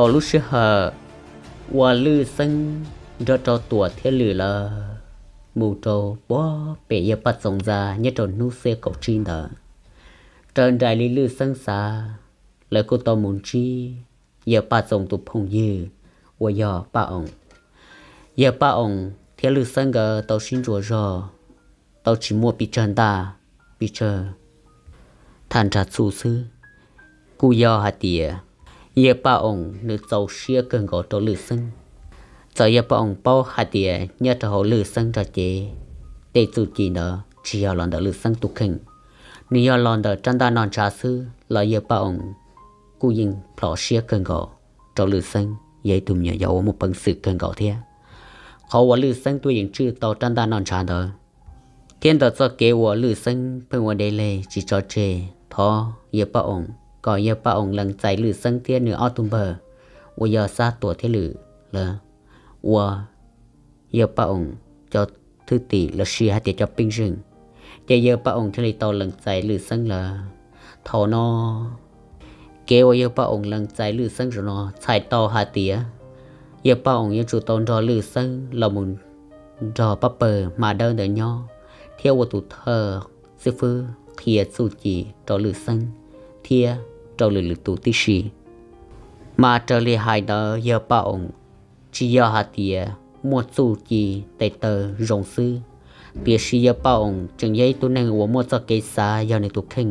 Thaum lub sij hawm uas Lwj Xeeb nrog rau Tuam thiab Lwm lawv mus rau puag pem yawg Paj Txoos ntxa nyob rau hnub xiab kaum tsib ntawd, raws nraim li Lwj Xeeb xav, lawv kuj tau mus ntsib yawg Paj Txoos tus phooj ywg uas yog Paj Oos. Yawg Paj Oos thiab Lwj Xeeb nkawd tau sib ntsuas zog, tau tsis muaj pes tsawg ntaj, pes tsawg tham nrag txuj xwb. Kuj yog hais tias yawg Paj Oos nws txaus siab kawg nkaus rau Lwj Xeeb. Txawm yawg Paj Oos paub hais tias nyob rau hauv Lwj Xeeb nrog cev tej txuj ci ntawd tsis yog los ntawm Lwj Xeeb tus kheej, nws yog los ntawm rab ntaj noj ntshav xwb los yawg Paj Oos kuj yeej plhom siab kawg nkaus rau Lwj Xeeb yog ib tug me nyuam yaus uas muaj peev xwm kawg nkaus thiab. Qhov uas Lwj Xeeb tuaj yeem tswj tau rab ntaj noj ntshav ntawd, thiab ntawm txoj kev uas Lwj Xeeb pheej ua deb le tsis tso tseg, thov yawg Paj Oos kom yawg Paj Oos lees txais Lwj Xeeb thiab nws ob tug npawg uas yog Xab Tuam thiab Lwm lawv ua yawg Paj Oos cov thwj tim los sis hais tias cov peej zeej, ces yawg Paj Oos thiaj li tau lees txais Lwj Xeeb lawm. Thaum no kev uas yawg Paj Oos lees txais Lwj Xeeb zaum no txhais tau hais tias yawg Paj Oos yuav tsum tau nrog Lwj Xeeb los mus nrog pab pawg hma dawb ntawd nyob, thiab ua tus thawj xib fwb qhia txuj ci rau Lwj Xeeb thiab rau lwm lwm tus tib si. Mas raws li hais ntawd yawg Paj Oos tsis yog hais tias muaj txuj ci tes taw zoo xwb, tiam sis yawg Paj Oos tseem yog ib tug neeg uas muaj txoj kev xav yog nws tus kheej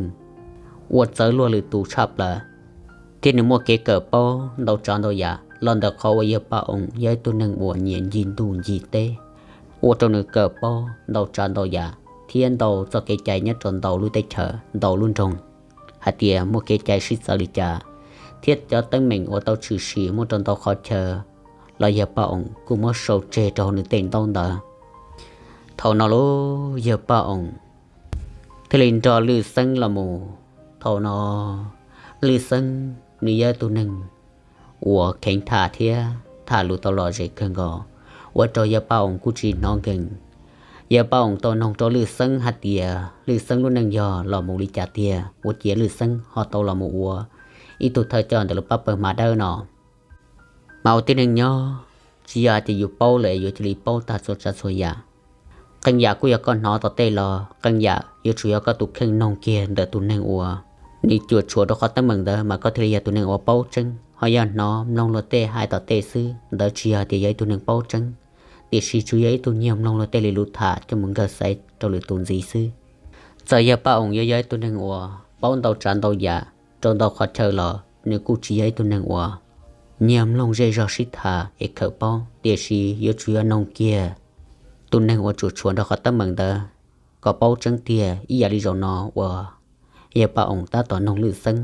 uas txawv luag lwm tus tshaj plaws, thiab nws muaj kev kawm paub ntau tsav ntau yam los ntawm qhov uas yawg Paj Oos yog ib tug neeg uas nyiam ncig ntuj ncig teb, ua rau nws kawm paub ntau tsav ntau yam thiab ntau txoj kev cai nyob rau ntau lub teb chaws ntau lub nroog, hais tias muaj kev cai sib txawv li cas, thiab cov teeb meem uas tau tshwm sim muaj rau ntau qhov chaw los yawg Paj Oos kuj muab sau tseg rau hauv nws tej ntaub ntawv. Thaum no los yawg Paj Oos thiaj li nrog Lwj Xeeb los mus. Thaum no Lwj Xeeb nws yog ib tug neeg uas kheev tham thiab tham lus tau lom zem kawg nkaus, ua rau yawg Paj Oos kuj tsis hnov nkees. Yawg Paj Oos tau noog rau Lwj Xeeb hais tias Lwj Xeeb lub neej yog los mus li cas tiag ua cia Lwj Xeeb ho tau los mus ua ib tug thawj coj ntawm lub pab pawg hma dawb no. Mas ua tib neeg nyob, tsis yog hais tias yus paub lawm yuav cia li paub tag txhua tsav txhua yam. Qee yam kuj yog koj hnov tom tej los qee yam yuav tsum yog koj tus kheej noog kiag ntawm tus neeg uas nws cuam tshuam rau qhov teeb meem ntawd mas koj thiaj li yog tus neeg uas paub tseeb. Ho yog hnov mloog luag tej hais tom tej xwb, ntawd tsis yog tias yog ib tug neeg paub tseeb, tiam sis tsuas yog ib tug nyiag mloog luag tej li lus tham coj mus nkag xaiv rau lwm tus ntxiv xwb. Txawm yawg Paj Oos yuav yog ib tug neeg uas paub ntau tsav ntau yam rau ntau qhov chaw los nws kuj tsis yog ib tug neeg uas nyiag mloog zej zog sib tham es khawm paub, tiam sis yuav tsum yog noog kiag tus neeg uas cuam tshuam nrog qhov teeb meem ntawd kom paub tseeb tiag ib yam li zaum no uas yawg Paj Oos tab tom noog Lwj Xeeb.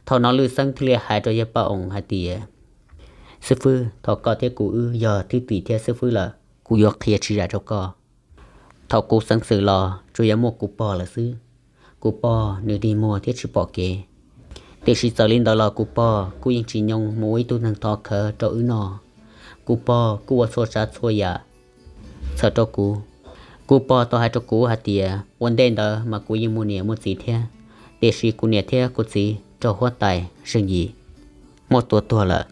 Thaum no Lwj Xeeb thiaj li hais rau yawg Paj Oos hais tias, xib fwb, thaum koj thiab kuv wb yog thwj tim thiab xib fwb lawm, kuv yuav qhia tsis zam rau koj. Thaum kuv xeev xwm los tsuas yog muaj kuv pog lawm xwb. Kuv pog nws dig muag thiab tsis pom kev, tiam sis txawm li ntawd los kuv pog kuj yeej tsis nyoo mus ua ib tug neeg thov khawv rau wb noj. Kuv pog kuj ua txhua tsav txhua yam txhawm rau kuv. Kuv pog tau hais rau kuv hais tias ua ntej ntawd mas kuv yeej muaj niam muaj txiv thiab, tiam sis kuv niam thiab kuv txiv raug huab tais zeej yim muab tua tuag lawm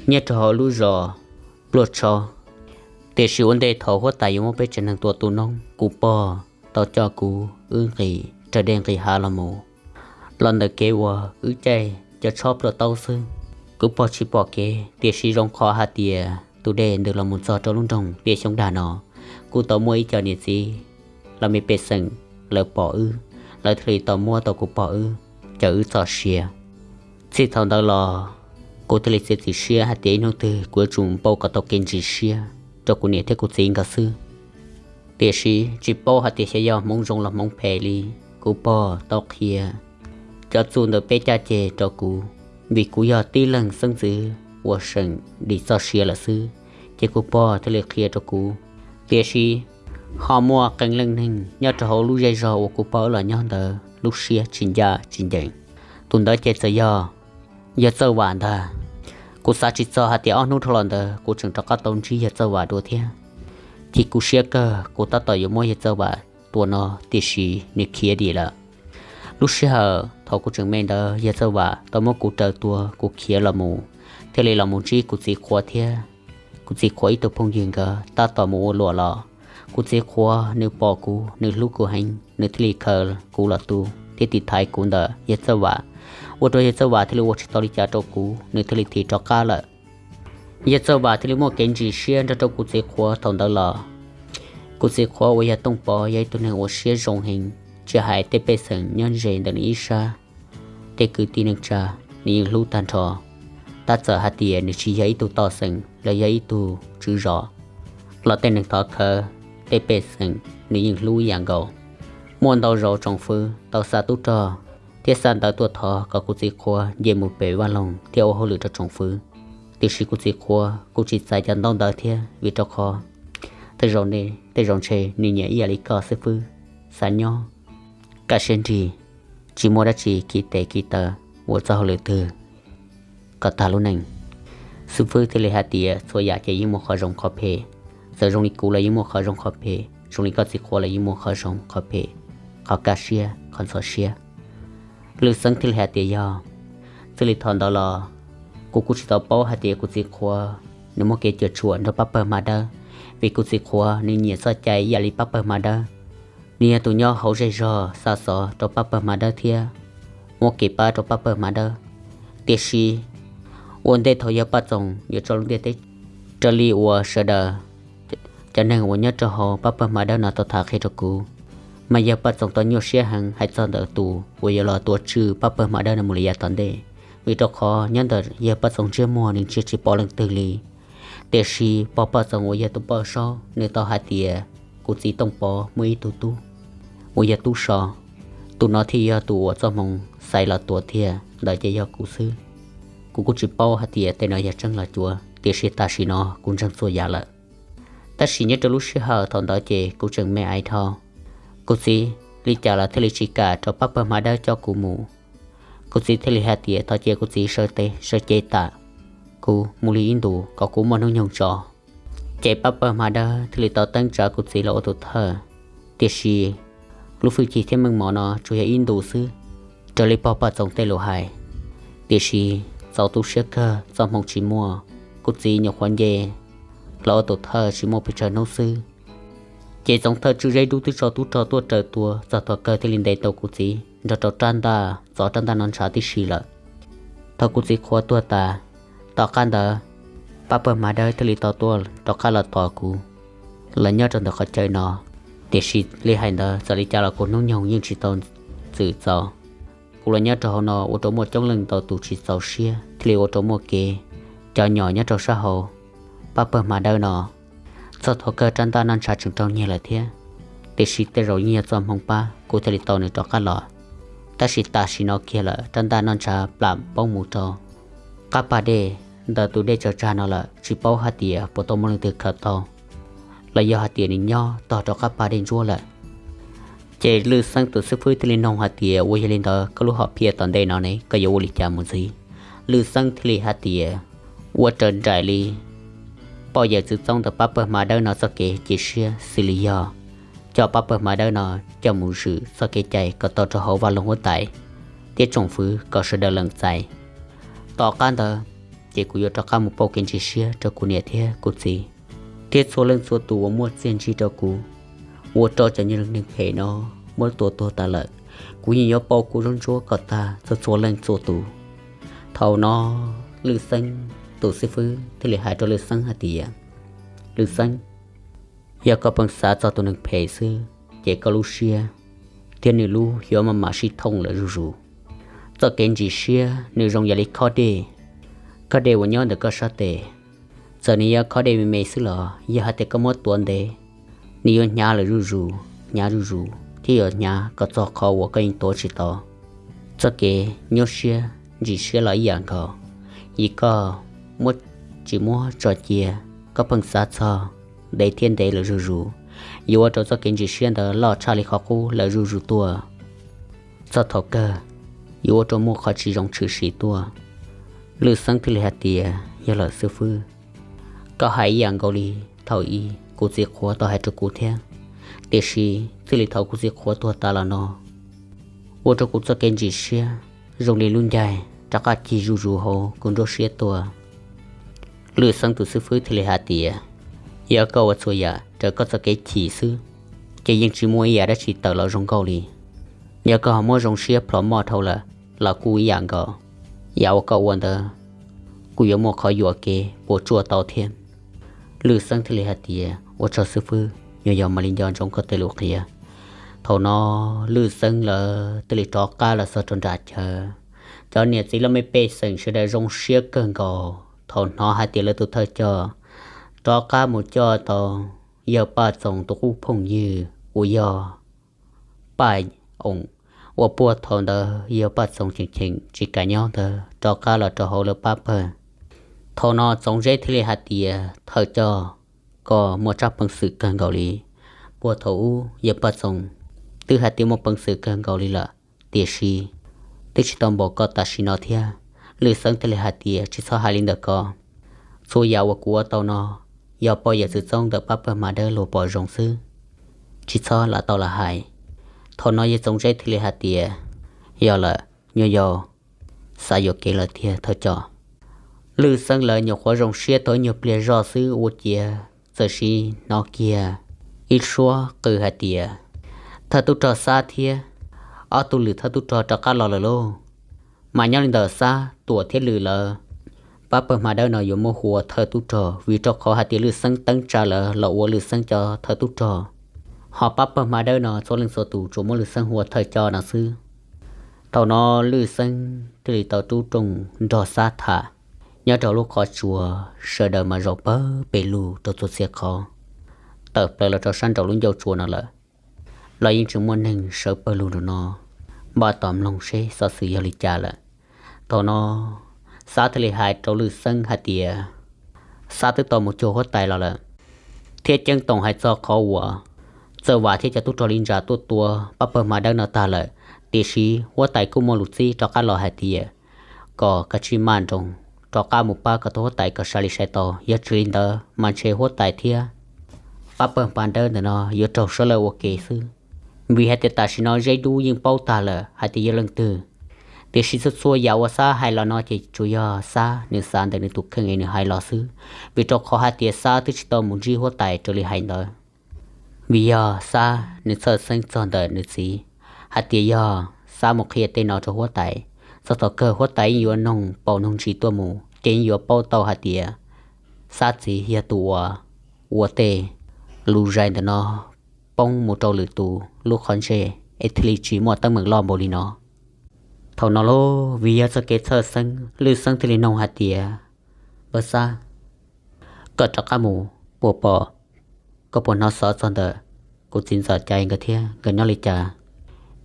nyob rau hauv lub zos Pluaj Tsho. Tiam sis ua ntej thaum huab tais yuav muab peb tsev neeg tua tu noob, kuv pog tau coj kuv wb nqis raws dej nqis hav los mus, los ntawm kev uas wb caij cov tshob pluaj taub xwb. Kuv pog tsis pom kev, tiam sis zoo qhov hais tias tus dej ntws los mus txog rau lub nroog Tiaj Xyoob Dag no, kuj tau muaj ib co niam txiv los me pej xeem lawv pom wb, lawv thiaj li tau muab tau kuv pog wb, cawm wb txoj sia. Txij thaum ntawd los kuv thiaj li txiav txim siab hais tias ib hnub twg kuv yuav tsum npau kom tau kev ntsis siab rau kuv niam thiab kuv txiv nkawd xwb. Tiam sis tsis paub hais tias xyov yog hmoov zoo los hmoov phem li, kuv pog tau qhia cov txuj ntawm peb caj ces rau kuv, vim kuv yog tib leeg xeeb ntxwv uas seem dim txoj sia lawm xwb, ces kuv pog thiaj li qhia rau kuv. Tiam sis ho muaj qee leej neeg nyob rau hauv lub zej zog uas kuv pog wb los nyob ntawd lub siab tsis ncaj tsis ncees. Tus ntawd ces txawm yog yawg Txawj Vam ntag. Kuv xav tsis txog hais tias ob hnub dhau los ntawd kuv tseem rov qab tau ntsib yawg Txawj Vam dua thiab. Chim kuv siab kawg, kuv tab tom yuav muab yawg Txawj Vam tua no, tiam sis nws khiav dim lawm. Lub sij hawm thaum kuv tseem me ntawd yawg Txawj Vam tau muab kuv raws tua kuv khiav los mus, thiaj li los mus ntsib kuv txiv qhua thiab kuv txiv qhua ib tug phooj ywg nkawd tab tom mus ua luam los kuv txiv qhua nws pom kuv, nws hlub kuv heev, nws thiaj li khaws kuv los tu thiab tiv thaiv kuv ntawm yawg Txawj Vam, ua rau yawg Txawj Vam thiaj li ua tsis tau li cas rau kuv, nws thiaj li thim rov qab lawm. Yawg Txawj Vam thiaj li muaj kev ntsis siab nrog rau kuv txiv qhua thaum ntawd los. Kuv txiv qhua uas yog Tooj Pov yog ib tug neeg uas siab zoo heev, tsis hais tej pej xeem nyob ze ntawm nws ib sab, tej kwv tij neej tsa, nws yeej hlub tag nrho. Tab txawm hais tias nws tsis yog ib tug toj xeem los yog ib tug tswv zos, los tej neeg thov khawv, tej pej xeem, nws yeej hlub ib yam nkaus. Muaj ntau zaus tsoom fwv tau xa tub rog thiab xa ntawv tuaj thov kom kuv txiv qhua nce mus pem vaj loog thiab ua hauj lwm rau tsoom fwv, tiam sis kuv txiv qhua kuj tsis txais cov ntaub ntawv thiab, vim rau qhov tej zaum ntshe nws nyiam ib yam li koj xwb fwb, xav nyob kaj siab nrig, tsis muaj dab tsi khi tes khi taw ua txoj hauj lwm twg kom tag lub neej. Xib fwb thiaj li hais tias txhua yam ces yeej muaj qhov zoo qhov phem, txawm zoo li kuv los yeej muaj qhov zoo qhov phem, zoo li koj txiv qhua los yeej muaj qhov zoo qhov phem, qhov kaj siab qhov ntxhov siab. Lwm Xeeb thiaj li hais tias yog txij li thaum ntawd los kuv kuj tsis tau paub hais tias kuv txiv qhua nws muaj kev cuam tshuam nrog pab pawg hma dawb, vim kuv txiv qhua nws nyiam txoj cai ib yam li pab pawg hma dawb. Nws yog tus nyob hauv zej zog xa xov rau pab pawg hma dawb thiab muab kev pab rau pab pawg hma dawb. Tiam sis ua ntej thaum yawg Paj Txoos yuav tso lub ntiaj teb, raws li uas sawv daws cov neeg uas nyob rau hauv pab pawg hma dawb no tau tham qhia rau kuv, mas yawg Paj Txoos tau nyuaj siab heev hais txog ntawm tus uas yuav los tuav tswv pab pawg hma dawb no mus li yav tom ntej, vim rau qhov nyob ntawm yawg Paj Txoos ntsiab muag nws ntsia tsis pom leej twg li. Tiam sis pog Paj Txoos uas yog tus poj saub nws tau hais tias kuv txiv Tooj Pov muaj ib tug tub uas yog tub so, tus no thiaj yog tus uas txoj hmoo xaiv los tuav tiag, ntawd ces yog kuv xwb. Kuv kuj tsis paub hais tias tej no yog tseeb los cuav, tiam sis tam sim no kuv ntseeg txhua yam lawm. Tab sis nyob rau lub sij hawm thaum ntawd ces kuv tseem me aiv dhau, kuv txiv li cas los thiaj li tsis kam rau pab pawg hma dawb coj kuv mus. Kuv txiv thiaj li hais tias thov cia kuv txiv sawv cev tas, kuv mus li ib ntus kom kuv muaj hnub nyoog tso. Ces pab pawg hma dawb thiaj li tau teeb tsa kuv txiv los ua tus thawj. Tiam sis lub hwj chim thiab meej mom no tsuas yog ib ntus xwb, raws li pog Paj Txoos tej lus hais. Tiam sis txaus tu siab kawg txoj hmoo tsis muaj, kuv txiv nyuam qhuav nce los ua tus thawj tsis muaj pes tsawg hnub xwb, ces tsoom thawj tswj zeb dub twb tso tub rog tuaj raws tua, txog thaum kawg thiaj li ntes tau kuv txiv nrog rau rab ntaj, txov rab ntaj no ntshav tib si lawm. Thaum kuv txiv qhua tuag tas, tom qab ntawd pab pawg hma dawb thiaj li tau tuaj rov qab los tos kuv, los nyob rau ntawm qhov chaw no. Tiam sis li hais ntawd txawm li cas los kuv hnub nyoog yeej tsis tau txwm txaus. Kuv los nyob rau hauv no ua rau muaj coob leej ntau tus tsis txaus siab thiaj li ua rau muaj kev cov nyom nyob rau sab hauv pab pawg hma dawb no. Txog thaum kawg rab ntaj noj ntshav tseem raug nyiag lawm thiab, tiam sis tej zaum yeej yog txoj hmoo pab kuv thiaj li tau nws rov qab los. Tab sis tam sim no kiag lawm rab ntaj noj ntshav plam poob mus rau qab pas dej ntawm tus dej tsaws tsag no lawm, tsis paub hais tias puas tau muaj leej twg khaws tau, los yog hais tias nws nyob tog rau qab pas dej ntsuab lawm. Ces Lwm Xeeb tus xib fwb thiaj li noog hais tias ua yog li ntawd koj lub hom phiaj tom ntej no ne koj yuav ua li cas mus ntxiv? Lwm Xeeb thiaj li hais tias ua raws nraim li poj yawm txwv txoob ntawm pab pawg hma dawb no txoj kev cia siab xws li yog coj pab pawg hma dawb no coj mus zwm txoj kev cai kom tau rau hauv vaj loog huab tais thiab tsoom fwv kom sawv daws lees txais. Tom qab ntawd ces kuv yuav rov qab mus pauj kev ntsis siab rau kuv niam thiab kuv txiv thiab txhua leej txhua tus uas muaj txiaj ntsig rau kuv, ua rau cov neeg phem no muab tua tuag tas lawm. Kuv yeej yuav pauj kuv zaub ntsuab kom tag txog txhua leej txhua tus. Thaum no Lwm Xeeb tus xib fwb thiaj li hais rau Lwm Xeeb hais tias, Lwm Xeeb, yog koj pheej xav txog tus neeg phem xwb ces koj lub siab thiab nws lub yuav maj mam sib thooj lawm zuj zus. Txoj kev ntsis siab nws zoo yam li khob dej, khob dej uas nyob ntawm koj sab tes. Txawm nws yog khob dej me me xwb los yog hais tias koj muab tuav ntev, nws yuav hnyav lawm zuj zus, hnyav zuj zus thiab yuav hnyav kom txog qhov uas koj yeej tuav tsis tau. Txoj kev nyuaj siab ntsim siab los ib yam nkaus, yog koj muab tsis muab tso cia, koj pheej xav txog ntev thiab ntev lawm zuj zus, yuav ua rau txoj kev ntsim siab ntawd loj tshaj li qhov qub lawm zuj zus tuaj. Txog thaum kawg yuav ua rau muaj qhov tsis zoo tshwm sim tuaj. Lwm Xeeb thiaj li hais tias, yog lawm xib fwb, koj hais ib yam nkaus li thaum ub kuv txiv qhua tau hais rau kuv thiab. Tiam sis txij li thaum kuv txiv qhua tuag tas los no, ua rau kuv txoj kev ntsim siab zoo li lub ncaig rov qab cig zuj zus hauv kuv nruab siab tuaj. Lwj Xeeb tus xib fwb thiaj li hais tias, yog koj ua txhua yam raws koj txoj kev chim xwb, ces yeej tsis muaj ib yam dab tsi tawm los zoo nkauj li. Yog koj ho muab zoo siab plhov moj dhau lawm los kuj ib yam nkaus. Yam uas koj ua ntawd, kuj yuav muaj qhov yuam kev puas tsuaj tau thiab. Lwj Xeeb thiaj li hais tias, ua tsaug xib fwb, nyuag yog mam li nco ntsoov koj tej lus qhia. Thaum no Lwj Xeeb lawv thiaj li rov qab los txog rau nram chaw. Cov niam txiv laj mej pej xeem sawv daws zoo siab kawg nkaus thaum hnov hais tias lawv tus thawj coj rov qab mus coj tau yawg Paj Txoos tus qub phooj ywg uas yog Paj Oos, uas puag thaum ntawd yawg Paj Txoos cheem cheem tsis kam nyob ntawd rov qab los rau hauv lawv pab pawg. Thaum no Txoov Zeb thiaj li hais tias, thawj coj, koj muaj tsab peev xwm kawg nkaus li. Puag thaum ub yawg Paj Txoos twb hais tias muaj peev xwm kawg nkaus li lawm, tiam sis twb tsis tau npaum koj tam sim no thiab. Lwj Xeeb thiaj li hais tias, tsis txhob hais li ntawm koj. Txhua yam uas kuv ua tau no yog poj yawm txwv txoob ntawm pab pawg Hma Dawb luag pom zoo xwb, tsis txhob lam tau lam hais. Thaum no yawg Txoov Zeb thiaj li hais tias, yog lawm, nyuag yau xav yuam kev lawm tiag thawj coj. Lwj Xeeb lawv nyuam qhuav zoo siab tau ib nyuag pliag zoj xwb ua ciav txawm sim hnov kiag ib suab qw hais tias, thawj tub rog Xab thiab ob tug lwm thawj tub rog rov qab los lawm lauj. Mas nyob li ntawm Xab, Tuam thiab Lwm lawv, pab pawg Hma Dawb no yuav muab hu ua thawj tub rog, vim rau qhov hais tias Lwj Xeeb teeb tsa lawv los ua Lwj Xeeb cov thawj tub rog. Ho pab pawg Hma Dawb no txhua leej txhua tus tsuas muab Lwj Xeeb hu ua thawj coj no xwb. Thaum no Lwj Xeeb thiaj li tau rub rooj nrog Xab tham. Nyob rau lub qhov tsua, sawv daws mas zaum pawg pes lug rau txhua txhia qhov, tawm plaws los rau sab nraum lub ncauj tsua no lawm, los yeej tseem muaj neeg sawv pawg lug nraum no npaj tos mloog seb xov xwm yog li cas lawm. Thaum no Xab thiaj li hais rau Lwj Xeeb hais tias, Xab twb tau mus cuag huab tais los lawm, thiab ceeb toom hais txog qhov uas Txawj Vam thiab cov tub rog li ntsa tuaj tua pab pawg Hma Dawb no tag lawm, tiam sis huab tais kuj muaj lus txib rov qab los hais tias kom kav tsij maj nroos rov qab mus pab kom tau huab tais kom sai li sai tau, yog tsis li ntawd mas ntshe huab tais thiab pab pawg Hma Dawb ntawm no yuav raug sawv lawj ua ke xwb. Vim hais tias tam sim no Zeb Dub yeej paub tag lawm hais tias yog leej twg, tiam sis txhua txhua yam uas Xab hais los no ces tsuas yog Xab nws xav ntawm nws tus kheej es nws hais los xwb, vim rau qhov hais tias Xab twb tsis tau mus ntsib huab tais raws li hais ntawd. Vim yog Xab nws txhawj xeeb txog ntawm nws txiv, hais tias yog Xab mus qhia tej no rau huab tais, txog thaum kawg huab tais yeej yuav noog paus noog ntsis tuaj mus ces yeej yuav paub tau hais tias Xab txiv yog tus uas ua tej lus zais ntawm no poob mus rau lwm tus lub qhov ntsej es thiaj li tsis muaj teeb meem loj npaum li no. Thaum no lauj, vim yog txoj kev txhawj xeeb, Lwj Xeeb thiaj li noog hais tias, Npawg Xab, koj rov qab mus puas pom, koj puas hnov xov txog ntawm kuv txiv ntxawm Cai nkawd thiab nkawd nyob li cas,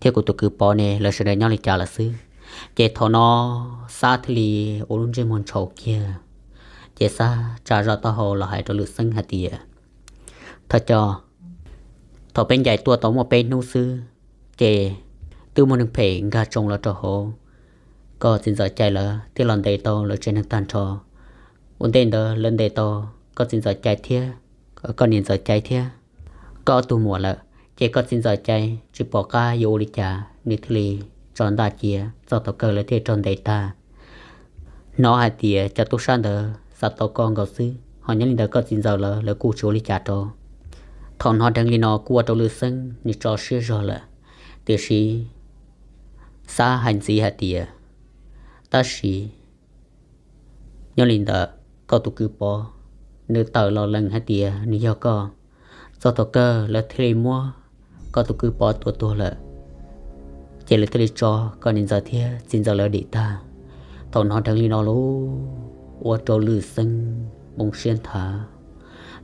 thiab kuv tus kwv Pov ne lawv sawv daws nyob li cas lawm xwb? Ces thaum no Xab thiaj li ua lub ntsej muag ntshau kiag, ces Xab tsa zoj taub hau los hais rau Lwj Xeeb hais tias, Thawj coj, thaum peb ncaim tuaj tau muaj peb hnub xwb, ces twb muaj neeg phem nkag tsoo los rau hauv koj txiv ntxawm Cai lawv thiab los ntes tau lawv tsev neeg tag nrho. Ua ntej ntawd lawv ntes tau koj txiv ntxawm Cai thiab koj niam ntxawm Cai thiab koj ob tug muam lawm, ces koj txiv ntxawm Cai tsis pom qab yuav ua li cas nws thiaj li tso ntaj cia txog thaum kawg lawv thiaj raug ntes tag. Hnov hais tias cov tub sab ntawd xav tau koj nkaus xwb, ho nyob li ntawd koj txiv ntxawm lawv, lawv kuj tsis ua li cas rau. Thaum hnov dheev li no kuj ua rau Lwj Xeeb nws tso siab zog lawm, tiam sis Xab hais ntxiv hais tias, Tab sis nyob li ntawd koj tus kwv Pov, nws tawm los lees hais tias nws yog koj, txog thaum kawg lawv thiaj li muab koj tus kwv Pov tua tuag lawm, ces lawv thiaj li tso koj niam ntxawm thiab txiv ntxawm lawv dim tag. Thaum hnov dheev li no lauj, ua rau Lwj Xeeb moo siab nthav.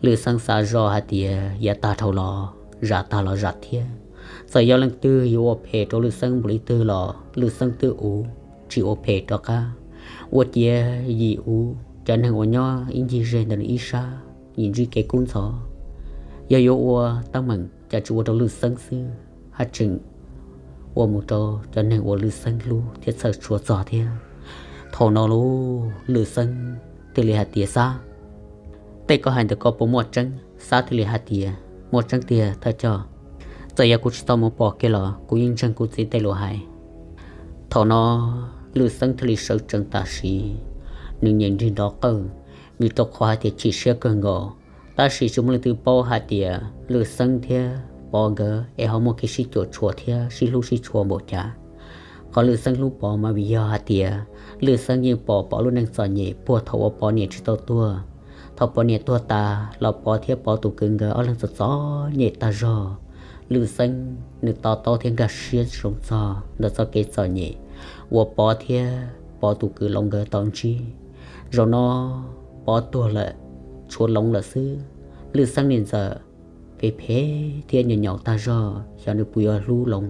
Lwj Xeeb xav zoj hais tias yav tag dhau los, zam tag los zam thiab, txawm yog leej twg yuav ua phem rau Lwj Xeeb npaum li twg los Lwj Xeeb twb uv, tsis ua phem rov qab. Ua ciav yim uv cov neeg uas nyob ib ncig ze ntawm nws ib sab, yim ntsib kev kub ntxhov. Yog yuav ua teeb meem cas tsis ua rau Lwj Xeeb xwb, haj tseem ua mus rau cov neeg uas Lwj Xeeb hlub thiab txhawj tshua txog thiab. Thaum no lauj, Lwj Xeeb thiaj li hais tias, Xab, tej koj hais ntawd koj puas muaj tseeb? Xab thiaj li hais tias, Muaj tseeb tiag thawj coj, txawm yog kuv tsis tau mus pom kiag los kuv yeej ntseeg kuv txiv tej lus hais. Thaum no Lwj Xeeb thiaj li sawv tsees tam sim, nws nyeem nrig nrov qawj, vim rau qhov hais tias chim siab kawg nkaus. Tab sis tsis muaj leej twg paub hais tias Lwj Xeeb thiab Pov nkawd es ho muaj kev sib cuam tshuam thiab sib hlub sib tshua npaum cas. Qhov Lwj Xeeb hlub Pov mas vim yog hais tias Lwj Xeeb yeej pom Pov lub neej txom nyem puag thaum uas Pov niam tsis tau tuag. Thaum Pov niam tuag tas los Pov thiab Pov tus kwv nkawd ob leeg txom txom nyem tag zog. Lwj Xeeb nws to taub thiab nkag siab zoo txog ntawm txoj kev txom nyem uas Pov thiab Pov tus kwv Loov nkawd tau ntsib. Zaum no Pov tuag lawm, tshuav Loov lawm xwb. Lwj Xeeb niam ntxawm phem phem thiab nyaum nyaum tag zog, xyov nws puas yuav hlub Loov.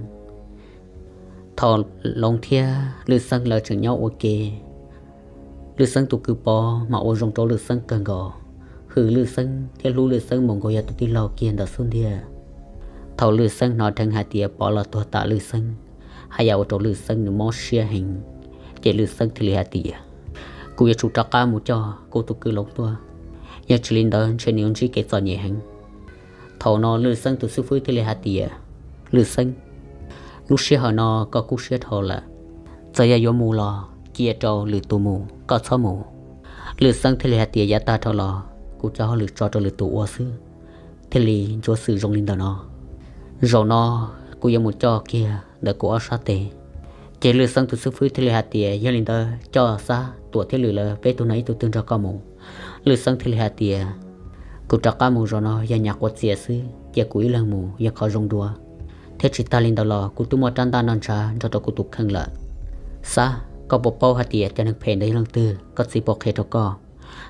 Thaum Loov thiab Lwj Xeeb lawv tseem nyob ua ke, Lwj Xeeb tus kwv Pov mas ua zoo rau Lwj Xeeb kawg nkaus, hwm Lwj Xeeb thiab hlub Lwj Xeeb mus nkaus yog tus tij laug kiag ntawm xub ntiag. Thaum Lwj Xeeb hnov dheev hais tias Pov los tuag tas, Lwj Xeeb haj yam ua rau Lwj Xeeb nws mob siab heev, ces Lwj Xeeb thiaj li hais tias, kuv yuav tsum rov qab mus coj kuv tus kwv Loov tuaj, yog tsis li ntawd ntshe nws yuav ntsib kev txom nyem heev. Thaum no Lwj Xeeb tus xib fwb thiaj li hais tias, Lwj Xeeb, lub sij hawm no koj kub siab dhau lawm, txawm yog yuav mus los cia rau lwm tus mus, koj txhob mus. Lwj Xeeb thiaj li hais tias, yav tag dhau los kuv cov hauj lwm tso rau lwm tus ua xwb, thiaj li ntsuav xwm zoo li ntawm no. Zaum no kuv yuav mus coj kiag ntawm kuv ob sab tes. Ces Lwj Xeeb tus xib fwb thiaj li hais tias, yog li ntawd coj Xab, Tuam thiab Lwm lawv peb tug no ib tug twg nrog koj mus. Lwj Xeeb thiaj li hais tias, kuv rov qab mus zaum no yog nyas quav txias xwb, cia kuv ib leeg mus yog qhov zoo dua, thiab tsis tag li ntawd los kuv twb muaj rab ntaj noj ntshav nrog rau kuv tus kheej lawm. Xab, koj puas paub hais tias cov neeg phem ntawd yog leej twg? Koj txiv puas qhia rau koj?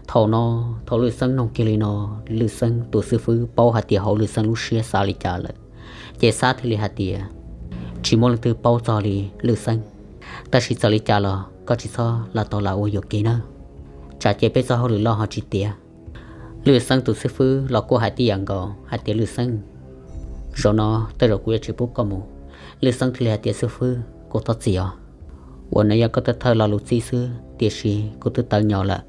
Thaum no, thaum Lwj Xeeb noog kiag li no, Lwj Xeeb tus xib fwb paub hais tias hauv Lwj Xeeb lub siab xav li cas lawm. Ces Xab thiaj li hais tias, tsis muaj leej twg paub txog li Lwj Xeeb, tab sis txawm li cas los koj tsis txhob lam tau lam ua yuam kev nawb, tsam ces peb txoj hauj lwm loj ho tsis tiav. Lwj Xeeb tus xib fwb los kuj hais tib yam nkaus hais tias, Lwj Xeeb, zaum no tej zaum kuv yuav tsis pub koj mus. Lwj Xeeb thiaj li hais tias, xib fwb, kuv thov txim os, uas nov yog koj thawj thawj lo lus txib xwb, tiam sis kuv twb tawv nyo lawm,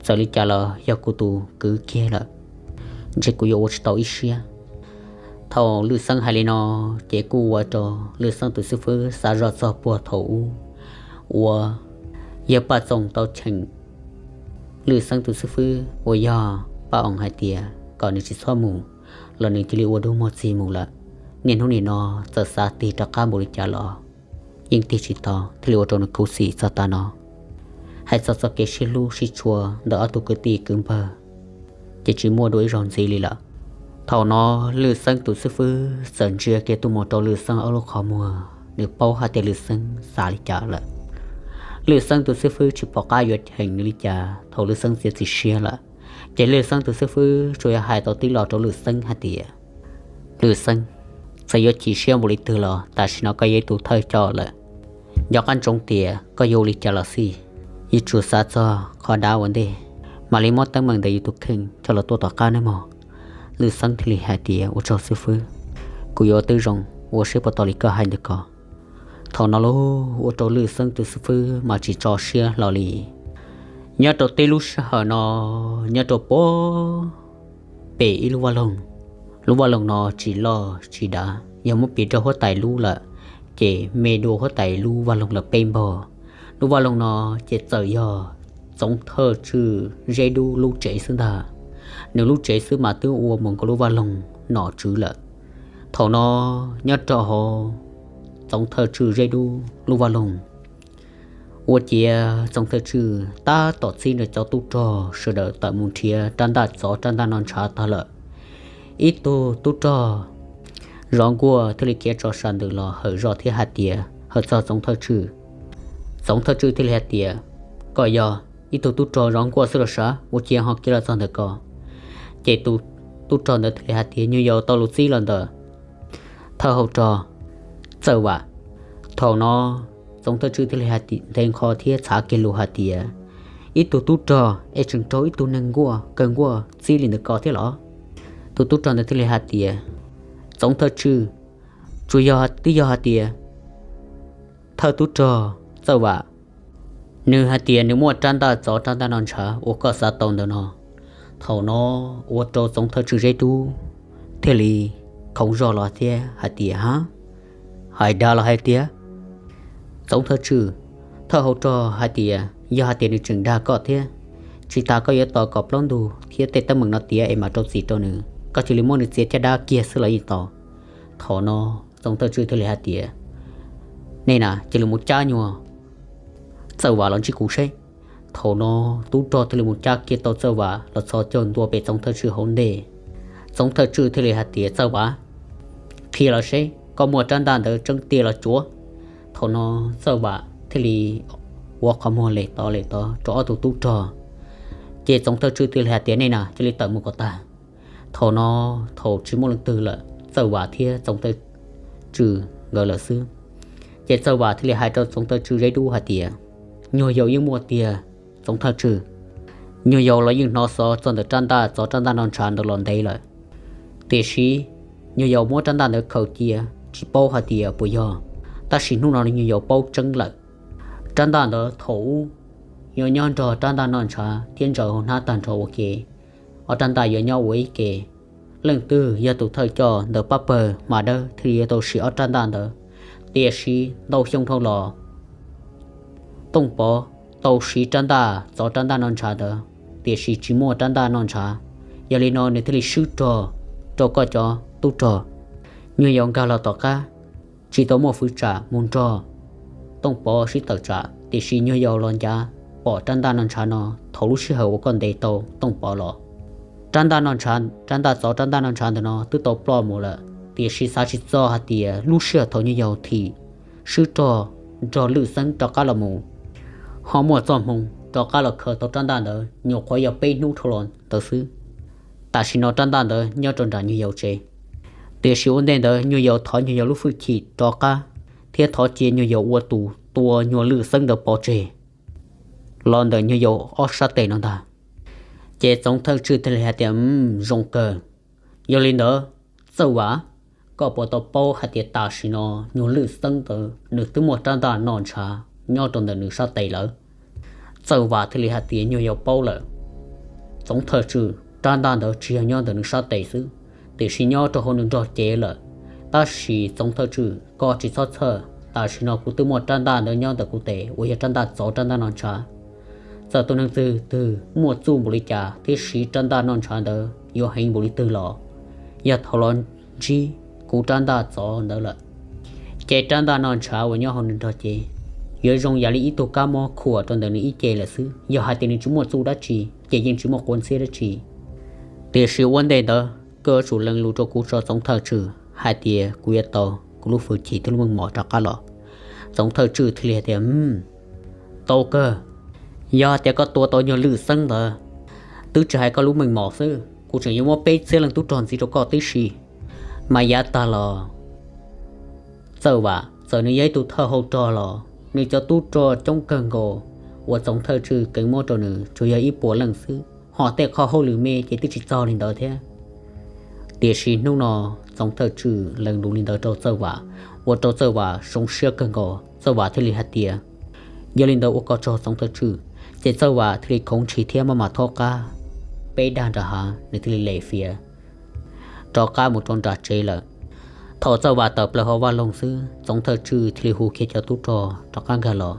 txawm li cas los yog kuv tus kwv kiag lawm, ntshe kuv yuav ua tsis tau ib siab. Thaum Lwj Xeeb hais li no, ces kuj ua rau Lwj Xeeb tus xib fwb xav zoj txog puag thaum ub uas yawg Paj Txoos tau cheem Lwj Xeeb tus xib fwb uas yog Paj Oos hais tias kom nws tsis txhob mus, los nws cia li ua dub muag txig mus lawm. Niaj hnub nim no txawm xav tig rov qab npaum li cas los yeej tig tsis tau, thiaj li ua rau nws khuv xim txog tav no. Hais txog txoj kev sib hlub sib tshua ntawm ob tug kwv tij kwv npawg, ces tsis muaj dua ib zaug ntxiv li lawm. Thaum no Lwj Xeeb tus xib fwb txawm ntsia kiag tuaj mus rau Lwj Xeeb ob lub qhov muag, nws paub hais tias Lwj Xeeb xav li cas lawm. Lwj Xeeb tus xib fwb tsis pom qab yuav cheem nws li cas thaum Lwj Xeeb txiav txim siab lawm. Ces Lwj Xeeb tus xib fwb tsuas yog hais tau tib lo rau Lwj Xeeb hais tias, Lwj Xeeb, txawm yuav chim siab npaum li twg los tam sim no koj yog ib tug thawj coj lawm. Nco qab ntsoov tias koj yuav ua li cas los xij, yuav tsum xav txog qhov dab ua ntej, mam li muab teeb meem ntawm yus tus kheej coj los tuaj tom qab nawb mog. Lwj Xeeb thiaj li hais tias, ua tsaug xib fwb, kuv yuav ua tib zoo ua saib puas tau li koj hais ntawd ko. Thaum no los ua rau Lwj Xeeb tus xib fwb mas tsis tso siab hlo li. Nyob rau tib lub sij hawm no, nyob rau puag pem ib lub vaj loog. Lub vaj loog no tsis loj tsis dav, yog muab piv rau huab tais lub lawm, ces me dua huab tais lub vaj loog lawm peb npaug. Lub vaj loog no ces txawm yog Txoov Thawj Tswj Zeb Dub lub tsev xwb ntag. Nws lub tsev xwb mas twb ua mus nkaus lub vaj loog nom tswv lawm. Thaum no nyob rau hauv Txoov Thawj Tswj Zeb Dub lub vaj loog, ua ciav Txoov Thawj Tswj tab tom txib nws cov tub rog sawv daws tawm mus nrhiav rab ntaj txov rab ntaj noj ntshav tag lawm. Ib tug tub rog zov nkuaj thiaj li khiav tso sam ntws los hawm zog thiab hais tias, hawm txog Txoov Thawj Tswj. Txoov Thawj Tswj thiaj li hais tias, koj yog ib tug tub rog zov nkuaj xwb los sav, ua ciav ho khiav los txog ntawm ko? Ces tus tub rog ntawd thiaj li hais tias, nyuag yaus tau lus txib los ntawm thawj hauv rog Txawj Vam. Thaum no Txoov Thawj Tswj thiaj li hais nthe nqho thiab txhav kiag lus hais tias, ib tug tub rog es tseem raug ib tug neeg nkuaj kaw nkuaj txib li ntawm ko thiab los? Tus tub rog ntawd thiaj li hais tias, Txoov Thawj Tswj, tsuas yog twb yog hais tias thawj tub rog Txawj Vam nws hais tias nws muaj rab ntaj txov rab ntaj noj ntshav uas koj xav tau ntawm no. Thaum no ua rau Txoov Thawj Tswj Zeb Dub thiaj li khoov zog los thiab hais tias, ha, hais dag los hais tiag? Txoov Thawj Tswj, thawj hauv rog hais tias yog hais tias nws tseem dag koj thiab, Tsis tas koj yuav tos kom plaub ntug thiab tej teeb meem no tiav es mam rau txim rau nws, koj cia li muab nws txiav caj dab kiag xwb los yeej tau. Thaum no Txoov Thawj Tswj thiaj li hais tias, nej na cia li mus cab nyuag Txawj Vam los ntsib kuv seb. Thaum no tub rog thiaj li mus cab kiag tau Txawj Vam los txhos caug ntua pem Txoov Thawj Tswj hauv ntej. Txoov Thawj Tswj thiaj li hais tias, Txawj Vam, qhia los seb koj muaj rab ntaj ntawd tseeb tiag los tsuav. Thaum no Txawj Vam thiaj li ua qhov muag lem tod lem tod rau ob tug tub rog. Ces Txoov Thawj Tswj thiaj li hais tias, nej na cia li tawm mus kom tag. Thaum no, thaum tsis muaj leej twg lawm, Txawj Vam thiab Txoov Thawj Tswj nkawd lawm xwb. Ces Txawj Vam thiaj li hais rau Txoov Thawj Tswj zeb dub hais tias, nyuag yaus yeej muaj tiag, Txoov Thawj Tswj. Nyuag yaus los yeej hnov xov txog ntawm rab ntaj, txov rab ntaj noj ntshav ntawd los ntev lawm. Tiam sis nyuag yaus muab rab ntaj ntawd khaws cia, tsis paub hais tias puas yog, tab sis hnub no nyuag yaus paub tseeb lawm. Rab ntaj ntawd thaum ub yuav nyob nrog rab ntaj noj ntshav thiab ntsaws hauv hnab tag nrho ua ke. Ob rab ntaj yuav nyob ua ib ke. Leej twg yog tus thawj coj ntawm pab pawg hma dawb thiaj li yuav tau siv ob rab ntaj ntawd. Tiam sis ntau xyoo dhau los, Tooj Pov tau siv rab ntaj txov rab ntaj noj ntshav ntawd, tiam sis tsis muaj rab ntaj noj ntshav. Yog li no nws thiaj li swb rog rau koj cov tub rog. Nyuag yaus nkag los tom qab, tsis tau muaj fwv tsam mus nrog Tooj Pov sib tawm tsam, tiam sis nyuag yaus los ncav pom rab ntaj noj ntshav no thaum lub sij hawm uas koj ntes tau Tooj Pov los. Rab ntaj noj ntshav, rab ntaj txov rab ntaj noj ntshav ntawm no twb tau ploj mus lawm, tiam sis xav tsis txog hais tias lub sij hawm thaum nyuag yaus thim swb rog nrog Lwj Xeeb rov qab los mus, ho muaj txoj hmoo rov qab los khaws tau rab ntaj ntawd nyuam qhuav yog peb hnub dhau los ntawd xwb. Tam sim no rab ntaj ntawd nyob rau nram nyuag yaus tsev. Tiam sis ua ntej ntawd nyuag yaus thov nyuag yaus lub hwj chim rov qab, thiab thov cia nyuag yaus ua tus tua nyuag Lwj Xeeb ntawd pov tseg los ntawm nyuag yaus ob sab tes no ntag. Ces Txoov Thawj Tswj thiaj li hais tias, zoo kawg. Yog li ntawd, Txawj Vam, koj puas tau paub hais tias tam sim no nyuag Lwj Xeeb ntawd nws twb muaj rab ntaj noj ntshav nyob rau ntawm nws sab tes lawm? Txawj Vam thiaj li hais tias, nyuag yaus paub lawm, Txoov Thawj Tswj, rab ntaj ntawd tsis yog nyob ntawm nws sab tes xwb, tiam sis nyob rau hauv nws nrog cev lawm. Tab sis Txoov Thawj Tswj, koj tsis txhob txhawj, tam sim no kuv twb muaj rab ntaj ntawd nyob ntawm kuv tes uas yog rab ntaj txov rab ntaj noj ntshav. Txawm tus neeg twg twg muaj txuj npaum li cas thiab siv rab ntaj noj ntshav ntawd yuav heev npaum li twg los, yog thaum los ntsib kuv rab ntaj txov ntawd lawm, ces rab ntaj noj ntshav uas nyob hauv nws nrog cev yuav zoo yam li ib tug kab mob khuam rau ntawm nws ib ce lawm xwb. Yog hais tias nws tsis muaj txuj dab tsi ces yeej tsis muaj quav ntxhiab dab tsi. Tiam sis ua ntej ntawd koj yuav tsum lees lus rau kuv tso Txoov Thawj Tswj, hais tias kuv yuav tau kuv lub hwj chim thiab lub meej mom rov qab los. Txoov Thawj Tswj thiaj li hais tias, tau kawg. Yog hais tias koj tua tau nyuag Lwj Xeeb ntawd, twb tsis hais koj lub meej mom xwb, kuv tseem yuav muab peb txhiab leej tub rog ntxiv rau koj tib si. Mas yav tag los Txawj Vam txawm nws yog ib tug thawj hauv rog los nws cov tub rog coob kawg nkaus uas Txoov Thawj Tswj keev muab rau nws tsuas yog ib puas leej xwb, ho tej qhov hauj lwm me ces twb tsis txaus li ntawd thiab. Tiam sis hnub no Txoov Thawj Tswj lees lus li ntawd rau Txawj Vam, ua rau Txawj Vam zoo siab kawg nkaus. Txawj Vam thiaj li hais tias, yog li ntawd ua koj tsaug Txoov Thawj Tswj. Ces Txawj Vam thiaj li khoov ntshis thiab maj mam thaub qab peb dag nram hav, nws thiaj li lem fiav rov qab mus rau nram tsev lawm. Thaum Txawj Vam tawm plaws hauv vaj loog xwb, Txoov Thawj Tswj thiaj li hu kiag cov tub rog rov qab nkag los.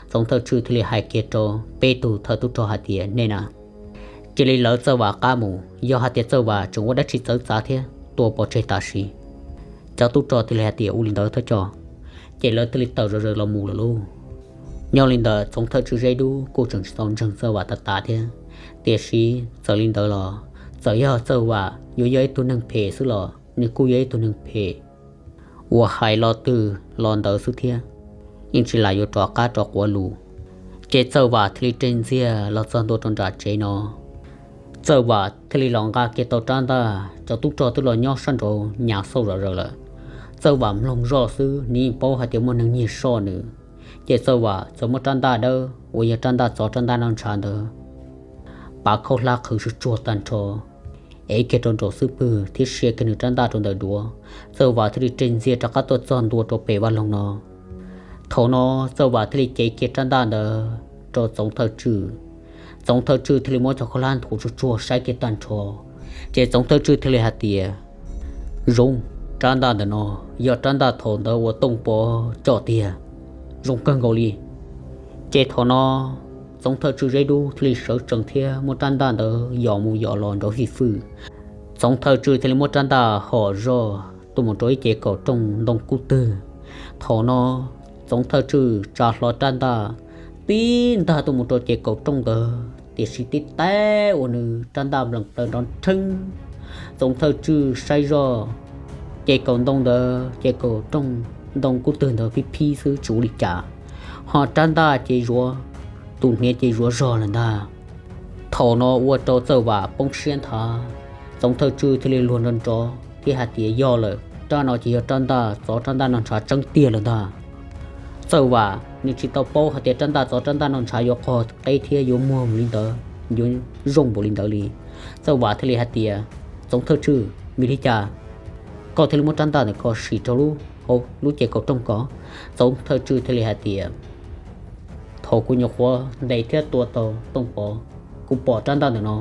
Txoov Thawj Tswj thiaj li hais kiag rau peb tug thawj tub rog hais tias, nej na, cia li lawv Txawj Vam qab mus, yog hais tias Txawj Vam tseem ua dab tsi txawv txav thiab tua pov tseg tam sim. Cov tub rog thiaj li hais tias, ua li ntawd thawj coj. Ces lawv thiaj li tawm zom zaws los mus lawm lauj. Nyob li ntawd Txoov Thawj Tswj Zeb Dub kuj tseem tsis tau ntseeg Txawj Vam tas tas thiab. Tiam sis txawm li ntawd los, txawm yog Txawj Vam yuav yog ib tug neeg phem xwb los nws kuj yog ib tug neeg phem uas hais lo twg los ntawd xwb thiab, yeej tsis lam yuav rov qab rov quav lus. Ces Txawj Vam thiaj li reg ntxiag los txog ntua rau nram tsev no. Txawj Vam thiaj li los nqa kiag tau rab ntaj, cov tub rog twb los nyob sab nraud nyas xauj zom zaws lawm. Txawj Vam mloog zoj xwb nws yeej paub hais tias muaj neeg nyiag soj nws. Ces Txawj Vam txawm muab rab ntaj dawb uas yog rab ntaj txov rab ntaj noj ntshav ntawd pav khaub hlab qhwv tsuag tsuag tag nrho, ev kiag rau nraum xub pwg thiab sia kiag nws rab ntaj rau ntawm duav. Txawj Vam thiaj li reg ntxiag rov qab tuaj txog ntua rau pem vaj loog no. Thaum no Txawj Vam thiaj li cev kiag rab ntaj ntawd rau Txoov Thawj Tswj. Txoov Thawj Tswj thiaj li muab cov khaub hlab nthuav tsuag tsuag saib kiag tag nrho. Ces Txoov Thawj Tswj thiaj li hais tias, zoo, rab ntaj ntawm no yog rab ntaj thaum ntawd uas Tooj Pov coj tiag, zoo kawg nkaus li. Ces thaum no Txoov Thawj Tswj Zeb Dub thiaj li sawv tsees thiab muab rab ntaj ntawd yos mus yos los nrov fij fwj. Txoov Thawj Tswj thiaj li muab rab ntaj hom zog tuaj mus rau ib ce kaum rooj ntoo kub twg. Thaum no Txoov Thawj Tswj tsa hlo rab ntaj tib ntag tuaj mus rau ce kaum rooj ntawd, tiam sis tib teb uas nws rab ntaj nplees plaws nrov nrheeb. Txoov Thawj Tswj saib zoj, ce kaum ntoo ntawd, ce kaum rooj ntoo kub twg ntawd phib phib xwb tsis ua li cas, ho rab ntaj ces zuav, tus hniav ces zuav zog lawm ntag. Thaum no ua rau Txawj Vam poob siab nthav, Txoov Thawj Tswj thiaj li luag nrov nrov thiab hais tias, yog lawm, rab no ces yog rab ntaj tsov rab ntaj noj ntshav tseeb tiag lawm ntag. Txawj Vam nws tsis tau paub hais tias rab ntaj tsov rab ntaj noj ntshav yuav qog qeb thiab yuav muag li ntawd, yuav zoo npaum li ntawd li. Txawj Vam thiaj li hais tias, Txoov Thawj Tswj, vim li cas koj thiaj li muab rab ntaj ntawm ko sim rau lub, hauv lub ce kaum rooj ko? Txoov Thawj Tswj thiaj li hais tias, thaum kuv nyuam qhuav ntes thiab tua tau Tooj Pov, kuv pom rab ntaj ntawm no,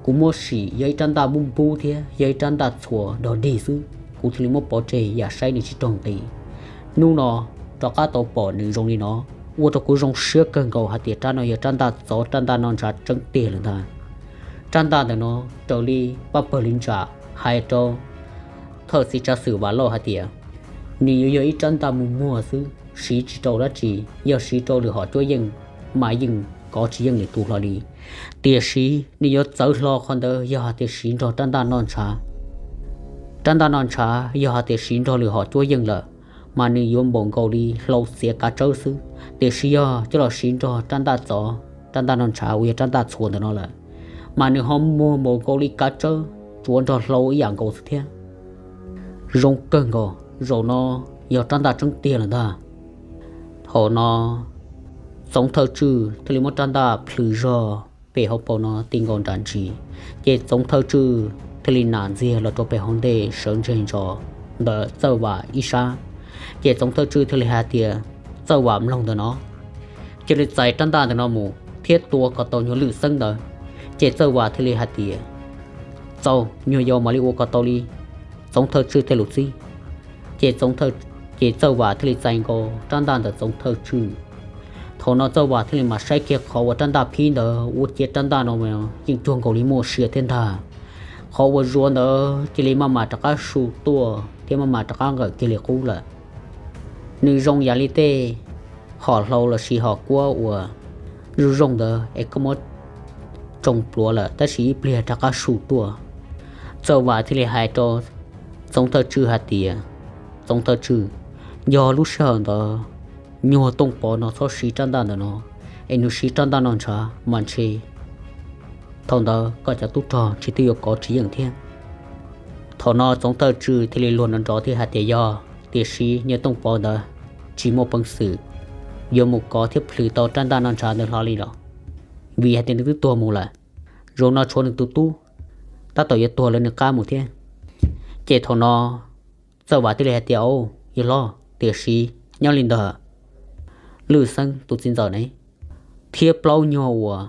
kuv muab sim yog ib rab ntaj npub npub thiab yog ib rab ntaj txhuas dog dig xwb, kuv thiaj li muab pov tseg yam saib nws tsis raug nqis. Hnub no rov qab tau pom nws zoo li no, ua rau kuv zoo siab kawg nkaus hais tias rab no yog rab ntaj tsov rab ntaj noj ntshav tseeb tiag lawm ntag. Rab ntaj ntawm no raws li pab pawg li ntsam hais rau thawj txiv tsav xwm Vam Lauj hais tias, nws yuav yog ib rab ntaj mus muag xwb, siv tsis rau dab tsi, yog siv rau lwm hom cuab yeej mas yeej kov tsis yeej lwm tus hlo li. Tiam sis nws yuav txawv hlo qhov ntawd yog hais tias siv nrog rab ntaj noj ntshav. Rab ntaj noj ntshav yog hais tias siv nrog lwm hom cuab yeej lawm, mas nws yuav npaum nkaus li hlau txiav kav tsawb xwb. Tiam sis yog coj los siv nrog rab ntaj tsov, rab ntaj noj ntshav uas yog rab ntaj txhuas ntawm no lawm, mas nws ho muag npaum nkaus li kav tsawb tsuav nrog hlau ib yam nkaus xwb thiab. Zoo kawg nkaus, zaum no yog rab ntaj tseeb tiag lawm ntag. Thaum no Txoov Thawj Tswj thiaj li muab rab ntaj plhws zog pem hauv paus no ti nkaus nram ntsis, ces Txoov Thawj Tswj thiaj li nam ntxiag los rau pem hauv ntej sawv ntseg ntsos ntawm Txawj Vam ib sab. Ces Txoov Thawj Tswj thiaj li hais tias, Txawj Vam, mloog ntawm no, cia li txais rab ntaj ntawm no mus thiab tua kom tau nyuag Lwm Xeeb ntawd. Ces Txawj Vam thiaj li hais tias, txaus, nyuag yaus mam li ua kom tau li Txoov Thawj Tswj tej lus txib. Ces Txoov Thawj, ces Txawj Vam thiaj li txais nkaus rab ntaj ntawm Txoov Thawj Tswj. Thaum no Txawj Vam thiaj li mam saib kiag qhov uas rab ntaj phib ntawd, ua ciav rab ntaj no yeej cuag nkaus li muaj sia thiab ntag. Qhov uas zuav ntawd cia li maj mam rov qab su tuaj thiab maj mam rov qab nqawm kiag li qub lawm. Nws zoo yam li tej hom hlau lossis hom kuab uas zoo zoo ntawd es koj muab tsoo pluav lawm tab sis ib pliag rov qab su tuaj. Txawj Vam thiaj li hais rau Txoov Thawj Tswj hais tias, Txoov Thawj Tswj, yog lub sij hawm ntawd nyuag Tooj Pov no txhob siv rab ntaj ntawm no, es nws siv rab ntaj noj ntshav mas ntshe thaum ntawd koj cov tub rog ntshe twb yuav kov tsis yeej thiab. Thaum no Txoov Thawj Tswj thiaj li luag nrov nrov thiab hais tias, yog, tiam sis nyuag Tooj Pov ntawd tsis muaj peev xwm yuav mus kov thiab plhws tau rab ntaj noj ntshav ntawd hlo li los, vim hais tias nws twb tuag mus lawm. Zaum no tshuav nws tus tub tab tom yuav tuag lawv nws qab mus thiab. Ces thaum no Txawj Vam thiaj li hais tias, au, yawg hlob, tiam sis nyob li ntawd Lwm Xeeb tus txiv ntxawm ne thiab plaub nyuag uas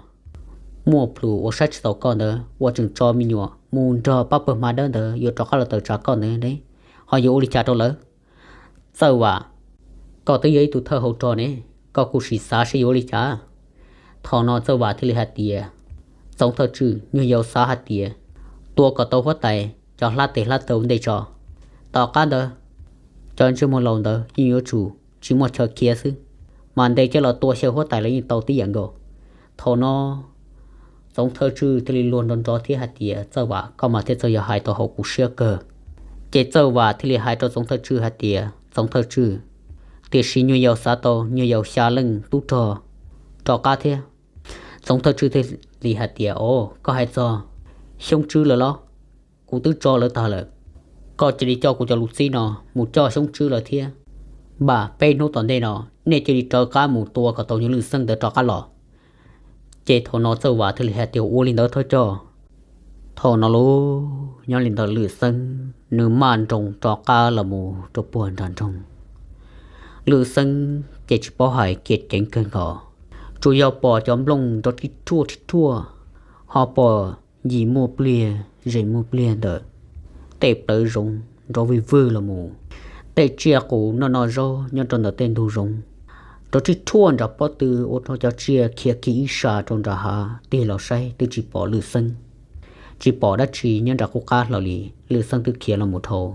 muaj plhus uas saib tsis taus koj ntawd uas tseem tso me nyuam mus nrog pab pawg hma dawb ntawd yuav rov qab los tawm tsam koj ntawd ne, ho yuav ua li cas rau lawv? Txawj Vam, koj twb yog ib tug thawj hauv rog ne, koj kuj sim xav seb yuav ua li cas. Thaum no Txawj Vam thiaj li hais tias, Txoov Thawj Tswj, nyuag yaus xav hais tias tua kom tau huab tais cov hlab tes hlab taw ntej tso, tom qab ntawd cov ntsej muag laus ntawd yeej yuav tsum tsis muaj chaw khiav xwb, mas ntes coj los tua xyaw huab tais los yeej tau tib yam nkaus. Thaum no Txoov Thawj Tswj thiaj li luag nrov nrov thiab hais tias, Txawj Vam, koj mas thiaj txawj yog hais tau haum kuv siab kawg. Ces Txawj Vam thiaj li hais rau Txoov Thawj Tswj hais tias, Txoov Thawj Tswj, tiam sis nyuag yaus xav tau nyuag yaus xya leej tub rog rov qab thiab. Txoov Thawj Tswj thiaj li hais tias, o, koj hais txog Xyoob Tswb lawm los? Kuv twb tso lawv tag lawm. Koj cia li coj kuv cov lus txib no mus coj Xyoob Tswb lawv thiab. Npaj peb hnub tom ntej no nej cia li raws qab mus tua kom tau nyuag Lwm Xeeb ntawd rov qab los. Ces thaum no Txawj Vam thiaj li hais tias, ua li ntawd thawj coj. Thaum no los nyob li ntawd Lwm Xeeb nws maj nroos rov qab los mus rau puag nram nroog. Lwm Xeeb ces tsis paub hais, kiag ceev kawg nkaus, tsuas yog pom cov nplooj nrov rhib rhuaj rhib rhuaj, ho pom yim muaj pliag zem muaj pliag ntawm tej plawv zoov nrov vwg vwg los mus. Tej tsiaj qus noj noj zaub nyob rau ntawm tej ntug zoov, rov tsij rhuaj nram pob tw ua rau cov tsiaj khiav kiag ib sab rau nram hav, tig los saib twb tsis pom Lwj Xeeb, tsis pom dab tsi nyob nram qub qab hlo li. Lwj Xeeb twb khiav los mus dhau.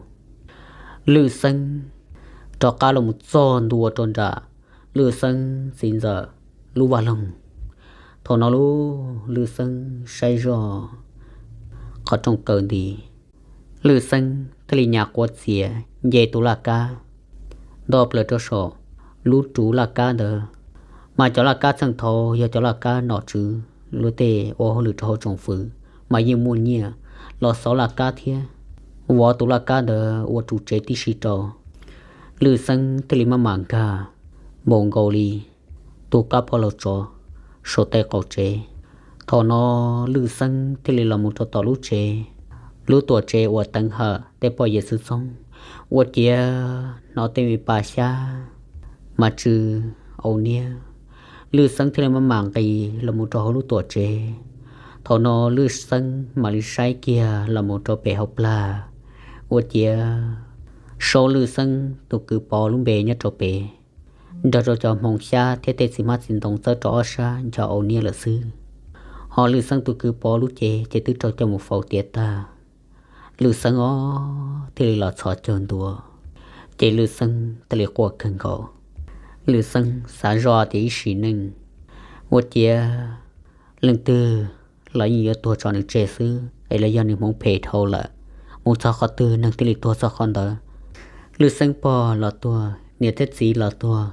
Lwj Xeeb rov qab los mus txog ntua rau nram Lwj Xeeb txiv ntxawm lub vaj loog. Thaum no lub Lwj Xeeb saib zoj qhov rooj kaw nti, Lwj Xeeb thiaj li nyas quav txiav nce tus laj kab nto plaws rau saum lub ruv laj kab ntawd. Mas cov laj kab txheej thaud yog cov laj kab nom tswv luag tej ua hauj lwm rau hauv tsoom fwv, mas yeej muaj nyiaj los xov laj kab thiab vov tus laj kab ntawd ua ru tsev tib si rau. Lwj Xeeb thiaj li maj mam nkag npaum nkaus li tus kab poj laug tsov saum tej qaum tsev. Thaum no Lwj Xeeb thiaj li los mus rau tom lub tsev, lub tuam tsev uas teev hawm tej poj yawm xwm txoob, ua ciav hnov tej me pas xyab mas tsw au niab. Lwj Xeeb thiaj li maj mam nqis los mus rau hauv lub tuam tsev. Thaum no Lwj Xeeb mam li saib kiag los mus rau pem hauv plag, ua ciav saib Lwj Xeeb tus kwv Pov lub npe nyob rau pem, nrog rau cov hmoov xyab thiab tej txiv hmab txiv ntoo txawb rau ob sab ncho au niab lawm xwb. Ho Lwj Xeeb tus kwv Pov lub cev ces twb raug coj mus faus tiav tag. Lwj Xeeb ob thiaj li los txhos caug ntua, ces Lwj Xeeb thiaj li quaj kawg nkaus. Lwj Xeeb xav zoj tias ib sim neej ua ciav leej twg los yeej yuav tuag tso nws tseg xwb es los yog nws hmoov phem dhau lawm, mus txog qhov twg neeg thiaj li tuag txog qhov ntawd. Lwj Xeeb pog los tuag, niam thiab txiv los tuag,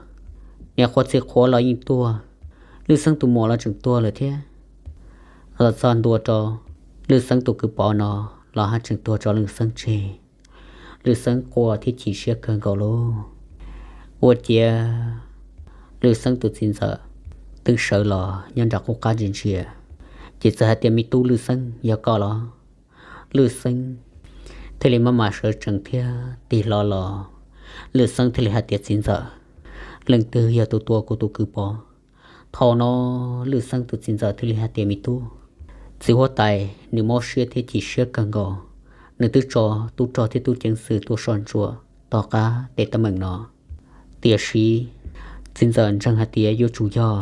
niam qhuav txiv qhuav los yeej tuag, Lwj Xeeb tus muam los tseem tuag lawm thiab. Los txog ntua rau Lwj Xeeb tus kwv Pov no los haj tseem tuag tso Lwj Xeeb tseg. Lwj Xeeb quaj thiab chim siab kawg nkaus lauj. Ua ciav Lwj Xeeb tus txiv ntxawm twb sawv los nyob nram qub qab ntsia ntsia, ces txawm hais tias, Me tub Lwj Xeeb, yog koj los? Lwj Xeeb thiaj li maj mam sawv tsees thiab tig hlo los. Lwj Xeeb thiaj li hais tias, Txiv ntxawm, leej twg yog tus tua kuv tus kwv Pov? Thaum no Lwj Xeeb tus txiv ntxawm thiaj li hais tias, Me tub, txiv huab tais nws mob siab thiab chim siab kawg nkaus, nws twb tso tub rog thiab tub ceev xwm tuaj soj ntsuam tom qab tej teeb meem no. Tiam sis txiv ntxawm ntseeg hais tias yuav tsum yog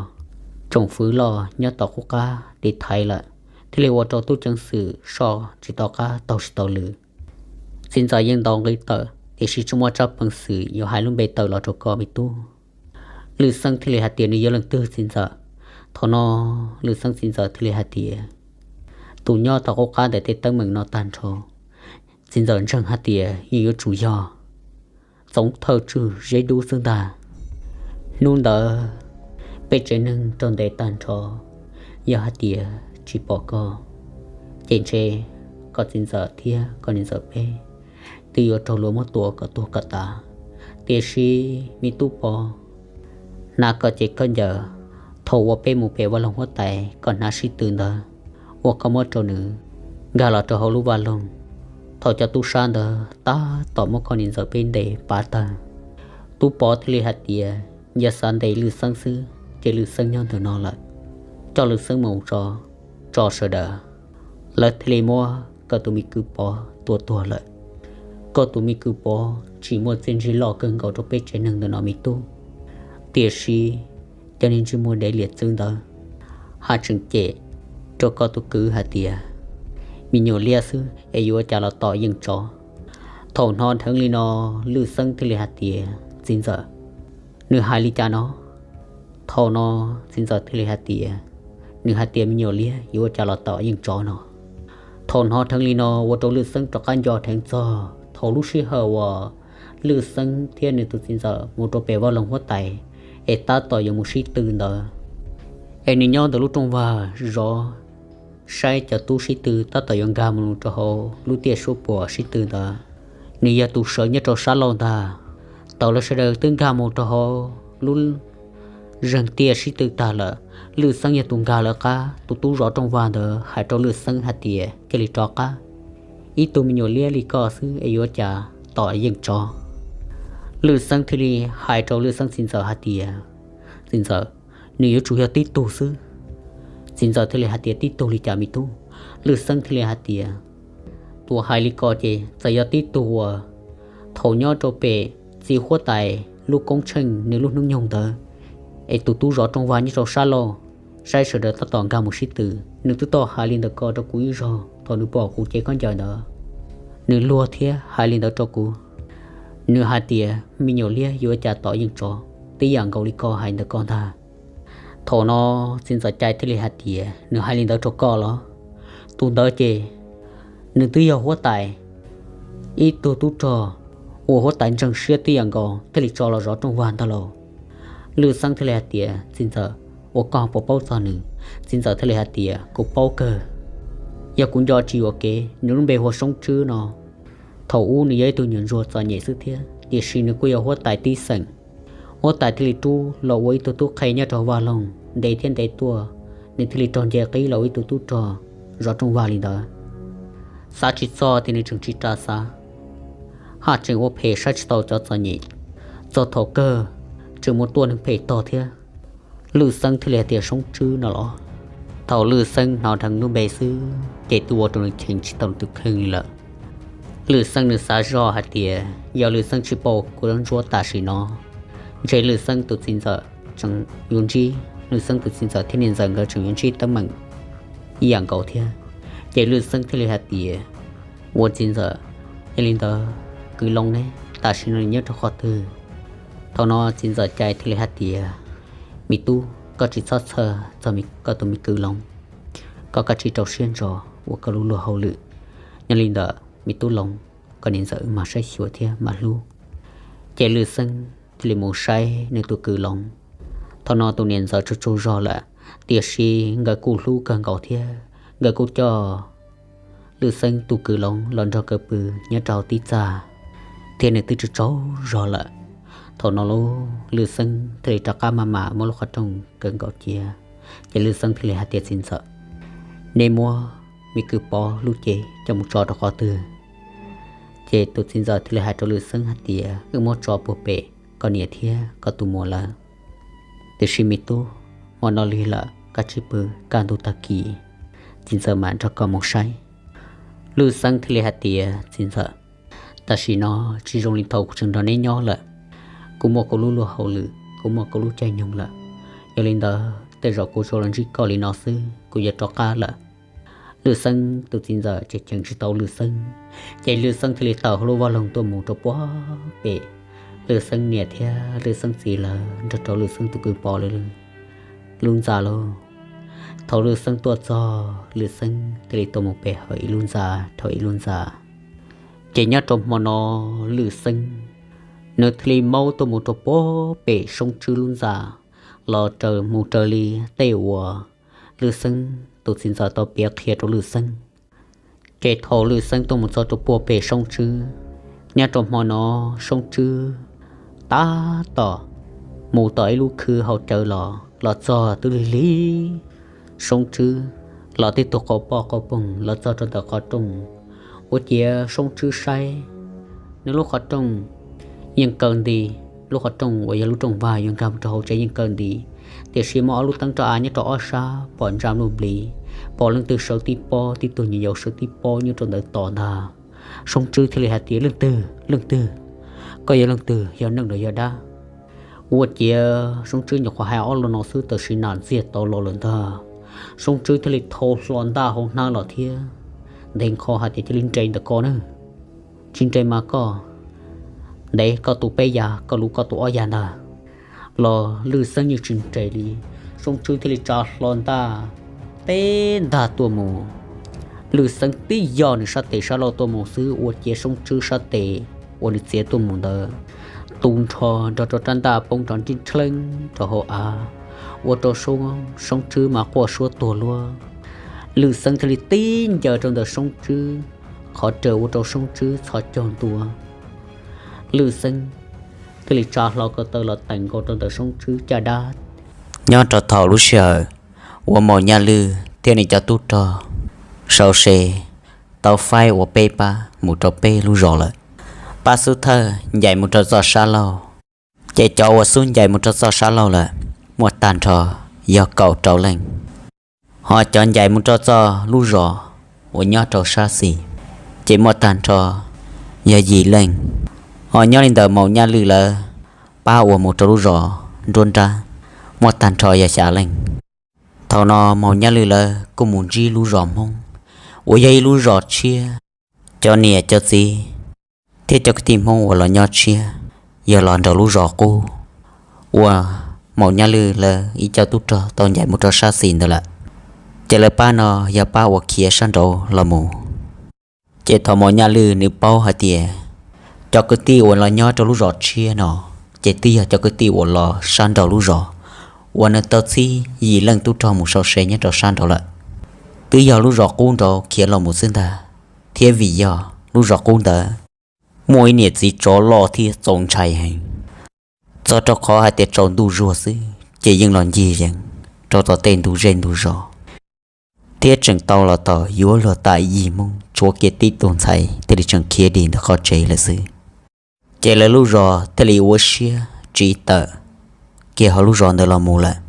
tsoom fwv loj nyob tom qub qab tiv thaiv lawm, thiaj li ua rau tub ceev xwm soj tsis tau qab taug tsis tau lw. Txiv ntxawm yeej ntaus nqi tawm tiam sis tsis muaj tsab peev xwm yuav hais lub npe tawm los rau koj me tub. Lwj Xeeb thiaj li hais tias, Nws yog leej twg txiv ntxawm? Thaum no Lwj Xeeb txiv ntxawm thiaj li hais tias, Tus nyob tom qub qab ntawm tej teeb meem no tag nrho, txiv ntxawm ntseeg hais tias yeej yuav tsum yog Txoov Thawj Tswj Zeb Dub xwb ntag. Hnub ntawd peb tsev neeg raug ntes tag nrho, yog hais tias tsis pom koj, ces ntshe koj txiv ntxawm thiab koj niam ntxawm peb twb yuav raug luag muab tua kom tuag kom tas. Tiam sis me tub Pov, hnav koj cev khaub ncaws thaum uas peb mus pem vaj loog huab tais koj hnav sib tw ntawd, uas koj muab rau nws nkag los rau hauv lub vaj loog. Thaum cov tub sab ntawd tab tom muab koj niam ntxawm peb ntes pav tawg, tub Pov thiaj li hais tias yog xav ntes Lwj Xeeb xwb ces Lwj Xeeb nyob ntawm no lawm, coj Lwj Xeeb mus tso, tso sawv daws. Lawv thiaj li muab koj tus me kwv Pov tua tuag lawm. Koj tus me kwv Pov tsis muaj txiaj ntsig loj kawg nkaus rau peb tsev neeg ntawm no me tub, tiam sis cov niag ntsej muag dev liam txwv ntawd haj tseem cem rau koj tus kwv hais tias me nyuam liab xwb es yuav ua cas los tom yeej tsov. Thaum hnov dheev li no, Lwj Xeeb thiaj li hais tias, Txiv ntxawm, nws hais li cas no? Thaum no txiv ntxawm thiaj li hais tias, Nws hais tias me nyuam liab yuav ua cas los tom yeej tsov no. Thaum hnov dheev li no ua rau Lwj Xeeb rov qab nco dheev txog thaum lub sij hawm uas Lwj Xeeb thiab nws tus txiv ntxawm mus rau pem vaj loog huab tais es tab tom yuav mus sib tw ntawd, es nws nyob ntawm lub rooj vag zov saib cov tub sib tw tab tom yuav nkag mus rau hauv lub tiaj suab puam sib tw ntawd. Nws yog tus sawv nyob rau sab laug ntag. Thaum lawv sawv daws twb nkag mus rau hauv lub zeeg tiaj sib tw tag lawm, Lwj Xeeb yog tus nkag lawv qab. Tus tub zov rooj vag ntawd hais rau Lwj Xeeb hais tias, Cia li rov qab, ib tug me nyuam liab li koj xwb es yuav ua cas tom yeej tsov. Lwj Xeeb thiaj li hais rau Lwj Xeeb txiv ntxawm hais tias, Txiv ntxawm, nws yuav tsum yog tib tug xwb. Txiv ntxawm thiaj li hais tias, Tib tug li cas me tub? Lwj Xeeb thiaj li hais tias, Tus hais li ko ces txawm yog tib tug uas thaum nyob rau pem txiv huab tais lub koob tsheej nws lub hnub nyoog ntawd, es tus tub zov rooj vag nyob rau sab laug, saib sawv daws tab tom nkag mus sib tw. Nws twb tau hais li ntawd ko rau kuv ib zaug thaum nws pom kuv cev khaub ncaws ntawd. Nws luag thiab hais li ntawd rau kuv. Nws hais tias me nyuam liab yuav ua cas tom yeej tsov, tib yam nkaus li koj hais ntawd ko ntag. Thaum no txiv ntxawm Cai thiaj li hais tias, nws hais li ntawd rau koj los? Tus ntawd ces nws twb yog huab tais ib tug tub rog uas huab tais ntseeg siab tib yam nkaus thiaj li tso los zov rooj vag ntag lauj. Lwj Xeeb thiaj li hais tias, txiv ntxawm, ua koj puas paub txog nws? Txiv ntxawm thiaj li hais tias, kuv paub kawg. Yog kuv nco tsis yuam kev, nws lub npe hu ua Soob Tswb no. Thaum ub nws yog ib tug nyuam ntsuag txom nyem xwb thiab, tiam sis nws kuj yog huab tais tib xeem. Huab tais thiaj li rub los ua ib tug tub qhe nyob rau vaj loog ntev thiab ntev tuaj, nws thiaj li raug nce qib los ua ib tug tub rog zov rooj vag li ntawd. Xav tsis txog tias nws tseem tsis ras xav, haj tseem ua phem saib tsis taus cov txom nyem, txog thaum kawg tseem mus tua neeg phem tog thiab. Lwj Xeeb thiaj li hais tias, Soob Tswb no los? Thaum Lwj Xeeb hnov dheev lub npe xwb ces twb ua rau nws cheem tsis tau nws tus kheej li lawm. Lwj Xeeb nws xav zoj hais tias yog Lwj Xeeb tsis pauv kuv lub ntsuab tam sim no, ntshe Lwj Xeeb tus txiv ntxawm tseem yuav ntsib, Lwj Xeeb tus txiv ntxawm thiab niam ntxawm nkawd tseem yuav ntsib teeb meem ib yam nkaus thiab. Ces Lwj Xeeb thiaj li hais tias, ua txiv ntxawm, yog li ntawd kwv Loos ne, tam sim no nws nyob rau qhov twg? Thaum no txiv ntxawm Cai thiaj li hais tias, me tub, koj tsis txhob txhawj txog koj tus me kwv Loos, koj kav tsij rau siab ntso ua koj lub luag hauj lwm. Yog li ntawd me tub Loos, koj niam ntxawm wb mam saib xyuas thiab mam hlub. Ces Lwj Xeeb thiaj li mus saib nws tus kwv Loos. Thaum no tus niam ntxawm tsaug tsaug zog lawm, tiam sis nkawd kuj hlub kawg nkaus thiab nkawd kuj coj Lwj Xeeb tus kwv Loos los nrog nkawd pw nyob rau hauv tib txaj, thiab nws twb tsaug tsaug zog lawm. Thaum no lauj, Lwj Xeeb thiaj li rov qab maj mam muab lub qhov rooj kaw nkaus cia. Ces Lwj Xeeb thiaj li hais tias, txiv ntxawm, nej muab me kwv Pov lub cev coj mus tso rau qhov twg? Ces tus txiv ntxawm thiaj li hais rau Lwj Xeeb hais tias, wb muab tso puag pem koj niam thiab koj tus muam lawv. Tiam sis me tub, hmo no lig lawm, koj cia li pw, kaj ntug tag kis txiv ntxawm mam nrog koj mus saib. Lwj Xeeb thiaj li hais tias, txiv ntxawm, tam sim no tsis zoo li thaum kuv tseem nrog neb nyob lawm. Kuv muaj kuv lub luag hauj lwm, kuv muaj kuv lub caij nyoog lawm. Yog li ntawd tej zaum kuv tsuas los ntsib koj li no xwb, kuv yuav rov qab lawm. Lwj Xeeb tus txiv ntxawm ces cheem tsis tau Lwj Xeeb, ces Lwj Xeeb thiaj li tawm hauv lub vaj loog tuaj mus rau puag pem Lwj Xeeb niam thiab Lwj Xeeb txiv lawv nrog rau Lwj Xeeb tus kwv Pov lawv lub ntxa lauj. Thaum Lwj Xeeb tuaj txog, Lwj Xeeb thiaj li tuaj mus pe hawm ib lub ntxa dhau ib lub ntxa. Ces nyob rau hmo no Lwj Xeeb nws thiaj li maub tuaj mus rau puag pem Soob Tswb lub ntxa, los raws mus raws li tej uas Lwj Xeeb tus txiv ntxawm tau piav qhia rau Lwj Xeeb. Ces thaum Lwj Xeeb tuaj mus txog rau puag pem Soob Tswb, nyob rau hmo no Soob Tswb tab tom mus tom ib lub khw hauv cawv los, los txog twb lig lig. Soob Tswb los tib tug qaug poj qaug poog los txog rau ntawm qhov rooj, ua ciav Soob Tswb saib nws lub qhov rooj yeej kaw nti, lub qhov rooj uas yog lub rooj vag yuav nkag mus rau hauv tsev yeej kaw nti, tiam sis muaj ob lub teeb roj av nyob rau ob sab pom ntsa nplooj nplig, pom leej twg sawv tib pob, tib tug nyuam yaus sawv tib pob nyob rau ntawd tos ntag. Soob Tswb thiaj li hais tias, leej twg, leej twg? Koj yog leej twg, yog neeg los yog dab? Ua ciav Soob Tswb nyuam qhuav hais ob lo no xwb tam sim nam ntxiag tau los lawm ntag. Soob Tswb thiaj li thau hlo ntaj hauv hnab los thiab ntes nqho hais tias, cia li nres ntawm ko na. Tsis nres mas koj ntev koj tus peb yav, koj luv koj tus ob yav ntag. Los Lwj Xeeb yeej tsis nres li, Soob Tswb thiaj li tsa hlo ntaj teb ntag tuaj mus. Lwj Xeeb tib yog nws sab tes sab laug tuaj mus xwb ua ciav Soob Tswb sab tes uas nws txiav tuaj mus ntawd tu nrho nrog rau rab ntaj poob nrov nrib nrheeb rau hauv av, ua rau Soob Tswb mas quaj suab tuag luaj. Lwj Xeeb thiaj li tib ncaws rau ntawm Soob Tswb qhov raws ua rau Soob Tswb txhos caug ntua. Lwj Xeeb thiaj li tsa hlo ko taw los teem nkaus rau ntawm Soob Tswb caj dab. Nyob rau thaum lub sij hawm uas Maum Nyaj Lwj thiab nws cov tub rog sau se tau faib ua peb pab mus rau peb lub zos lawm. Pab xub thawj ncaim mus rau txoj sab laug, ces cov uas xub ncaim mus rau txoj sab laug lawm muaj tag nrho yog kaum rau leej, ho cov ncaim mus rau txoj lub zos uas nyob rau sab xis ces muaj tag nrho yog yim leej. Ho nyob li ntawm Maum Nyaj Lwj lawv pab uas mus rau lub zos nruab nrab muaj tag nrho yog xya leej. Thaum no Maum Nyaj Lwj lawv kuj mus ntsib lub zos Hmoob uas yog ib lub zos tshiab. Cov niam cov txiv thiab cov kwv tij Hmoob uas los nyob tshiab yog los nraum lub zos qub uas Maum Nyaj Lwj lawv ib co tub rog tau ncaim mus rau sab xis ntawd lawm. Ces lawv pab no yog pab uas khiav sab nraud los mus. Ces thaum Maum Nyaj Lwj nws paub hais tias cov kwv tij uas los nyob rau lub zos tshiab no ces twb yog cov kwv tij uas los sab nraum lub zos uas nws tau txib yim leej tub rog mus sau se nyob rau sab nraud lawm. Twb yog lub zos qub nraud khiav los mus xwb ntag, thiab vim yog lub zos qub ntawd muaj ib niam txiv tsov loj thiab txaus ntshai heev. Txog rau qhov hais tias tsaus ntuj zuag xwb ces yeej los ncig yees rau tom tej ntug zej ntug zos, thiab tseem tau los tom yuav luag tam yim moo tshuav kiag tib tug ntxhais thiaj li tseem khiav dim ntawm qhov tsev lawm xwb. Ces lawv lub zos thiaj li ua siab tsis tawm kiag hauv lub zos ntawd los mus lawm,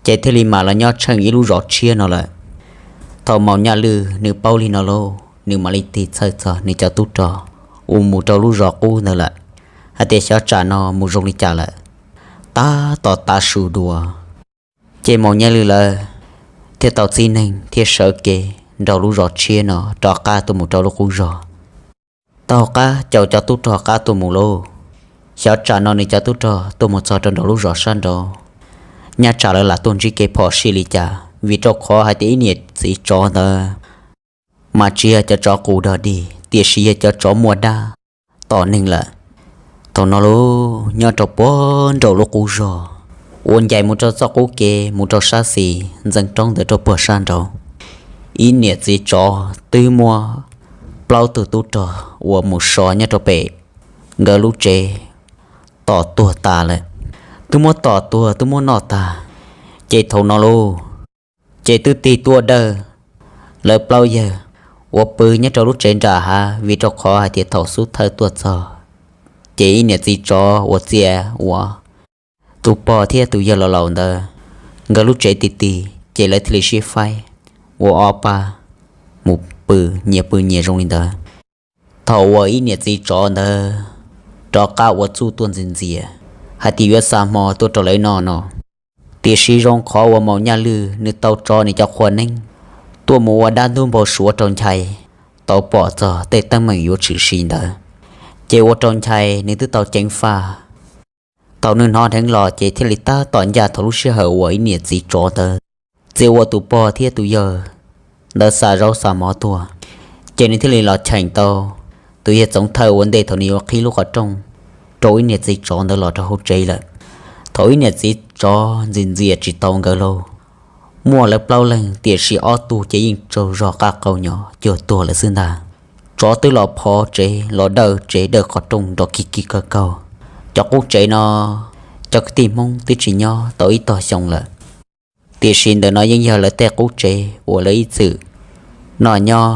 ces thiaj li mam los nyob tsheej ib lub zos tshiab no lawm. Thaum Maum Nyaj Lwj nws paub li no lauj, nws mam li tig txhawj txog nws cov tub rog uas mus rau lub zos qub ntawd lawm, hais tias xyov tsam no mus zoo li cas lawm, tab tom tav su dua. Ces Maum Nyaj Lwj lawv thiaj tau txib neeg thiab sawv kev nraum lub zos tshiab no rov qab tuaj mus rau lub qub zos. Taug qab caum cov tub rog qab tuaj mus lauj, xyov tsam no nws cov tub rog tuaj mus txog rau nraum lub zos sab nraud, nyaj tsam lawv lam tuaj ntsib kev phom sij li cas, vim rau qhov hais tias ib niam txiv tsov ntawd mas tsis yog cov tsov qus dog dig, tiam sis yog cov tsov muaj dab tom neeg lawm. Thaum no lauj, nyob rau puag nraum lub qub zos uas ncaim mus rau txoj qub kev mus rau sab xis ntxeev roob ntawd rau puag sab nraud, ib niam txiv tsov twb muab plaub tug tub rog uas mus so nyob rau pem nkawd lub tsev tom tuag tas lawm, twb muab tom tuag twb muab noj tag. Ces thaum no lauj, ces twb tig tuaj dawj lawv plaub yawg uas pw nyob rau lub tsev nram hav, vim rau qhov hais tias thaum xub thawj tuaj txog, ces ib niam txiv tsov uas txia ua tus pog thiab tus yawg laus laus ntawd, nkawd lub tsev ti ti, ces lawv thiaj li sib faib ua ob pab mus pw nyias pw nyias zoo li ntawd. Thaum uas ib niam txiv tsov ntawd rov qab ua txuj tuaj ntxias ntxias hais tias yuav xa hmo tuaj rau lawv noj no, tiam sis zoo qhov uas Maum Nyaj Lwj nws tau tso nws cov qhua neeb tuaj mus ua dab ntub npau suav rau Nchai tau pom txog tej teeb meem yuav tshwm sim ntawd, ces ua rau Nchai nws twb tau ceev faj. Thaum nws hnov dheev los ces thiaj li tab tom ncaj thaum lub sij hawm uas ib niam txiv tsov ntawd txia ua tus pog thiab tus yawg ntawd xa zaub xa mov tuaj, ces nws thiaj li los cheem tau tus yawg Txoov Thawj ua ntej thaum nws yuav qhib lub qhov rooj rau ib niam txiv tsov ntawd los rau hauv tsev lawm. Thaum ib niam txiv tsov ntxias ntxias tsis tau nkawd lauj, muaj lawv plaub leeg tiam sis ob tug ces yeej tsaug zog qab qau nyo cuag tuag lawm xwb ntag. Tsov twb los phov tsev los dawj tsev dawj qhov rooj nrov kig kig kaug kaug. Cov qub tsev no cov kwv tij Hmoob twb tsis nyob tau ib tog xyoo lawm, tiam sis ntawm no yeej yog lawv tej qub tsev uas lawv ib txwm noj nyob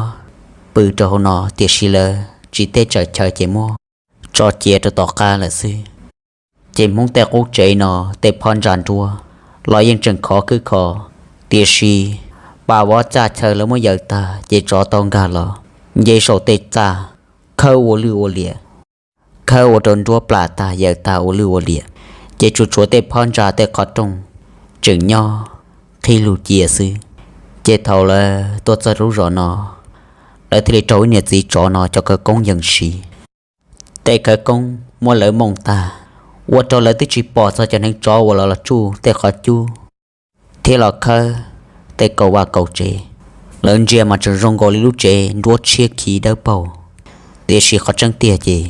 pw rau hauv no, tiam sis lawv tsis teb tsawm chaw ces muab tso cia rau tom qab lawm xwb. Ces Hmoob tej qub tsev no tej phab ntsa nruab los yeej tseem khov khwb kho, tiam sis pas vov txaj chaw lawv muab yaws tag ces tsov tau nkag los nce saum tej txaj khawb ua lwj ua liam, khawb ua rau nruab plam tag yaws tag ua lwj ua liam, ces tsuas tshuav tej phab ntsa tej qhov rooj tseem nyob qhib lug cia xwb. Ces thaum lawv tuaj txog lub zos no, lawv thiaj li raug ib niam txiv tsov no cov khawv koob yees siv. Tej khawv koob muab lawv mooj tag, ua rau lawv twb tsis pom txog cov hneev tsov uas los los tsuj tej qhov cub thiab los khawb tej kaum vaj kaum tsev. Lawv ntsia mas tseem zoo nkaus li lub tsev nruab tshiab khiv dawb paug, tiam sis qhov tseeb tiag ces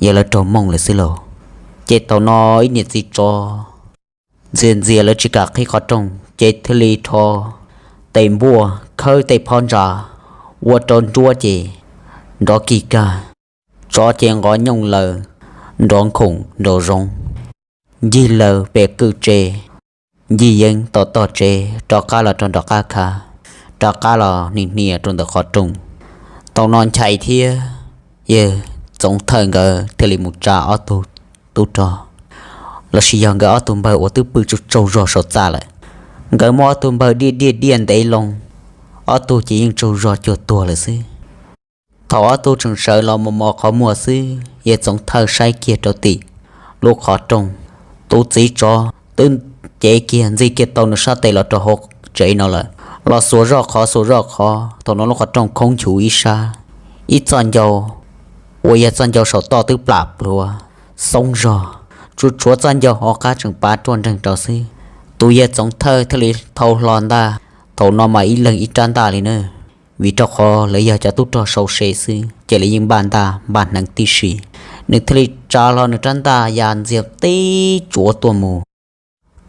yog lawv raug mooj lawm xwb lauj. Ces thaum no ib niam txiv tsov ntxias ntxias lawv tsis kam qhib qhov rooj, ces thiaj li rho tes npuaj khawb tej phab ntsa ua rau nruab ces nrov kig kag, tsov ces nqov nyooj laws nrov nkhoom nraum zoov, ncig laws pem kwj tse, ncig yeeb tom toj tsev rov qab los rau nram qab khav, rov qab los hnia hnia rau ntawm qhov rooj. Thaum no Nchai thiab yawg Txoov Thawj nkawd thiaj li mus tsa ob tug tub rog lossis yog nkawd ob tug npawg uas twb pw tsaug tsaug zog saum txaj lawm. Nkawd muab ob tug npawg diaj diaj diaj ntev loo, ob tug ces yeej tsaug zog cuag tuag lawm xwb. Thaum ob tug tseem sawv los mos mos qhov muag xwb, yawg Txoov Thawj saib kiag rau tim lub qhov rooj, tus txiv tsov twb cev kiag ntxig kiag tau nws sab tes los rau hauv tsev no lawm. Los xuas zoj qhov xuas zoj qhov, thaum no lub qhov rooj khoob nchuv ib sab, ib txoj ncau uas yog txoj ncau saum toj twb plam plhuav xoob zog, tsuas tshuav txoj ncau hauv qab tseem pav ruaj nreeg rau xwb. Tus yawg Txoov Thawj thiaj li thau hlo ntaj, thaum no mas ib leeg ib rab ntaj li na, vim rau qhov lawv yog cov tub rog sau se xwb ces lawv yeej npaj ntaj npaj hneev tib si. Nws thiaj li tsa hlo nws rab ntaj ya ntxiag tib tsuav tuaj mus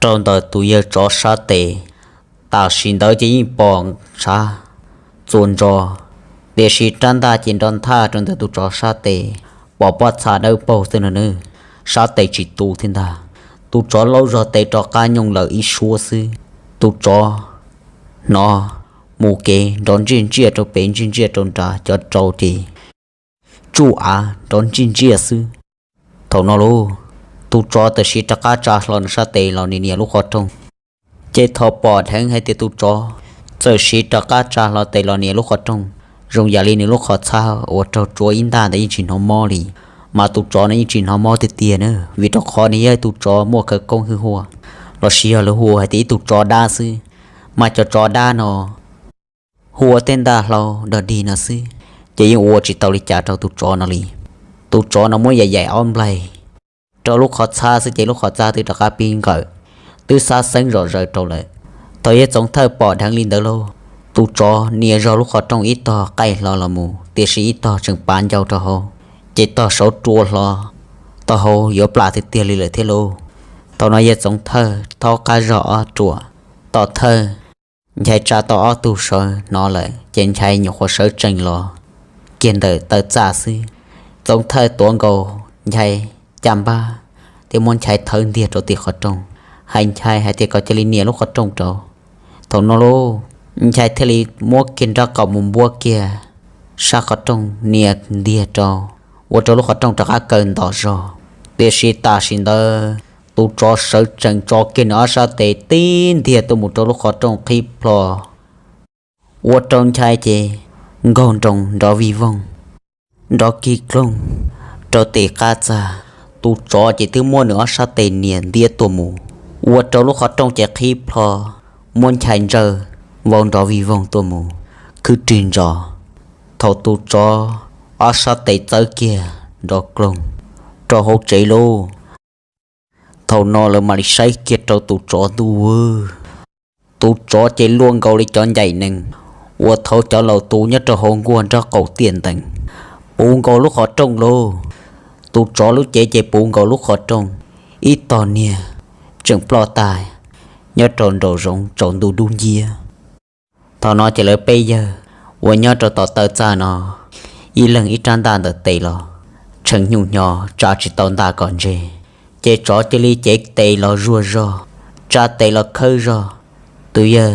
rau ntawm tus yawg tsov sab tes. Tam sim ntawd ces yeej pom ntshav txuas ntso, tiam sis rab ntaj ces nrov nthaj rau ntawm tus tsov sab tes, pom pob txha dawb paug xwb no na, sab tes tsis tu thiab ntag. Tus tsov laub zog tes rov qab nyooj lawm ib suab xwb, tus tsov hnov mus kev nrov ntsiaj ntsiaj rau pem ntsiaj ntsiaj rau nrad, cov rau ces tsuj av nrov ntsiaj ntsiaj xwb. Thaum no lauj, tus tsov txawm siv rov qab tsa hlo nws sab tes los nias nias lub qhov rooj. Ces thaum pom dheev hais tias tus tsov txawm siv rov qab tsa hlo tes los nias lub qhov rooj, zoo yam li nws lub qhov txhab uas raug tsuav ib ntaj ntawd yeej tsis hnov mob li, mas tus tsov no yeej tsis hnov mob tiag tiag na, vim rau qhov nws yog tus tsov muaj khawv koob hwj huaj, los sis yog lawv hu hais tias ib tug tsov dab xwb. Mas cov tsov dab no hu ua tej ntaj hlau dog dig no xwb, ces yeej ua tsis tau li cas rau tus tsov no li. Tus tsov no muab yaim yaim ob nplaig rau lub qhov txhab xwb ces lub qhov txhab twb rov qab pib nqawm, twb xab xeeb zom zaws rau lawm. Thaum yawg Txoov Thawj pom dheev li ntawd lauj, tus tsov nias zog lub qhov rooj ib tog qaij hlo los mus, tiam sis ib tog tseem pav ncau rau hauv, ces tog saud rua hlo, taub hau yuav plam tiag tiag li lawm thiab lauj. Thaum no yawg Txoov Thawj thaub qab zog ob ruam, tom thawj Nchai tsa tau ob tug sawv hnov lawm ces Nchai nyuam qhuav sawv tsees los kiag ntawm taw txaj xwb. Txoov Thawj tuav nkaus Nchai caj npab thiab muab Nchai thawb ntiag rau tim qhov rooj, hais Nchai hais tias kom cia li nias lub qhov rooj rau. Thaum no lauj, Nchai thiaj li muab kiag nraub qaum mus npuab kiag sab qhov rooj nias ntiag rau, ua rau lub qhov rooj rov qab kaw ntom zog. Tiam sis tam sim ntawd tus tsov sawv tsees tso kiag nws ob sab tes tib ntiag tuaj mus rau lub qhov rooj qhib plho, ua rau Nchai ces nkaug nroos nrov vij voog, nrov kig kloog rau tim qab txaj. Tus tsov ces twb muab nws ob sab tes nias ntiab tuaj mus, ua rau lub qhov rooj ces qhib plho, muab Nchai ntsawj vau nrov vij voog tuaj mus, khwb rig ntsos. Thaum tus tsov ob sab tes txawb kiag nrov kloog rau hauv tsev lauj, thaum no lawv mam li saib kiag rau tus tsov ntuj vwg. Tus tsov ces luaj nkaus li cov ncaim nees uas thaud cov laus tu nyob rau hauv nkuaj nraub qaum tiaj ntees, puv nkaus lub qhov rooj lauj. Tus tsov lub cev ces puv nkaus lub qhov rooj, ib tog niag tseem ploj tag nyob rau nraum zoov tsaus ntuj dub nciab. Thaum no ces lawv peb yawg uas nyob rau tom taw txaj no, ib leeg ib rab ntaj ntawm tes los, tshee nyuj hnyo tsa tsis tau ntaj kom ntseg, ces tsov cia li cev tes los zuag zog, tsa tes los khawb zog. Tus yawg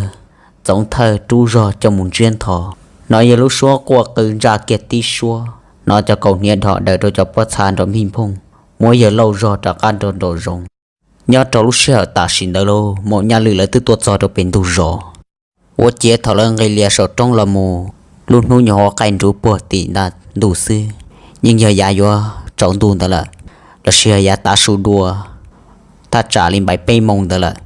Txoov Thawj rub zog coj mus ntsiab nthos, hnov yawg lub suab quaj qw ntsa kiag tib suab, hnov cov kaus hniav dhos daws rau cov pob txha nrov npij nphooj, muab yawg lauj zog rov qab nrog nraum zoov. Nyob rau lub sij hawm tam sim ntawd lauj, Maum Nyaj Lwm lawv twb tuaj txog rau pem ntug zos. Ua ciav thaum lawv nqis lias saum roob los mus, lub hnub nyuam qhuav qaij nruv puag tim ntag ntuj xwb, yeej yog yav yuav tsaus ntuj ntawd lawm, los sis yog yav tav su dua, thaj tsam li npaim peb moos ntawd lawm.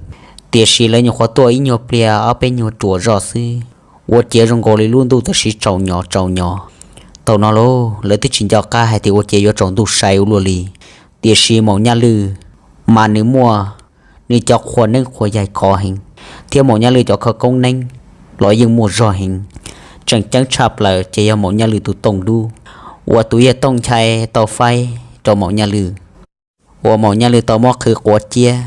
Tiam sis lawv nyuam qhuav tuaj ib nyuag pliag ob peb nyuag ruam zoj xwb, ua ciav zoo nkaus li lub ntuj tam sim tsaus nyo tsaus nyo. Thaum no lauj, lawv twb tsis nco qab hais tias ua ciav yuav tsaus ntuj sai ua luaj li, tiam sis Maum Nyaj Lwm mas nws muaj nws cov qhua neeb qhua yaig khov heev, thiab Maum Nyaj Lwm cov khawv koob neeb los yeej muaj zog heev. Tseem ceeb tshaj plaws ces yog Maum Nyaj Lwm tus tooj dub uas tus yawg Tooj Nchai tau faib rau Maum Nyaj Lwm, uas Maum Nyaj Lwm tau muab qhwv quav ciab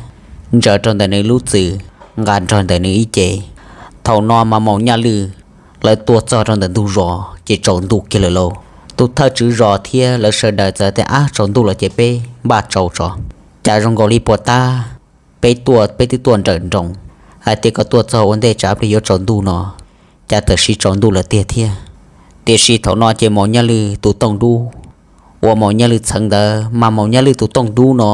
ntsaws rau ntawm nws lub txwm nqa nrog ntawm nws ib ce. Thaum no mas Maum Nyaj Lwm lawv tuaj txog rau ntawm ntug zos ces tsaus ntuj kiag lawm lauj. Tus thawj tswv zos thiab lawv sawv daws txawm tias, Ab, tsaus ntuj lawm ces peb npaj tsau tso. Cas zoo nkaus li puas tab peb tuaj, peb twb tuaj nrawm nroos hais tias kom tuaj txog ua ntej tsam pliag yuav tsaus ntuj no, cas tam sim tsaus ntuj lawm tiag thiab. Tiam sis thaum no ces Maum Nyaj Lwm tus tooj dub uas Maum Nyaj Lwm txheev ntawd mas Maum Nyaj Lwm tus tooj dub no,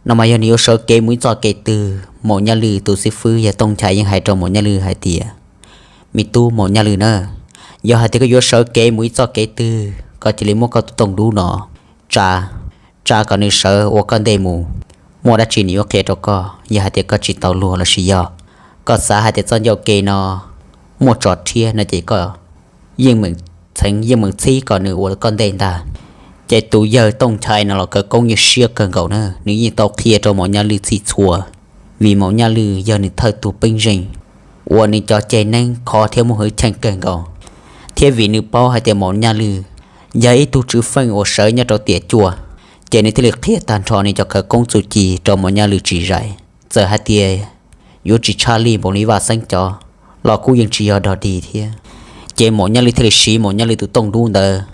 no mas yog nws yuav sawv kev mus ib txoj kev twg, Maum Nyaj Lwm tus xib fwb yawg Tooj Nchai yeej hais rau Maum Nyaj Lwm hais tias, Me tub Maum Nyaj Lwm na, yog hais tias koj yuav sawv kev mus ib txoj kev twg, koj cia li muab koj tus tooj dub no tsa, tsa kom nws sawv ua koj ntej mus. muaj dab tsi nws yuav qhia rau koj. Yog hais tias koj tsis tau luag los sis yog koj xav hais tias txoj ncauj ke no muaj tsov rhiab no ces koj yeej meem txheev yeej meem txhib kom nws ua koj ntej ntag. Ces tus yawg Tooj Nchai no los khawv koob yeej siab kawg nkaus na, nws yeej tau qhia rau Maum Nyaj Lwj txhij txhua, vim Maum Nyaj Lwj yog nws thawj tug peeb zeej uas nws cov ceg neeb khov thiab muaj hwj chim kawg nkaus, thiab vim nws paub hais tias Maum Nyaj Lwj yog ib tug tswv feej uas sawv nyob rau tiam cuaj, ces nws thiaj li qhia tag nrho nws cov khawv koob txuj ci rau Maum Nyaj Lwj tsis zais. Txawm hais tias yuav tsis tshaj lij npaum li Vaj Xeeb cov los kuj yeej tsis yog dog dig thiab. Ces Maum Nyaj Lwj thiaj li siv Maum Nyaj Lwj tus tooj dub ntawd.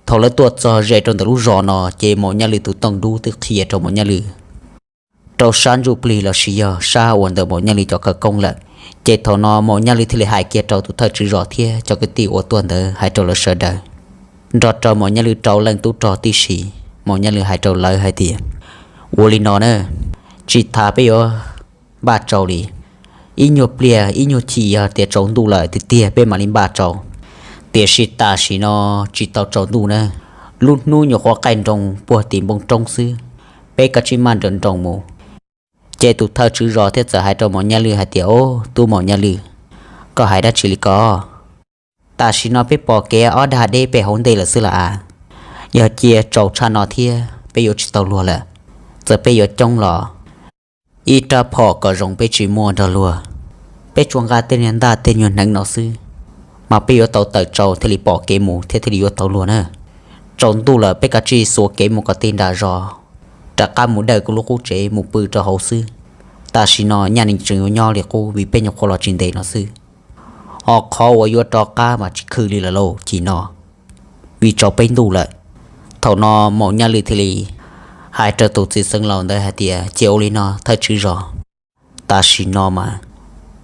Thaum lawv tuaj txog ze rau ntawm lub zos no ces Maum Nyaj Lwj tus tooj dub twb qhia rau Maum Nyaj Lwj rau sab ntsuj plig los sis yog sab uas ntawm Maum Nyaj Lwj cov khawv koob lawm. Ces thaum no Maum Nyaj Lwj thiaj li hais kiag rau tus thawj tswv zos thiab cov kwv tij uas tuaj ntawd hais rau lawv sawv daws, nrog rau Maum Nyaj Lwj rau leej tub rog tib si. Maum Nyaj Lwj hais rau lawv hais tias, ua li no na, tsis tas peb yuav npaj tsau li. Ib nyuag pliag ib nyuag chim yog tias tsaus ntuj lawm tiag tiag peb mam li npaj tsau, tiam sis tam sim no tsis tau tsaus ntuj na, lub hnub nyuam qhuav qaij nroo puag tim npoo roob xwb, peb kav tsij maj nrawm nroos mus. Ces tus thawj tswv zos thiaj txawm hais rau Maum Nyaj Lwj hais tias, o, tub Maum Nyaj Lwj, koj hais dab tsi li ko? Tam sim no peb pom kev ob dag deb pem hauv ntej lawm xwb las. Yog cia tsaus tshaj no thiab peb yuav tsis tau luag lawm. Txawm peb yuav coob los ib rab phom kom zoo peb tsis muaj nrog luag. Peb tsuas nqa tej niag ntaj tej nyuag hneev no xwb, mas peb yuav tau tawm tsau thiaj li pom kev mus thiab thiaj li yuav tau luag na. Tsaus ntuj lawm peb kav tsij xuas kev mus kom tig nram zos, rov qab mus dawj kuv lub qub tsev mus pw rau hauv xwb. Tam sim no nyaj nws tseem yuav nyob li qub vim peb nyuam qhuav los tsis ntev no xwb. Ho qhov uas yuav rov qab mas tsis khwv li lawm lauj, chim no vim tsaus peb ntuj lawm. Thaum no Maum Nyaj Lwj thiaj li hais rau tus txiv xeev laus ntawd hais tias, cia ua li no thawj tswv zos, tam sim no mas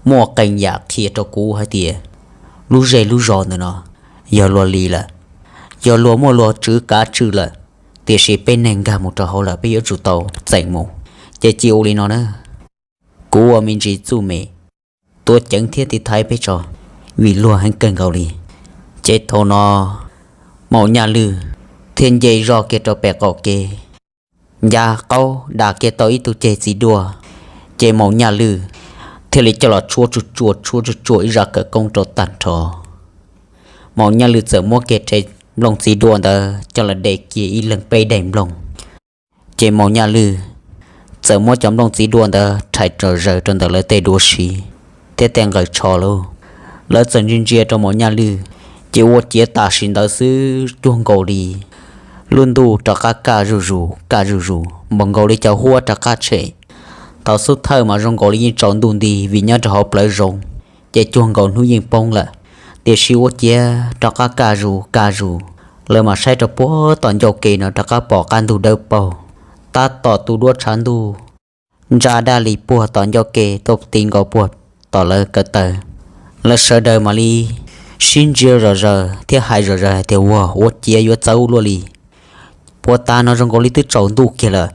muaj qee yam qhia rau kuv hais tias lub zej lub zos ntawm no yog luag li lawm. Yog luag muaj luag tswv kav tswj lawm, tiam sis peb neeg nkag mus rau hauv lawm peb yuav tsum tau txeem mus. Ces cia ua li no na, kuv ua me ntsis txuj mem tuav ceev thiab tiv thaiv peb tso, vim luag heev kawg nkaus li. Ces thaum no Maum Nyaj Lwj thiaj nce zoj kiag rau pem qaum kev, ncav qaub dam kiag tau ib tug ceg txiv duaj. Ces Maum Nyaj Lwj thiaj li coj los tshuab tsuj tsuav tshuab tsuj tsuav ib zaj khawv koob rau tag nrho. Maum Nyaj Lwj txawm muab kiag rhe nplooj txiv duaj ntawd coj los de kiag ib leeg peb daim nplooj. Ces Maum Nyaj Lwj txawm muab cov nplooj txiv duaj ntawd rhais rawm zaws rau ntawm lawv tej duav siv thiab tej nqaws tsho lauj. Lawv txawm ntsia ntsia rau Maum Nyaj Lwj, ces ua ciav tam sim ntawd xwb cuag nkaus li lub ntuj rov qab kaj zuj zus kaj zuj zus, npaum nkaus li cov huab rov qab tshem. Thaum xub thawj mas zoo nkaus li yeej tsaus ntuj nti vim nyob rau hauv plawv zoov, ces cuag nkaus hnub yeej poob lawm. Tiam sis ua ciav rov qab kaj zus kaj zus, lawv mam saib rau puag tom ncauj ke no rov qab pom qab ntug dawb paug, tab tom tu duab tshav ntuj ntsa daj li puag tom ncauj ke tuaj ti nkaus puag tom lawv ko taw. Lawv sawv daws mam li sib ntsia zom zaws thiab hais zom zaws hais tias, ua, ua ciav yuav txawv luaj li. Puag ta no zoo nkaus li twb tsaus ntuj kiag lawm,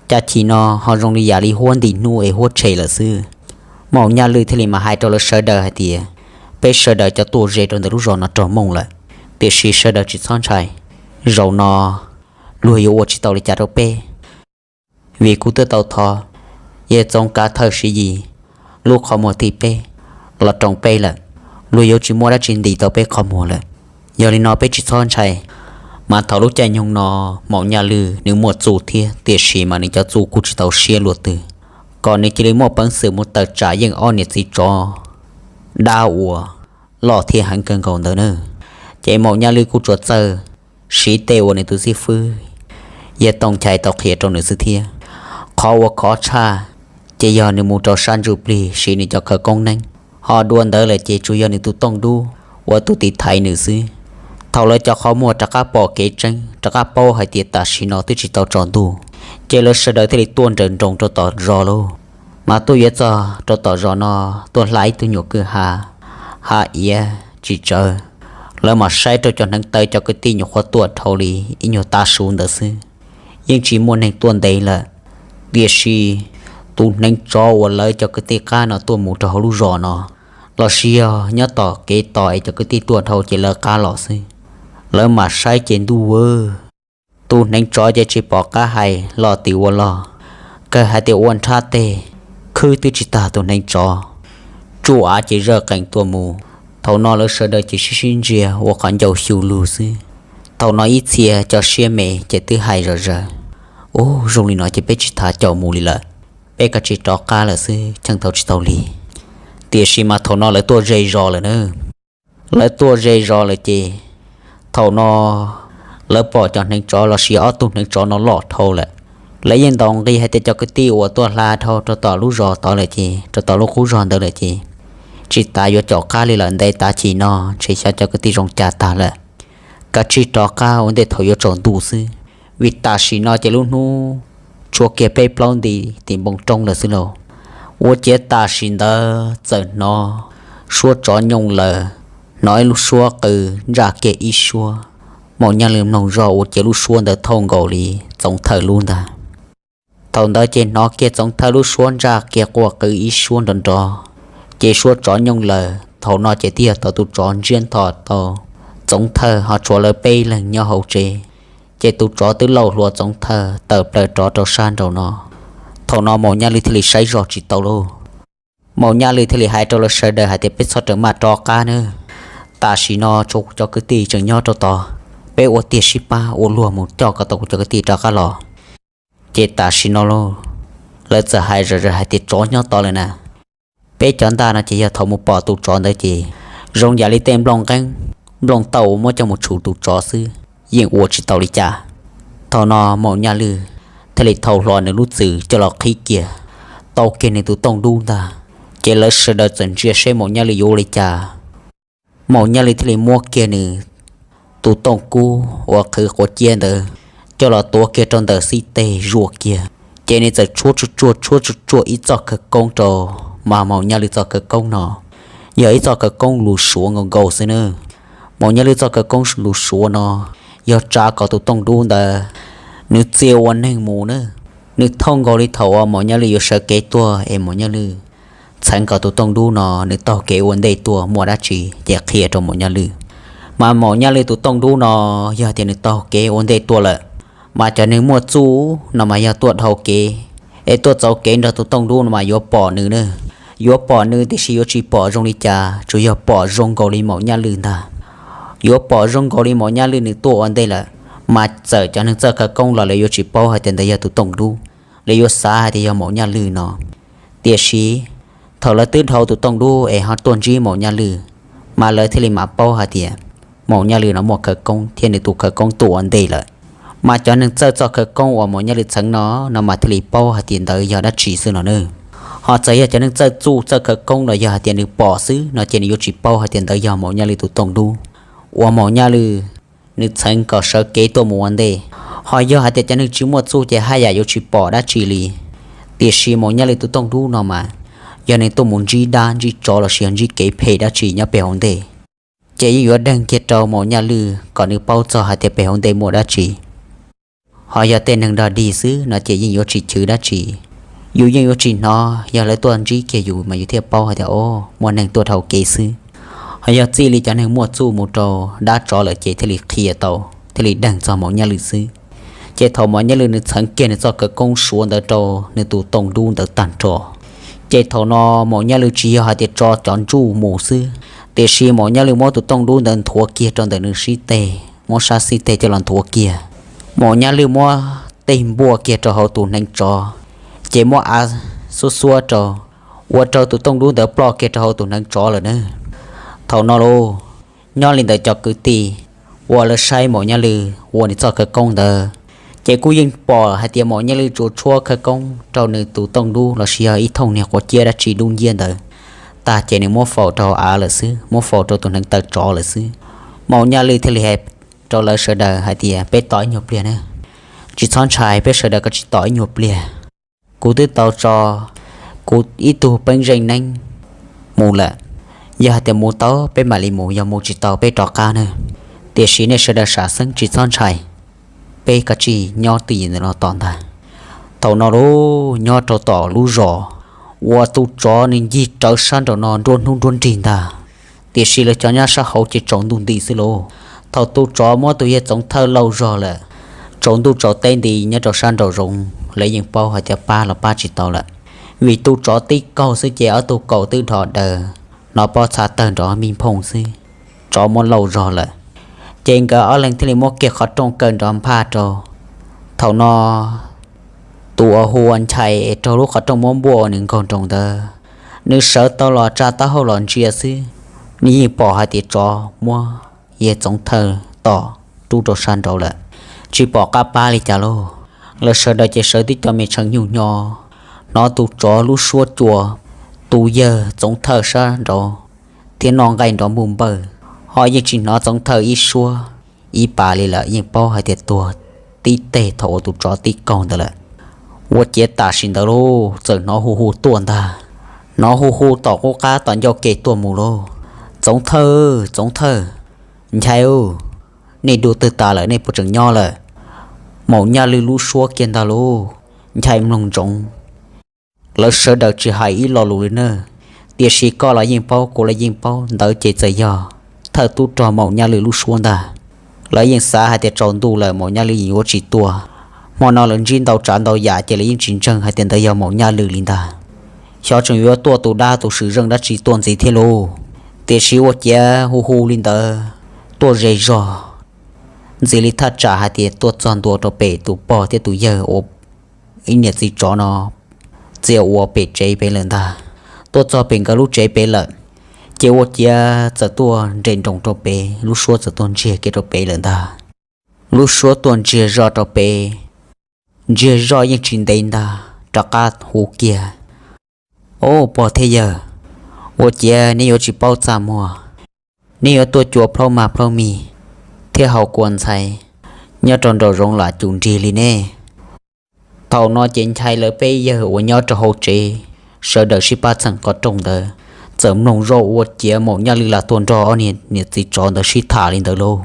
cas chim no ho zoo li yam li huab nti hnub es huab tshem lawm xwb. Maum Nyaj Lwj thiaj li mas hais rau lawv sawv daws hais tias, peb sawv daws cov tuaj ze rau ntawm lub zos no raug mooj lawm, tiam sis sawv daws tsis txhob ntshai. Zaum no luag yuav ua tsis tau li cas rau peb, vim kuv twb tau thov Yawg Txoov Kav Thawj Siv Yis lub qhov muag thib peb los roos peb lawm, luag yuav tsis muaj dab tsi ntis tau peb qhov muag lawm. Yog li no peb tsis txhob ntshai. Mas thaum lub caij nyoog no Maum Nyaj Lwj nws muaj txuj thiab, tiam sis mas nws cov txuj kuj tsis tau siab luaj twg, kom nws cia li muaj peev xwm mus tawm tsam yeej ob niam txiv tsov dab uas loj thiab heev kawg nkaus ntawd na. Ces Maum Nyaj Lwj kuj tsuas txawj siv tej uas nws tus xib fwb Yawg Tooj Nchai tau qhia rau nws xwb thiab. Qhov uas khov tshaj ces yog nws mus rau sab ntsuj plig siv nws cov khawv koob neeb, ho dua ntawd lawm ces tsuas yog nws tus tooj dub ua tus tiv thaiv nws xwb. Thaum lawv cov qhov muag rov qab pom kev tseeb, rov qab paub hais tias tam sim no twb tsis tau tsaus ntuj, ces lawv sawv daws thiaj li tuaj nrawm nroos rau tom zos lauj. Mas tuaj yuav txog rau tom zos no, tuaj hla ib tug nyuam kwj ha, ha iav tsis tsawg. Lawv mam saib rau cov hneev taw cov kwv tij nyuam qhuav tuaj dhau li ib nyuag tav su ntawd xwb, yeej tsis muaj neeg tuaj ntev lawm. Tiam sis tus hneev tsov uas lawv cov kwv tij qab no tuaj mus rau hauv lub zos no, los sis yog nyob tom kev tos es cov kwv tij tuaj dhau ces lawv qab los xwb. Lawv mam saib ces ntuj aw, tus hneev tsov ces tsis pom qab hais, loj tim ua loj, kawg hais tias ua nrhab teg, khwb twb tsis tag tus hneev tsov, tsuj av ces zawj qees tuaj mus. Thaum no lawv sawv daws ces sib sib ntsia ua qhov ncauj xyu lug xwb. Thaum no ib txhia cov siab me ces twb hais zom zaws, Ub, zoo li no ces peb tsis txhob caum mus li lawm, peb kav tsij rov qab lawm xwb, cheem tau tsis tau li. Tiam sis mas thaum no lawv tuaj ze zos lawm na. Lawv tuaj ze zos lawm ces thaum no lawv pom cov hneev tsov los sis ob tug hneev tsov no loj dhau lawm. Lawv yeej ntaus nqi hais tias cov kwv tij uas tuaj hla dhau rau tom lub zos tod lawm ces, rau tom lub qub zog ntawd lawm ces, tsis tas yuav caum qab li lawm, ntev tav chim no ntshe xyov cov kwv tij zoo cas tag lawm. Kav tsij rov qab ua ntej thaum yuav tsaus ntuj xwb, vim tam sim no ces lub hnub tshuav kiag peb plaub nti tim npoo roob lawm xwb lauj. Ua ciav tam sim ntawd txawm hnov suab tsov nyooj lawm, hnov ib lub suab qw ntsaj kiag ib suab. Maum Nyaj Lwj mloog zog ua ciav lub suab ntawd thauj nkaus li Txoov Thawj lub ntag. Thaum ntawd ces hnov kiag Txoov Thawj lub suab ntsaj kiag quaj qw ib suab nrov nrov, ces suab tsov nyooj lawm. Thaum no ces twb yog tau tus tsov ntsiab ntho tau Txoov Thawj ho tshuav lawv peb leeg nyob hauv tsev, ces tus tsov twb lauj hluas Txoov Thawj tawm plaws rov rau sab nraum no. Thaum no Maum Nyaj Lwj thiaj li saib zog tsis tau lauj. Maum Nyaj Lwj thiaj li hais rau lawv sawv daws hais tias peb txhob rawm maj rov qab nawb. Tam sim no tshuav kuv cov kwv tij tseem nyob rau tod, peb ua tiag sib pab ua luag mus coj kom tau kuv cov kwv tij rov qab los. Ces tam sim no lauj, lawv txawm hais zom zaws hais tias tsov nyob tod lawm na. Peb cov ntaj no ces yog thaum mus pom tus tsov ntawd ces zoo yam li tej nplooj nqeeb, nplooj tauj uas muab coj mus tshum tus tsov xwb, yeej ua tsis tau li cas. Thaum no Maum Nyaj Lwj thiaj li thau hlo nws lub txwm coj los qhib kiag, tau kiag nws tus tooj dub ntag. Ces lawv sawv daws txawm ntsia seb Maum Nyaj Lwj yuav ua li cas. Maum Nyaj Lwj thiaj li muab kiag nws tus tooj kub uas qhwv quav ciab ntawd coj los tuav kiag rau ntawm xib teg zuaj kiag, ces nws txawm tshuab tsuj tsuag tshuab tsuj tsuag ib txoj khawv koob rau. Mas Maum Nyaj Lwj txoj khawv koob no yog ib txoj khawv koob lus Suav nkaus nkaus xwb nawb. Maum Nyaj Lwj txoj khawv koob lus Suav no yog tsa kom tus tooj dub ntawd nws txia ua neeg mus na. Nws thooj nkaus li thaum uas Maum Nyaj Lwj yuav sawv kev tuaj es Maum Nyaj Lwj txheev kom tus tooj dub no nws taug kev ua ntej tuaj muaj dab tsi ces qhia rau Maum Nyaj Lwj. Mas Maum Nyaj Lwj tus tooj dub no yog tias nws taug kev ua ntej tuaj lawm, mas cov neeg muaj txuj no mas yog tuaj dhau kev es tuaj txaus kev nrog tus tooj dub no mas yuav pom nws na. Yuav pom nws tiam sis yuav tsis pom zoo li cas, tsuas yog pom zoo nkaus li Maum Nyaj Lwj ntag. Yuav pom zoo nkaus li Maum Nyaj Lwj nws tuaj ua ntej lawm, mas txawm cov neeg txawj khawv koob los lawv yuav tsis paub hais tias ntawd yog tus tooj dub, lawv yuav xav hais tias yog Maum Nyaj Lwj no. Tiam sis thaum lawv twb dhau tus tooj dub es ho tuaj ntsib Maum Nyaj Lwj, mas lawv thiaj li mam paub hais tias Maum Nyaj Lwj no muaj khawv koob thiab nws tus khawv koob tuaj ua ntej lawm. Mas cov neeg txawj txoj khawv koob uas Maum Nyaj Lwj txheev no, no mas thiaj li paub hais tias ntawd yog dab tsi xwb no na. Ho txawm yog cov neeg txawj txuj txawj khawv koob los yog hais tias nws pom xwb no ces nws yuav tsis paub hais tias ntawd yog Maum Nyaj Lwj tus tooj dub uas Maum Nyaj Lwj nws txheev kom sawv kev tuaj mus ua ntej. Ho yog hais tias cov neeg tsis muaj txuj ces haj yam yuav tsis pom dab tsi li. Tiam sis Maum Nyaj Lwj tus tooj dub no mas yog nws tuaj mus ntsib dab ntsib tsov los sis yog ntsib kev phem dab tsi nyob pem hauv ntej, ces yeej yuav deeg kiag rau Maum Nyaj Lwj kom nws paub txog hais tias pem hauv ntej muaj dab tsi. Ho yog tej neeg dog dig xwb no ces yeej yuav tsis chwv dab tsi. Yus yeej yuav tsis hnov, yog lawv tuaj ntsib kiag yus mas yus thiaj paub hais tias o, muaj neeg tuaj dhau kev xwb. Ho yog txij li cov neeg muaj txuj mus rau dab tsov lawm ces thiaj li qhia tau, thiaj li deeg txog Maum Nyaj Lwj xwb. Ces thaum Maum Nyaj Lwj nws txheev kiag nws txoj khawv koob Suav ntawd rau nws tus tooj dub ntawd tag nrho, ces thaum no Maum Nyaj Lwj tsis yog hais tias tso cov ntsuj mus xwb, tiam sis Maum Nyaj Lwj muab tus tooj dub ntawd nthuav kiag rau ntawm nws sib teg, muab sab xib teg coj los nthuav kiag. Maum Nyaj Lwj muab tes npuaj kiag rau hauv tus hneev tsov, ces muab av xuab xuab rau, ua rau tus tooj dub ntawd ploj kiag rau hauv tus hneev tsov lawm na. Thaum no lauj, nyob li ntawd cov kwv tij uas lawv saib Maum Nyaj Lwj ua nws txoj khawv koob ntawd, ces kuj yeej pom hais tias Maum Nyaj Lwj tsuas tshuab khawv koob rau nws tus tooj dub los sis yog ib thooj niag quav ciab dab tsi dub nciab ntawd tag ces nws muab faus rau av lawm xwb, muab faus rau tus hneev taw tsov lawm xwb. Maum Nyaj Lwj thiaj li hais rau lawv sawv daws hais tias peb tos ib nyuag pliag na, tsis txhob ntshai, peb sawv daws koj tsis tos ib nyuag pliag. Kuv twb tau tso kuv ib tug peeb zeej neeb mus lawm. Yog hais tias mus tau peb mam li mus, yog mus tsis tau peb rov qab na. Tiam sis nej sawv daws sam xeeb tsis txhob ntshai, peb koj tsij nyob twj ywm ntawm no tos ntag. Thaum no lauj, nyob rau tom lub zos uas tus tsov nws ncig rawv sab nraum no nruab hnub nruab nrig ntag, tiam sis lawv cov nyob sab hauv ces tsaus ntuj nti xwb lauj. Thaum tus tsov muab tus yawg Txoov Thawj lauj zog lawm, tsaus ntuj tsaus teb nti nyob rau sab nraum zoov, lawv yeej paub hais tias pab los pab tsis tau lawm. Vim tus tsov tib kaug xwb ces ob tug kaus twb dhos daws, hnov pob txha tawg nrov mij phooj xwb, tsov muab lauj zog lawm. Ces nkawd ob leeg thiaj li muab kiag qhov rooj kaw nrov nphaj rau. Thaum no tus uas hu ua Nchai es raug lub qhov rooj muab npuaj ua nws nkaug nroos ntawd, nws sawv tau los tsa taub hau los ntsia xwb, nws yeej pom hais tias tsov muab yawg Txoov Thawj tom rub rau sab nraud lawm, tsis pom qab pab li cas lauj. Lawv sawv daws ces sawv tib co me tshee nyuj hnyo, hnov tus tsov lub suab cua tus yawg Txoov Thawj sab nraud thiab noj nqaij nrov npuj npawj, ho yeej tsis hnov Txoov Thawj ib suab ib pas li lawm, yeej paub hais tias tuag tib teg thaum uas tus tsov tib kaug ntawd lawm. Ua ciav tam sim ntawd lauj, txawm hnov hu hu tuaj ntag. Hnov hu hu tom qub qab tom ncauj ke tuaj mus lauj. Txoov Thawj, Txoov Thawj, Nchai, nej dua twg tas lawm, nej puas tseem nyob lawm? Maum Nyaj Lwj lub suab kiag ntag lauj. Nchai mloog ntsoov, lawv sawv daws tsis hais ib lo lus li na, tiam sis koj los yeej paub, kuv los yeej paub, ntawd ces txawm yog thawj tub rog Maum Nyaj Lwj lub suab ntag. Lawv yeej xav hais tias tsaus ntuj lawm Maum Nyaj Lwj yeej yuav tsis tuaj. Hmo no lawv ntsib ntau tsav ntau yam ces lawv yeej tsis ntseeg hais tias ntawd yog Maum Nyaj Lwj li ntag. Xyov tseem yuav tuaj tus dab tus swm zeej dab tsi tuaj ntxiv thiab lauj. Tiam sis ua ciav hu hu li ntawd tuaj ze zog, ntxiv li thaj tsam hais tias tuaj txog ntua rau pem tus pog thiab tus yawg uas ib niam txiv tsov no txia ua pem tsev pem lawm ntag. Tuaj txog pem nkawd lub tsev pem lawm, ces ua ciav txawm tuaj nres nroos rau pem, lub suab txawm tuaj ntsiag kiag rau pem lawm ntag. Lub suab tuaj ntsiag zoj rau pem, ntsiag zoj yeej tsis ntev ntag rov qab hu kiag, Au, pog thiab yawg, ua ciav neb yuav tsis paub txaj muag, neb yuav tuaj cua plaub mag plaub mig thiab haus kua ntxhais nyob rau nraum zoov lam cum nrig li ne. Thaum no ces Nchai lawv peb yawg uas nyob rau hauv tsev, sawv daws sib pab txheem qhov rooj ntawd, txawm mloog zoj ua ciav Maum Nyaj Lwj lam tuaj nrog ob niam txiv tsov ntawd sib tham li ntawd lauj.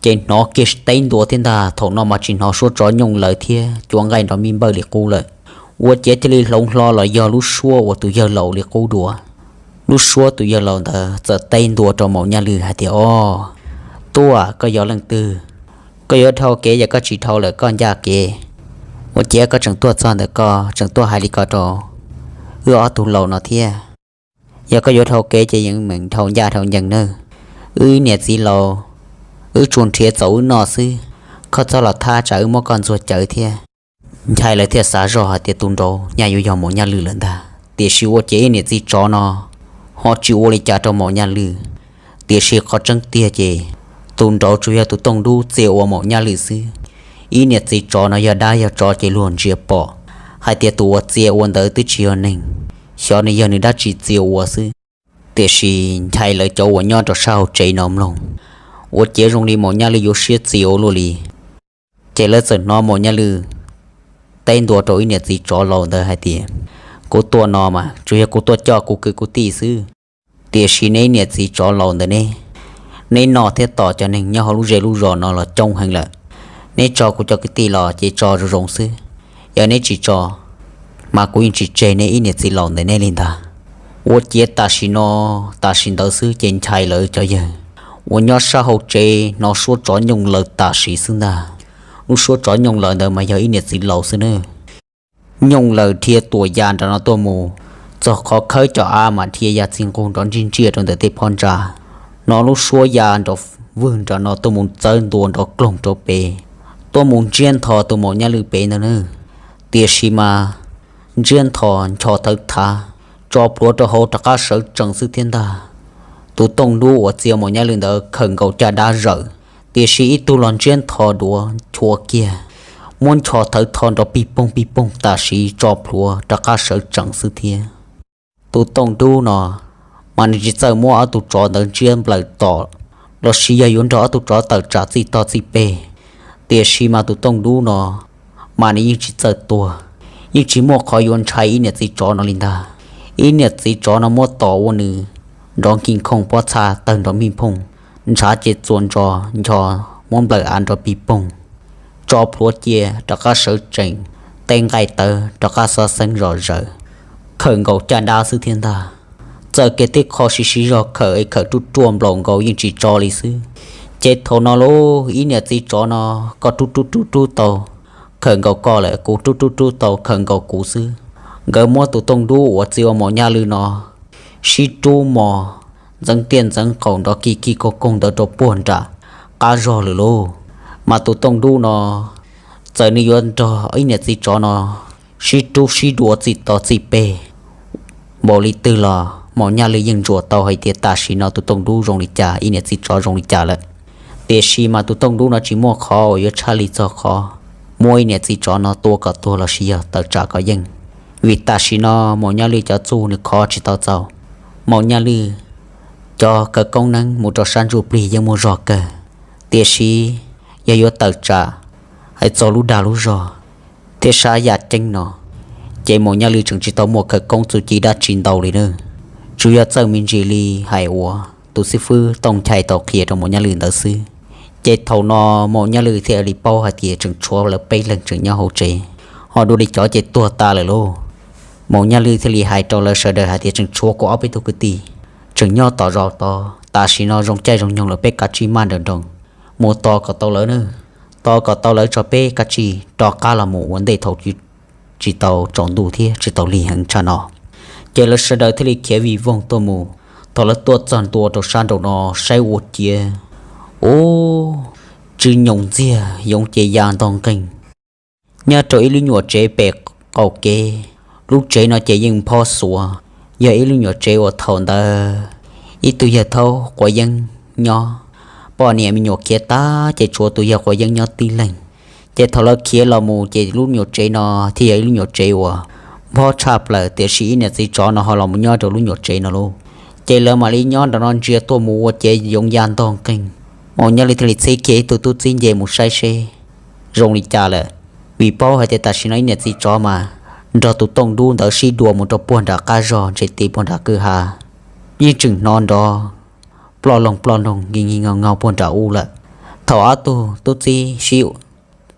Ces hnov kiag teb ntua thiab ntag, thaum no mas tsis hnov suab tsov nyooj lawv thiab cua nqaij nrov mij npawj li qub lawm. Ua ciav cia li hloov hlo los yog lub suab uas tus yawg laus li qub dua. Lub suab tus yawg laus ntawd txawm teb ntua rau Maum Nyaj Lwj hais tias, Au, tub, koj yog leej twg? Koj yuav dhau kev yog koj tsis dhau lawm koj ncaj kev. Ua ciav koj tseem tuaj txog ntawm ko tseem tuaj hais li ko rau wb ob tug laus no thiab. Yog koj yuav dhau kev ces yeej meem dhau ncaj dhau ncees nawb. Wb niam txiv laus, wb tsuas nrhiav txaus wb noj xwb, koj txhob los thab tsam wb muab koj ntxuag cawv thiab. Nchai lawv thiaj xav zoj hais tias tus nraud nyaj yuav yog Maum Nyaj Lwj lawm ntag, tiam sis ua ciav ib niam txiv tsov no ho tsis ua li cas rau Maum Nyaj Lwj. Tiam sis qhov tseeb tiag ces tus nraud tsuas yog tus tooj dub txia ua Maum Nyaj Lwj xwb. Ib niam txiv tsov no yog dab yog tsov ces luag ntsia pom hais tias tus uas txia ua ntawd twb tsis yog neeg, xyov nws yog nws dab tsi txia ua xwb. Tiam sis Nchai lawv cov uas nyob rau sab hauv tsev no mloog, ua ciav zoo li Maum Nyaj Lwj yuav siab txia ua luaj li. Ces lawv txawm hnov Maum Nyaj Lwj teb ntua rau ib niam txiv tsov laus ntawd hais tias, Kuv tuaj no mas tsuas yog kuv tuaj coj kuv kwv kuv tij xwb. Tiam sis neb niam txiv tsov laus ntawm neb, neb noj thiab tom cov neeg nyob hauv lub zej lub zos no los coob heev lawm. Neb tso kuv cov kwv tij los ces tso zoo zoo xwb, yog neb tsis tso mas kuv yeej tsis tseg neb ib niam txiv laus ntawm neb li ntag. Ua ciav tam sim no, tam sim ntawd xwb ces Nchai lawv cov yawg uas nyob sab hauv tsev hnov suab tsov nyooj lawv tam sim xwb ntag. Lub suab tsov nyooj lawv ntawd mas yog ib niam txiv laus xwb nawb. Nyooj lawv dhia tuam ya nram no tuaj mus, txog qhov khawb cov av mas dhia ya txij nqug nrov ntsij ntsiaj rau ntawm tej phab ntsa. Hnov lub suab ya nrov vwg nram no tuaj mus txawb ntua nrov kloog rau pem, tuaj mus ntsiab ntho tus Maum Nyaj Lwj pem ntag nawb. Tiam sis mas ntsiab ntho ncho thawv thav, tso plhuav rau hauv rov qab sawv tsees xwb thiab ntag. Tus tooj dub uas txia Maum Nyaj Lwj ntawd khawm nkaus caj dab zawm, tiam sis ib tug los ntsiab ntho duav nchua kiag, muab ncho thawv tho nrov pig poog pig poog tam sim tso plhuav rov qab sawv tsees xwb thiab. Tus tooj dub no mas nws tsis txawj muab ob tug tsov ntawd ntsiab nplaws tom, los sis yog yuav nrog ob tug tsov tawm tsam txij tog txij peg. Tiam sis mas tus tooj dub no mas nws yeej tsis txawj tuag, yeej tsis muaj qhov yuav ntshai ib niam txiv tsov no li ntag. Ib niam txiv tsov no muab tom ua nws nrov nkig nkhooj pob txha tawg nrov mij phooj, ntshav ces txuas ntso ncho muab nplawm av nrov pig poog, tso plhuav cia rov qab sawv tsees, tej nqaij tawv rov qab xov xeeb zom zaws, khawm nkaus caj dab xwb thiab ntag. Txawm kiag tib qho siv siv zog khawm es khawm ruaj ruaj nplaum nkaus yeej tsis tso li xwb. Ces thaum no lauj, ib niam txiv tsov no koj rub rub rub rub tau, khaws nkaus koj lawm, kuv rub rub rub tau khaws nkaus kuv xwb. Nkawd muab tus tooj dub uas txi ua Maum Nyaj Lwj no sib rub mos ntxeev tiaj ntxeev qaum nrov kig kig koog koog ntawd rau puag nram qab zog lawm lauj. Mas tus tooj dub no txawm nws yuav nrog ib niam txiv tsov no sib rub sib dua txij tos txij peg npaum li twg los Maum Nyaj Lwj yeej ntsuas tau hais tias tam sim no tus tooj dub zoo li cas, ib niam txiv tsov zoo li cas lawm. Tiam sis mas tus tooj dub no tsis muaj qhov uas yuav tshaj li txog qhov muab ib niam txiv tsov no tua kom tuag los sis yog tawm tsam kom yeej. Vim tam sim no Maum Nyaj Lwj cov txuj nws khov tsis tau txaus. Maum Nyaj Lwj cov khawv koob neeb mus rau sab ntsuj plig yeej muaj zog kawg, tiam sis yog yuav tawm tsam hais txog lub dag lub zog thiab sab yaj ceeb no, ces Maum Nyaj Lwj tseem tsis tau muaj khawv koob txuj ci dab tsi ntau li na. Tsuas yog txawj me ntsis li hais uas tus xib fwb Tooj Nchai tau qhia rau Maum Nyaj Lwj ntawd xwb. Ces thaum no Maum Nyaj Lwj thiaj li paub hais tias tseem tshuav lawv peb leeg tseem nyob hauv tsev, ho dua li cov ces tuag tas lawm lauj. Maum Nyaj Lwj thiaj li hais rau lawv sawv daws hais tias tseem tshuav kuv ob peb tug kwv tij tseem nyob tom zos tod, tam sim no zoo caij zoo nyoog lawm, peb kav tsij maj nrawm nroos mus tos kom tau lawv na. Tos kom tau lawv tso peb kav tsij rov qab los mus ua ntej thaum tsis tau tsaus ntuj thiab tsis tau lig heev tshaj no. Ces lawv sawv daws thiaj li khiav vij voog tuaj mus. Thaum lawv tuaj txog ntua rau sab nraum no saib ua ciav, ub, tsw nyoos ntxiag yoov ces ya ntog nqeeg. Nyob rau ib lub nyuam tsev pem qaum kev, lub tsev no ces yeej phob xuav, yog ib lub nyuam tsev uas thaum ntawd ib tug yawg thaub quav yeeb nyob. Poj niam me nyuam khiav tag ces tshuav tus yawg quav yeeb nyob tib leeg. Ces thaum lawv khiav los mus ces lub nyuam tsev no thiaj yog ib lub nyuam tsev uas phob tshaj plaws, tiam sis ib niam txiv tsov no ho los mus nyob rau lub nyuam tsev no lauj. Ces lawv mam li nyob nram no ntsia tuaj mus ua ciav yoov ya ntog nqeeg. Maum Nyaj Lwj thiaj li txib kiag ib tug tub txib nce mus saib seb zoo li cas lawm, vim paub hais tias tam sim no ib niam txiv tsov mas nrog tus tooj dub ntawd sib dua mus rau puag nram qab zog ntshe ti puag nram kwj ha. Yeej tseem hnov nrov ploj loog ploj loog nkig nkig nkaug nkaug puag nram ub lawm. Thaum ob tug tub txib sib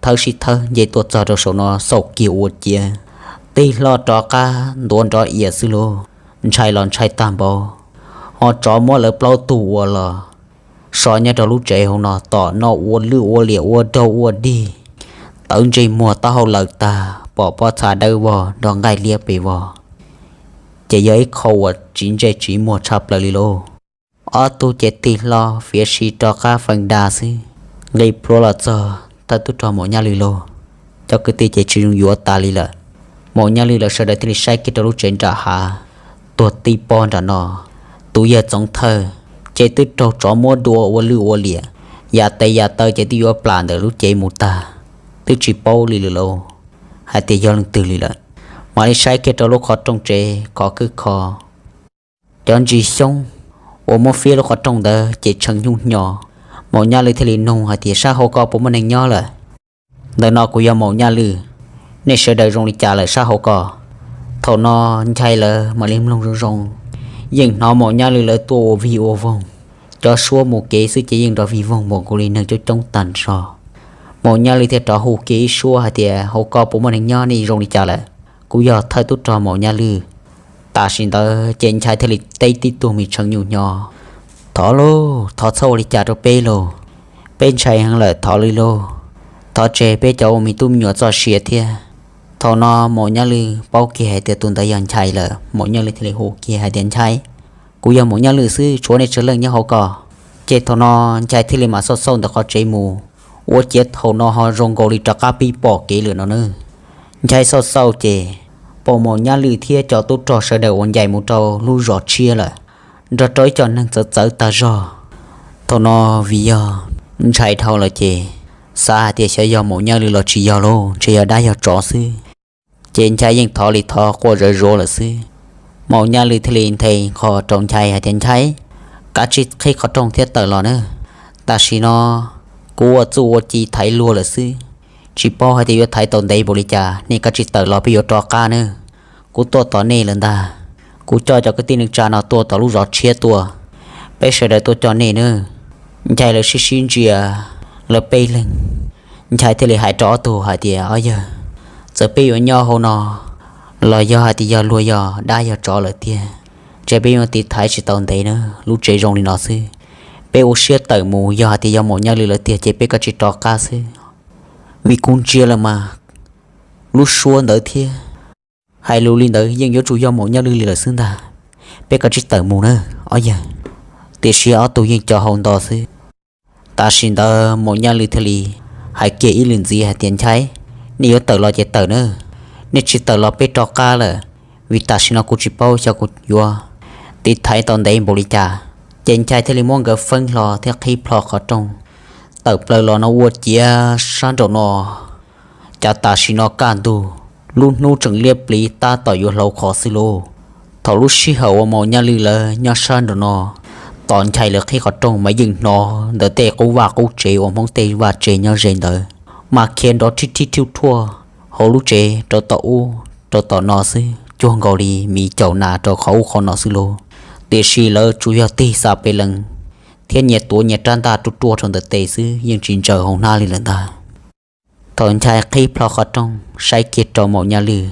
thawb sib thawb nce tuaj txog rau saum no xaum kiag ua ciav, tig hlo rov qab ntuav nrov iav xwb lauj. Ntshai los ntshai tag npaum, ho tsov muab lawv plaub tug ua los so nyob rau lub tsev hauv no tom no ua lwj ua liam ua daug ua dig, tawv ntsej muag taub hau lawm tag, pom pob txha dawb vog nrog nqaij liab pes vog. Ces yog ib qho uas tsis ntsej tsis muag tshaj plaws li lauj. Ob tug ces tig hlo fiav si rov qab feem da xwb. Nqis plhuav los txog thawj tub rog Maum Nyaj Lwj lauj, cov kwv tij ces tsis zoo yuav tas li lawm. Maum Nyaj Lwj lawv sawv daws thiaj li saib kiag rau lub tsev nram hav, tuag tib pob nram no. Tus yawg Txoov Thawj ces twb raug tsov muab dua ua lwj ua liam, yam tes yam taw ces twb yuav plam ntawm lub cev mus tag, twb tsis paub li lawm lauj, hais tias yog leej twg li lawm. Mam li saib kiag rau lub qhov rooj tsev khov kwb kho, cov ntsis xyoob uas muab fiab lub qhov rooj ntawd ces tshee nyuj hnyo. Maum Nyaj Lwj thiaj li nug hais tias, sab hauv ko puas muaj neeg nyob lawm? Ntawm no kuv yog Maum Nyaj Lwj, nej sawv daws zoo li cas lawm sab hauv ko? Thaum no Nchai lawv mam li mloog zoo zoo, yeej hnov Maum Nyaj Lwj lawv tuaj ua vig ua voog, cov suab mus kev xwb ces yeej nrov vig voog npaum nkaus li neeg coob coob tag nrho. Maum Nyaj Lwj thiaj rov hu kiag ib suab hais tias, hauv ko puas muaj neeg nyob, nej zoo li cas lawm? Kuv yog thawj tub rog Maum Nyaj Lwj. Tam sim ntawd ces Nchai thiaj li teb tib tug me tshee nyuj hnyo, thov lauj, thov txhob ua li cas rau peb lauj, peb ntshai heev lawm, thov li lauj, thov tseg peb cov ua me tub me nyuam txoj sia thiab. Thaum no Maum Nyaj Lwj paub kiag hais tias tus ntawd yog Nchai lawm, Maum Nyaj Lwj thiaj li hu kiag hais tias, Nchai, kuv yog Maum Nyaj Lwj xwb, tshuav nej tsawg leej nyob hauv ko? Ces thaum no Nchai thiaj li mam xauj xauj ntawm qhov tsev mus, ua ciav thaum no ho zoo nkaus li rov qab pib pom kev lawm no na. Nchai xauj xauj ces pom Maum Nyaj Lwj thiab cov tub rog sawv daws uas ncaim mus rau lub zos tshiab lawm, nrog rau ib co neeg txawv txawv tag zog. Thaum no vim yog ntshai dhau lawm ces xav hais tias xyov yog Maum Nyaj Lwj los tsis yog lauj, ntshe yog dab yog tsov xwb. Ces Nchai yeej thov li thov quaj zawv zuav lawm xwb. Maum Nyaj Lwj thiaj li nthe nqho rau Nchai hais tias, Nchai, kav tsij qhib qhov rooj thiab tawm los na. Tam sim no kuv ua txuj ua ci thaiv luag lawm xwb, tsis paub hais tias yuav thaiv tau ntev npaum li cas, nej kav tsij tawm los peb yuav rov qab na. Kuv tuaj tos nej lawm ntag. Kuv coj cov kwv tij neej tsa no tuaj tom lub zos tshiab tuaj, peb sawv daws tuaj coj nej na. Nchai lawv sib sib ntsia, lawv peb leeg. Nchai thiaj li hais rau ob tug hais tias, ob yawg, txawm peb yuav nyob hauv no los yog hais tias yog luag yog dab yog tsov lawm tiag, ntshe peb yuav tiv thaiv tsis tau ntev na, lub tsev zoo li no xwb. Peb ua siab tawm mus, yog hais tias yog Maum Nyaj Lwj lawm tiag ces peb kav tsij rov qab xwb. Vim kuv ntsia lawm mas lub suab ntawd thiab. Hais lus li ntawd yeej yuav tsum yog Maum Nyaj Lwj li lawm xwb ntag. Peb kav tsij tawm mus na, ob yawg. Tiam sis ob tug yeej co hau nto xwb. Tam sim ntawd Maum Nyaj Lwj thiaj li hais kiag ib lwm ntxiv hais tias, Nchai, nej yuav tawm los ces tawm na, nej tsis tawm los peb rov qab lawm, vim tam sim no kuv tsis paub xyov kuv yuav tiv thaiv tau ntev npaum li cas. Ces Nchai thiaj li muab nkawd feeb hlo thiab qhib plho qhov rooj tawm plaws los no ua ciav sab nraum no. Cas tam sim no kaj ntug, lub hnub tseem liab pliv tab tom yuav hlauv qhov xwb lauj. Thaum lub sij hawm uas Maum Nyaj Lwj lawv nyob sab nraum no tos Nchai lawv qhib qhov rooj mas yeej hnov ntawm tej qub vaj qub tsev uas Hmoob tej vaj tsev nyob ze ntawd mas khiav nrov rhib rhib rhuj rhuaj hauv lub tsev rau tom ub rau tom no xwb, cuag nkaus li miv caum nas rau qhov ub qhov no xwb lauj. Tiam sis lawv tsuas yog tig xa pes lees thiab nyias tuav nyias rab ntaj ruaj ruaj rau ntawm tes xwb, yeej tsis ntsaws hauv hnab li lawm ntag. Thaum Nchai qhib plho qhov rooj saib kiag rau Maum Nyaj Lwj,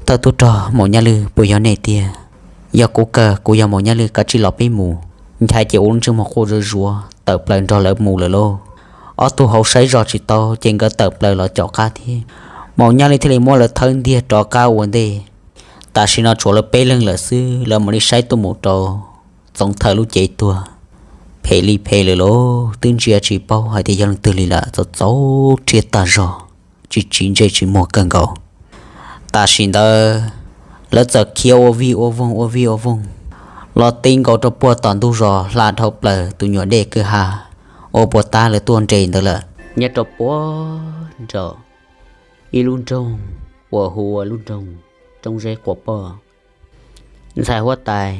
Thawj tub rog, Maum Nyaj Lwj puas yog nej tiag? Yog kuv kawg, kuv yog Maum Nyaj Lwj, kav tsij los peb mus. Nchai ces ua lub ntsej muag quaj zuav zuav tawm plaws nrog lawv mus lawm lauj. Ob tug hauv saib zog tsis tau ces nkawd tawm plaws los caum qab thiab. Maum Nyaj Lwj thiaj li muab lawv thawb ntiag rov qab ua ntej. Tam sim no tshuav lawv peb leeg lawm xwb, lawv mam li saib tuaj mus rau Txoov Thawj lub cev tuag. Phem li phem lawm lauj, twb ntsia tsis paub hais tias yog leej twg li lawm, txaus txaus rhiab tag zog, tsis tsim ntsej tsis muag kawg nkaus. Tam sim ntawd lawv txawm khiav ua vij ua voog ua vij ua voog los ti nkaus rau puag tom ntug zos hla dhau plaws tus nyuam dej kwj ha uas puag ta lawv tuaj nres ntawd lawm. Nyob rau puag nraum ib lub nroog uas hu ua lub nroog Roob Zeb Quas Poj, ntxhais huab tais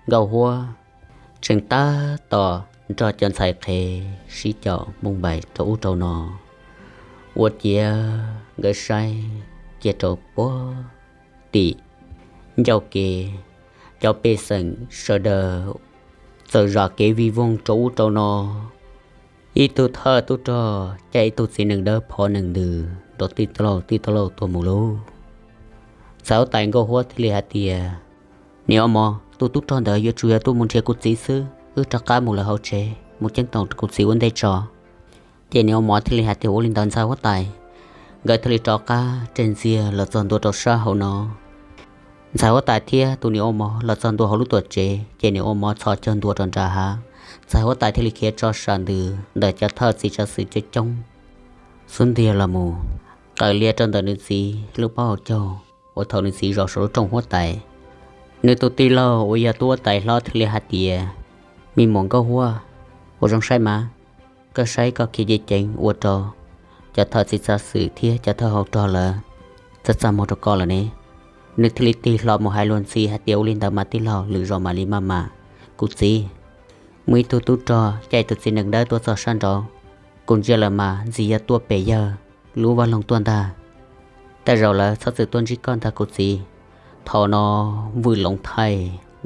Nkauj Huab tseem tab tom nrog cov ntxhais qhev sib caum npoo npaim rau ub rau no. Ua ciav nkawd saib kiag rau puag tim ncauj kev, cov pej xeem sawv daws txawm zam kev vij voog rau ub rau no. Ib tug thawj tub rog caij ib tug txiv nees dawb phov nees ntws nrov tij tauj lauj tij tauj lauj tuaj mus lauj. Ntxhais huab tais Nkauj Huab thiaj li hais tias, Niam Ua Mov, tus tub rog ntawd yuav tsum yog tuaj mus nrhiav kuv txiv xwb, wb rov qab mus lawv hauv tsev mus ceeb toom kuv txiv ua ntej tso. Ces niam Ua Mov thiaj li hais tias, Ua li ntawd ntxhais huab tais. Nkawd thiaj li rov qab tseg ntxiag los txog ntua rau sab hauv no. Ntxhais huab tais thiab tus niam Ua Mov los txog ntua hauv lub tuam tsev, ces niam Ua Mov txhos caug ntua rau nram hav. Ntxhais huab tais thiaj li khiav tso sam ntws ntawm cov thawj txiv tsav xwm coob coob xub ntiag los mus, qaws lias rau ntawm nws txiv lub pob hauv caug uas thaum nws txiv zaum saum lub rooj huab tais. Nws tus tij laug uas yog tub huab tais hlob thiaj li hais tias, Me muam Nkauj Huab, ua zoo saib mas, koj saib koj khiav ceev ceev ua rau cov thawj txiv tsav xwm thiab cov thawj hauv rog lawv txaj txaj muag rau koj lawm ne. Nws thiaj li tig hlo mus hais luag ntxhi hais tias, Ua li ntawd mas tij laug, lwm zaus mam li maj mam. Kuv txiv, muaj ib tug tub rog caij tus txiv nees dawb tuaj txog sab nraud, kuv ntsia lawm mas ntxim yog tuaj pem yawg lub vaj loog tuaj ntag. Tej zaum lawv txhob txwm tuaj ntsib koj ntag kuv txiv. Thaum no Vwj Loov Thaij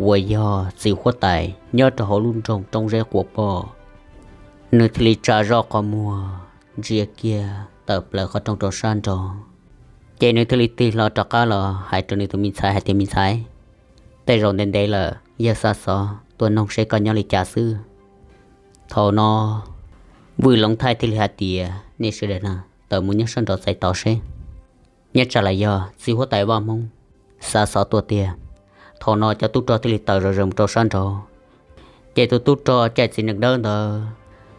uas yog txiv huab tais nyob rau hauv lub nroog Roob Zeb Quas Poj, nws thiaj li tsa zoj qhov muag ntsia kiag tawm plaws qhov rooj rau sab nraud. Ces nws thiaj li tig hlo rov qab los hais rau nws tus me ntxhais hais tias, Me ntxhais, tej zaum ntev ntev lawm yawg xa xov tuaj noog seb koj nyob li cas xwb. Thaum no Vwj Loov Thaij thiaj li hais tias, Nej sawv daws na, tawm mus nyob sab nraud txais tod seb, nyob tsam los yog txiv huab tais Vaj Hmoob xa xov tuaj tiag. Thaum no cov tub rog thiaj li tawm zom zaws mus rau sab nraud. Ces tus tub rog caij txiv nees dawb ntawd,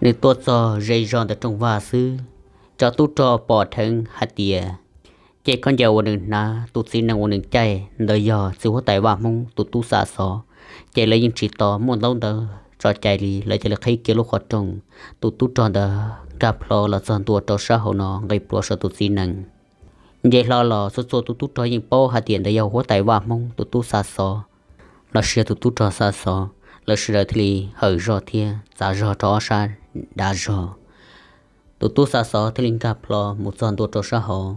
nws tuaj txog ze zog ntawm rooj vag xwb, cov tub rog pom dheev hais tias, ces khaub ncaws uas nws hnav, tus txiv nees uas nws caij ntawd yog txiv huab tais Vaj Hmoob tus tub xa xov. Ces lawv yeej tsis tos muaj ntaub ntawv tso cai li, lawv cia li qhib kiag lub qhov rooj. Tus tub rog ntawd nkag plho los txog ntua rau sab hauv no nqis pluav saum tus txiv nees. Nce hlo los txhua txhua tus tub rog yeej paub hais tias ntawd yog huab tais Vaj Hmoob tus tub xa xov los sis yog tus tub rog xa xov. Lawv sawv daws thiaj li hawm zog thiab txav zog rau ob sab dav zog. Tus tub xa xov thiaj li nkag plho mus txog ntua rau sab hauv.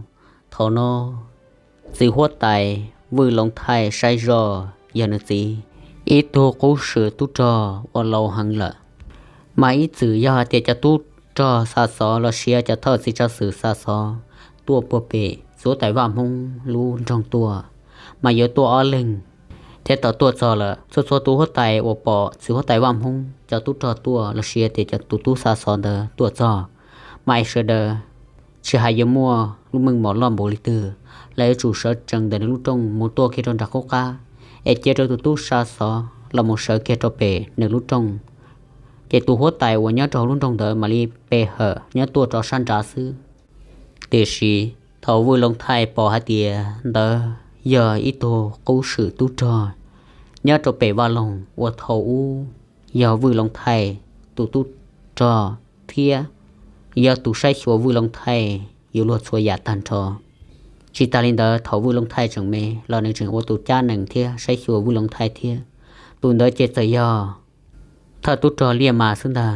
Thaum no txiv huab tais Vwj Loov Thaij saib zoj yog nws txiv ib tug qub swm tub rog uas laus heev lawm. Mas ib txwm yog hais tias cov tub rog xa xov los sis cov thawj txiv tsav xwm xa xov tuaj puag pem txiv huab tais Vaj Hmoob lub nroog tuaj, mas yuav tuaj ob leeg. Thiab thaum tuaj txog lawm, txhua txhua tus huab tais uas pom txiv huab tais Vaj Hmoob cov tub rog tuaj los sis tias cov tus tub xa xov ntawd tuaj txog, mas sawv daws tsis hais yuav muaj lub meej mom loj npaum li twg, lawv yuav tsum sawv tsees ntawm nws lub rooj mus tua kiag rau nram qub qab, es cia rau tus tub xa xov los mus sawv kiag rau pem nws lub rooj. Ces tus huab tais uas nyob rau hauv lub nroog ntawd mam li pe hawm nyob tuaj rau sab nrad xwb. Tiam sis thaum Vwj Loov Thaij pom hais tias ntawd yog ib tug qub swm tub rog nyob rau pem vaj loog uas thaum ub yog Vwj Loov Thaij tus tub rog thiab yog tus saib xyuas Vwj Loov Thaij yuav luag txhua yam tag nrho. Tsis tas li ntawd, thaum Vwj Loov Thaij tseem me los nws tseem ua tus cab nees thiab saib xyuas Vwj Loov Thaij thiab. Tus ntawd ces txawm yog thawj tub rog Liaj Mas xwb ntag.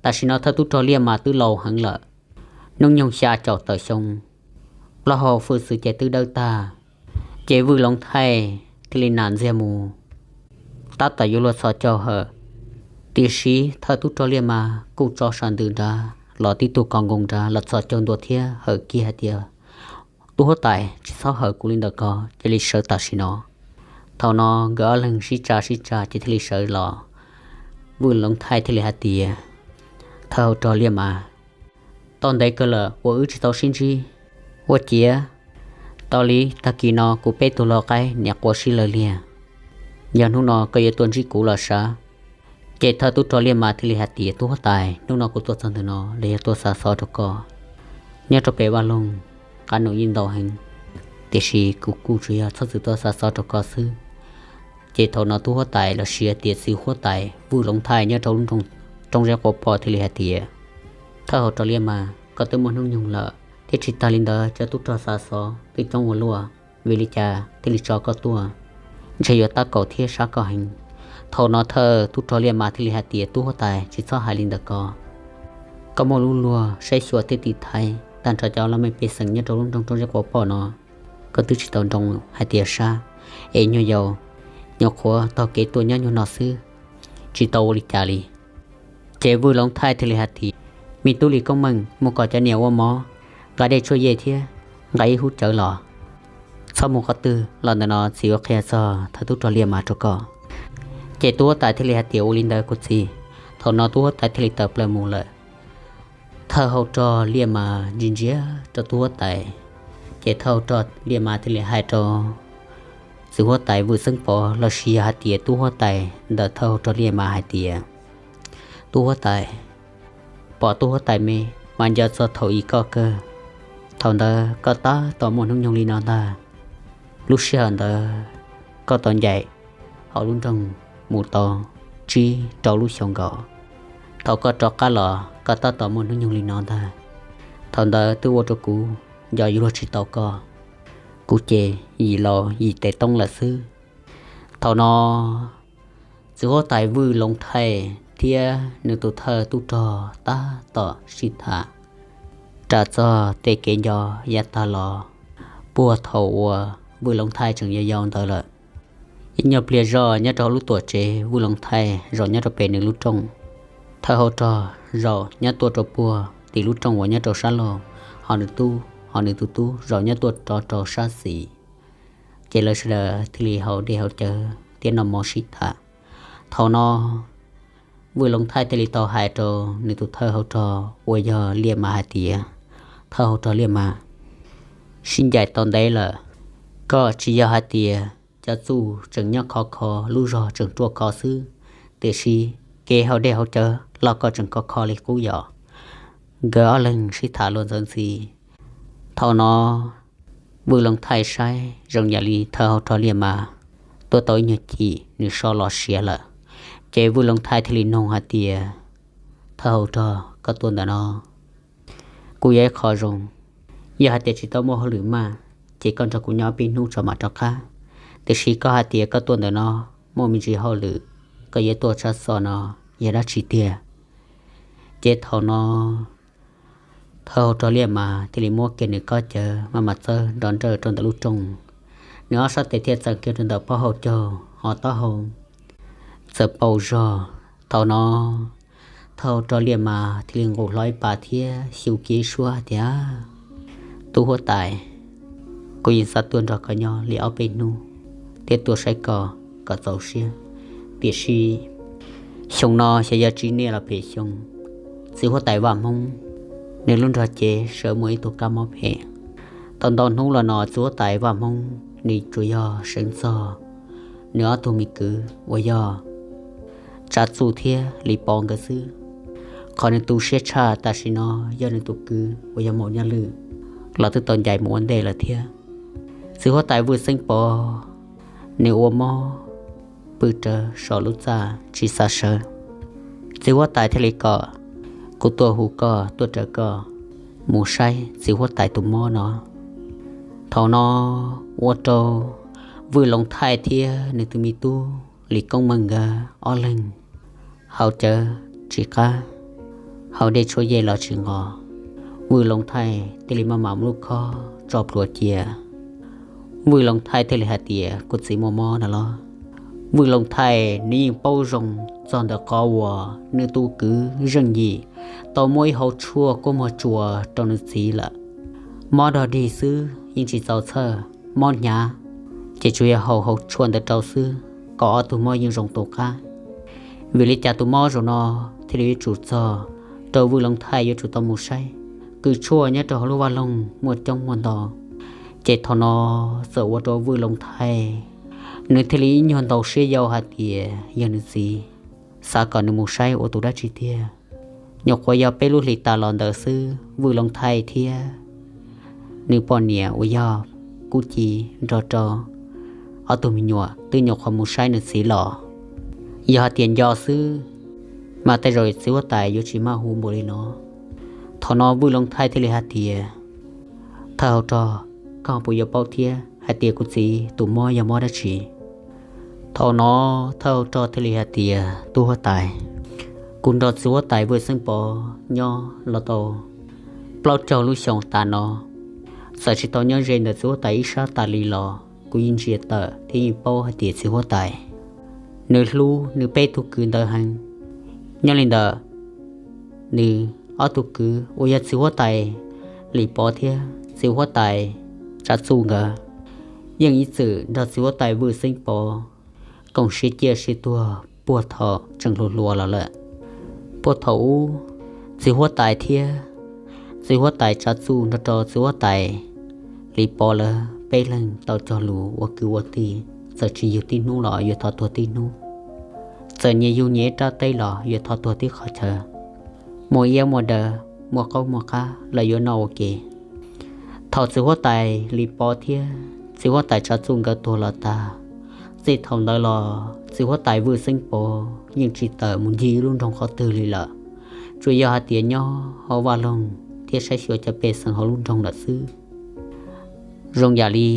Tam sim no thawj tub rog Liaj Mas twb laus heev lawm, hnub nyoog xya caum tawm xyoo, plaub hau fwj xwm ces twb dawb tag. Ces Vwj Loov Thaij thiaj li nam ntxiag mus, tab tom yuav luag txhos caug hawm, tiam sis thawj tub rog Liaj Mas kuj tso sam ntws nrad los tib tug kos nkoos nrad los txhos caug ntua thiab hawm kiag hais tias, Tub huab tais, tsis txhob hawm kuv li ntawd ko, cia li sawv tam sim no. Thaum no nkawd ob leeg sib tsa sib tsa ces thiaj li sawv los. Vwj Loov Thaij thiaj li hais tias, Thawj hauv rog Liaj Mas, tau ntev kawg lawm uas wb tsis tau sib ntsib. Ua ciav tau li tag kis no kuv peb tug lau qaib niam quav sib law liag, yog hnub no koj yuav tuaj ntsib kuv los sav. Ces thawj tub rog Liaj Mas thiaj li hais tias, Tub huab tais, hnub no kuv tuaj txog ntawm no los yog tuaj xa xov rau koj. Nyob rau pem vaj loog qab num yeej ntau heev, tiam sis kuv kuj tsuas yog txhob txwm tuaj xa xov rau koj xwb. Ces thaum no tub huab tais los sis tias txiv huab tais Vwj Loov Thaij nyob rau lub nroog Roob Zeb Quav Poj thiaj li hais tias, Thawj hauv rog Liaj Mas, koj twb muaj hnub nyoog lawm, thiab tsis tas li ntawd cov tub rog xa xov twb coob ua luaj, vim li cas thiaj li tso koj tuaj? Ntshe yuav tab kaum thiab sab koj heev. Thaum no thawj tub rog Liaj Mas thiaj li hais tias, Tub huab tais, tsis txhob hais li ntawd ko. Koj muaj lub luag saib xyuas thiab tiv thaiv tag nrho cov laj mej pej xeem nyob rau lub nroog Roob Zeb Quav Poj no, koj twb tsis tau nroo hais tias sab, es nyuag yaus nyuam qhuav taug kev tuaj nyob nyuag no xwb, tsis tau ua li cas li. Ces Vwj Loov Thaij thiaj li hais tias, Me tub Lis Koob Meej, mus kom cov niam ua mov, nqa dej tshuaj yej thiab nqa ib hub cawv los. Txhob mus qhov twg los, ntawm no txiv yuav qhia txog thawj tub rog Liaj Mas rau koj. Ces tub huab tais thiaj li hais tias, Ua li ntawd kuv txiv. Thaum no tub huab tais thiaj li tawm plaws mus lawm. Thawj hauv rog Liaj Mas ntsia ntsia rau tub huab tais, ces thawj hauv rog Liaj Mas thiaj li hais rau txiv huab tais Vwj Xeeb Pov los sis yog hais tias tub huab tais ntawm thawj hauv rog Liaj Mas hais tias, Tub huab tais, pom tub huab tais me mas nco txog thaum ub koj kawg. Thaum ntawd koj tab tom muaj hnub nyoog li no ntag. Lub sij hawm ntawd koj tau ncaim hauv lub nroog mus tau tsib rau lub xyoo nkaus. Thaum koj rov qab los koj tab tom muaj hnub nyoog li no ntag. Thaum ntawd twb ua rau kuv nco yuav luag tsis tau koj, kuv ces yim laus yim tes toob lawm xwb. Thaum no txiv huab tais Vwj Loov Thaij thiab nws tus thawj tub rog tab tom sib tham ras txog tej kev nco yav tag los puag thaum uas Vwj Loov Thaij tseem yau yau ntawd lawm. Ib nyuag pliag zoj nyob rau hauv lub tuam tsev, Vwj Loov Thaij zaum nyob rau pem nws lub rooj, thawj hauv rog zaum nyob tuaj rau puag tim lub rooj uas nyob rau sab laug, ho nws tub ho nws tus tub zaum nyob tuaj rov rau sab xis. Ces lawv sawv daws thiaj li haus dej haus cawv thiab noj mov sib tham. Thaum no Vwj Loov Thaij thiaj li tau hais rau nws tus thawj hauv rog uas yog Liaj Mas hais tias, Thawj hauv rog Liaj Mas, sib ncaim tau ntev lawm, koj tsis yog hais tias cov txuj tseem nyob khov kho, lub zog tseem ruaj khov xwb, tiam sis kev haus dej haus cawv los koj tseem khov kho li qub yom? Nkawd ob leeg sib tham luag ntxawv ntxhi. Thaum no Vwj Loov Thaij saib zoo yam li thawj hauv rog Liaj Mas tuaj tau ib nyuag chim nws so los siav lawm. Ces Vwj Loov Thaij thiaj li nug hais tias, Thawj hauv rog, koj tuaj ntawm no kuj yog ib qho zoo. Yog hais tias tsis tau muaj hauj lwm maj, ces koj nrog kuv nyob ob peb hnub tso mam rov qab. Tiam sis koj hais tias koj tuaj ntawm no muaj me ntsis hauj lwm, koj yuav tuaj tshaj xov no yog dab tsi tiag? Ces thaum no thawj hauv rog Liaj Mas thiaj li muab kiag nws kob cawv maj mam txawb nrov nrawj rau ntawm lub rooj. Nws ob sab tes thiaj txeem kiag rau ntawm pob hauv caug, ho taub hau txawm paus zog. Thaum no thawj hauv rog Liaj Mas thiaj li nqus hlo ib pas thiab xyu kiag ib suab tias, Tub huab tais, kuv yeej xav tuaj nrog koj nyob li ob peb hnub thiab tuaj saib koj kom txaus siab. Tiam sis xyoo no xyov yog tsim niaj los phem xyoo, txiv huab tais Vaj Hmoob nws lub nrog cev sawv muaj ib tug kab mob phem. Tau ntau hnub los no txiv huab tais Vaj Hmoob nws tsuas yog seev txog nws ob tug me kwv uas yog Tsav Txuj thiab Lis Pov nkawd xwb. Qhov nws tu siab tshaj tam sim no yog nws tus kwv uas yog Maum Nyaj Lwm los twb tau ncaim mus ua ntej lawm thiab. Txiv huab tais Vwj Xeeb Pov nws ua mob pw rawv saum lub txaj tsis xav sawv. Txiv huab tais thiaj li kom kuv tuaj hu koj tuaj raws koj mus saib txiv huab tais tus mob no. Thaum no ua rau Vwj Loov Thaij thiab nws tus me tub Lis Koob Meej nkawd ob leeg haus cawv tsis qab, haus dej tshuab yej los tsis nqos. Vwj Loov Thaij thiaj li maj mam muab lub khob tso plhuav cia. Vwj Loov Thaij thiaj li hais tias, kuv txiv muaj mob no los? Vwj Loov Thaij nws yeej paub zoo txog ntawm qhov uas nws tus kwv Zeej Yim tau muab ib hauv tshuaj kuab muag tsuas rau nws txiv lawm. Mob dog dig xwb yeej tsis txaus txhawj, mob hnyav ces tsuas yog haus hauv tshuaj ntawd rau xwb kom ob tug mob yeej zoo tu qab. Vim li cas tus mob zaum no thiaj li yuav tsum txog rau Vwj Loov Thaij yuav tsum tau mus saib? Kws tshuaj nyob rau hauv lub vaj loog muaj coob muaj ntau, ces thaum no txawm ua rau Vwj Loov Thaij nws thiaj li ib nyuag ntaus siab yau hais tias yog nws txiv xav kom nws mus saib ua tus dab tsi tiag. Nyuam qhuav yog peb lub hlis tas los ntawd xwb Vwj Loov Thaij thiab nws poj niam uas yog Kub Ci nrog rau ob tug me nyuam twb nyuam qhuav mus saib nws txiv los. Yog hais tias nco xwb mas tej zaum txiv huab tais yuav tsis maj hu npaum li no. Thaum no Vwj Loov Thaij thiaj li hais tias, thawj hauv rog, koj puas yuav paub thiab hais tias kuv txiv tus mob yog mob dab tsi? Thaum no thawj hauv rog thiaj li hais tias, tub huab tais, kuv nrog txiv huab tais Vwj Xeeb Pov nyob los tau plaub caug lub xyoo tas no, txawm tsis tau nyob ze ntawm txiv huab tais ib sab tas li los kuv yeej ntsia tawm thiab yeej paub hais tias txiv huab tais nws hlub nws peb tug kwv ntawd heev. Nyob li ntawd, nws ob tug kwv uas yog txiv huab tais Lis Pov thiab txiv huab tais Tsav Txuj nkawd yeej ib txwm nrog txiv huab tais Vwj Xeeb Pov koom siab ciaj siab tuag puag thaum tseem hluas hluas los lawm. Puag thaum ub, txiv huab tais thiab txiv huab tais Tsav Txuj nrog rau txiv huab tais Lis Pov lawv peb leeg tau cog lus ua kwv ua tij, txawm tsis yug tib hnub los yuav thov tuag tib hnub, txawm nyias yug nyias ib rab teb los yuav thov tuag tib qhov chaw. Muaj iab muaj daw, muaj qaub muaj qab los yuav noj ua ke. Thaum txiv huab tais Lis Pov thiab txiv huab tais Tsav Txuj nkawd tuag los tag, txij thaum ntawd los txiv huab tais Vwj Xeeb Pov yeej tsis tawm mus ncig ib lub nroog qhov twg li lawm, tsuas yog hais tias nyob hauv vaj loog thiab saib xyuas cov pej xeem hauv lub nroog lawm xwb. Zoo yam li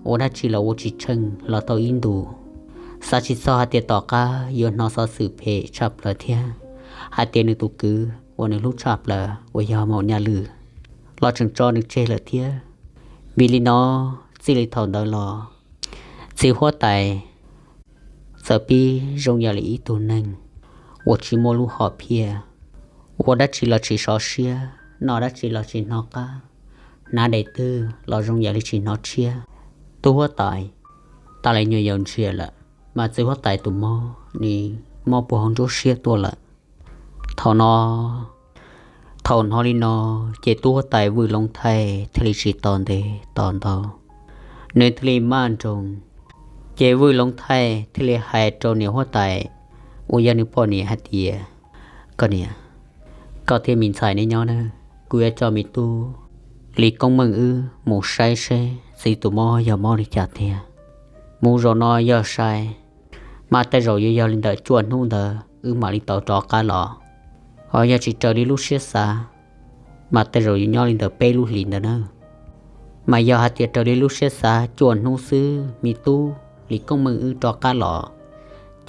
ua dab tsi los ua tsis tsheej los tau ib ntus, xav tsis txog hais tias tom qab yuav hnov xov xwm phem tshaj plaws thiab hais tias nws tus kwv uas nws hlub tshaj plaws uas yog Maum Nyaj Lwm los tseem tso nws tseg lawm thiab. Vim li no, txij li thaum ntawd los txiv huab tais txawm pib zoo yam li ib tug neeg uas tsis muaj lub hom phiaj, ua dab tsi los tsis sov siab, noj dab tsi los tsis hnov qab, hnav daim twg los zoo yam li tsis hnov tshiab. Tub huab tais tas li nyuag yaus ntsiag lawm, mas txiv huab tais tus mob nws mob puag hauv nruab siab tuaj lawm. Thaum no, thaum hnov li no, ces tub huab tais Vwj Loov Thaij thiaj li tsis tos ntev tos ntau, nws thiaj li maj nroos. Ces Vwj Loov Thaij thiaj li hais rau niam huab tais uas yog nws poj niam hais tias, koj niam, koj thiab me ntxhais neb nyob nawb, kuv yuav coj me tub Lis Koob Meej wb mus saib seb txiv tus mob yog mob li cas tiag. Mus zaum no yog sai, mas tej zaum yuav yog li ntawm cuaj hnub ntawd wb mam li tau rov qab los. Ho yog tsis raws li lub siab xav, mas tej zaum yuav nyob li ntawm peb lub hlis ntawd na. Mas yog hais tias raws li lub siab xav cuaj hnub xwb me tub Lis Koob Meej wb rov qab los,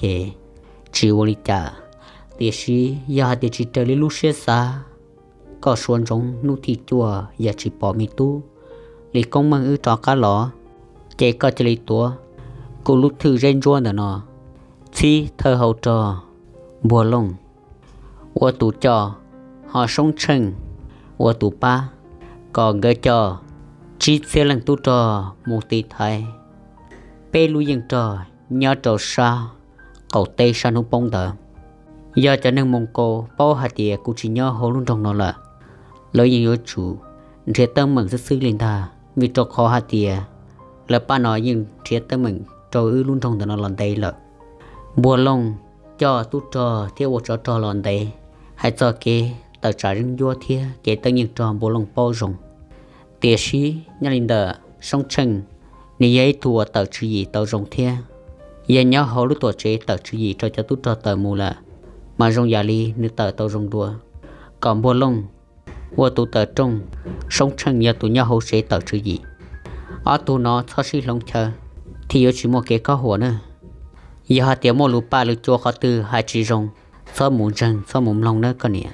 ces tsis ua li cas. Tiam sis yog hais tias tsis raws li lub siab xav, koj suav ntsoov hnub thib cuaj yog tsis pom me tub Lis Koob Meej wb rov qab los, ces koj cia li tuav kuv lub thwj zeb ntsuab ntawm no, txhib thawj hau rog Npuag Looj ua tus coj, ho Soob Tsheej ua tus pab, kom nkawd coj tsib txhiab leej tub rog mus tiv thaiv peb lub yeej rog nyob rau sab qaum teb sab hnub poob ntawd. Yog cov neeg Moos Kaus paub hais tias kuv tsis nyob hauv lub nroog no lawm, lawv yeej yuav tsum nrhiav teeb meem xwb xwb li ntag. vim rau qhov hais tias lawv pab no yeej nrhiav teeb meem rau wb lub nroog ntawm no los ntev lawm. Npuag Looj coj tub rog thiab ua tsov rog los ntev, hais txog kev tawm tsam yeeb ncuab thiab kev teeb yeej rog Npuag Looj paub zoo. Tiam sis nyob li ntawm Soob Tsheej, nws yog ib tug uas tawm tswv yim tau zoo thiab. Yog nyob hauv lub tuam tsev tawm tswv yim rau cov tub rog tawm mus lawm, mas zoo yam li nws tawm tau zoo dua, kom Npuag Looj ua tus tawm rooj, Soob Tsheej yog tus nyob hauv tsev tawm tswv yim. Ob tug no txhob sib hloov chaw, thiaj yuav tsis muaj kev khob huam na. Yog hais tias muaj lus paj lus cua qhov twg hais tsis zoo, txhob mus ntseeg txhob mus mloog nawb koj niam.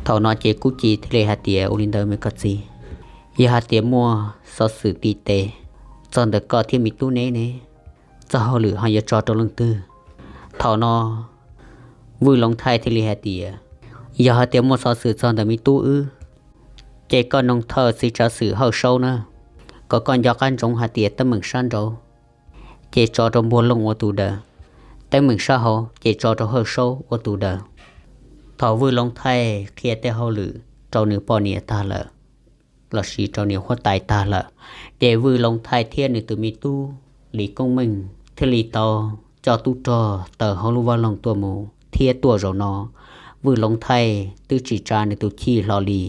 Thaum no ces Kub Ci thiaj li hais tias, ua li ntawd me koj txiv, yog hais tias muaj xov xwm tim tes txog ntawm koj thiab me tub neb ne, txoj hauj lwm ho yuav tso rau leej twg? Thaum no Vwj Loov Thaij thiaj li hais tias, yog hais tias muaj xov xwm txog ntawm me tub wb, ces koj noog thawj txiv tsav xwm Hawj Saub na, kom koj nco qab ntsoov hais tias teeb meem sab nraud ces tso rau Npuag Looj ua tus daws, teeb meem sab hauv ces tso rau Hawj Saub ua tus daws. Thaum Vwj Loov Thaij qhia tej hauj lwm rau nws poj niam tag lawm, lossis rau niam huab tais tag lawm, ces Vwj Loov Thaij thiab nws tus me tub Lis Koob Meej thiaj li tau coj tub rog tawm hauv lub vaj loog tuaj mus thiab tuaj zaum no, Vwj Loov Thaij twb tsis tsa nws tus chij hlo li.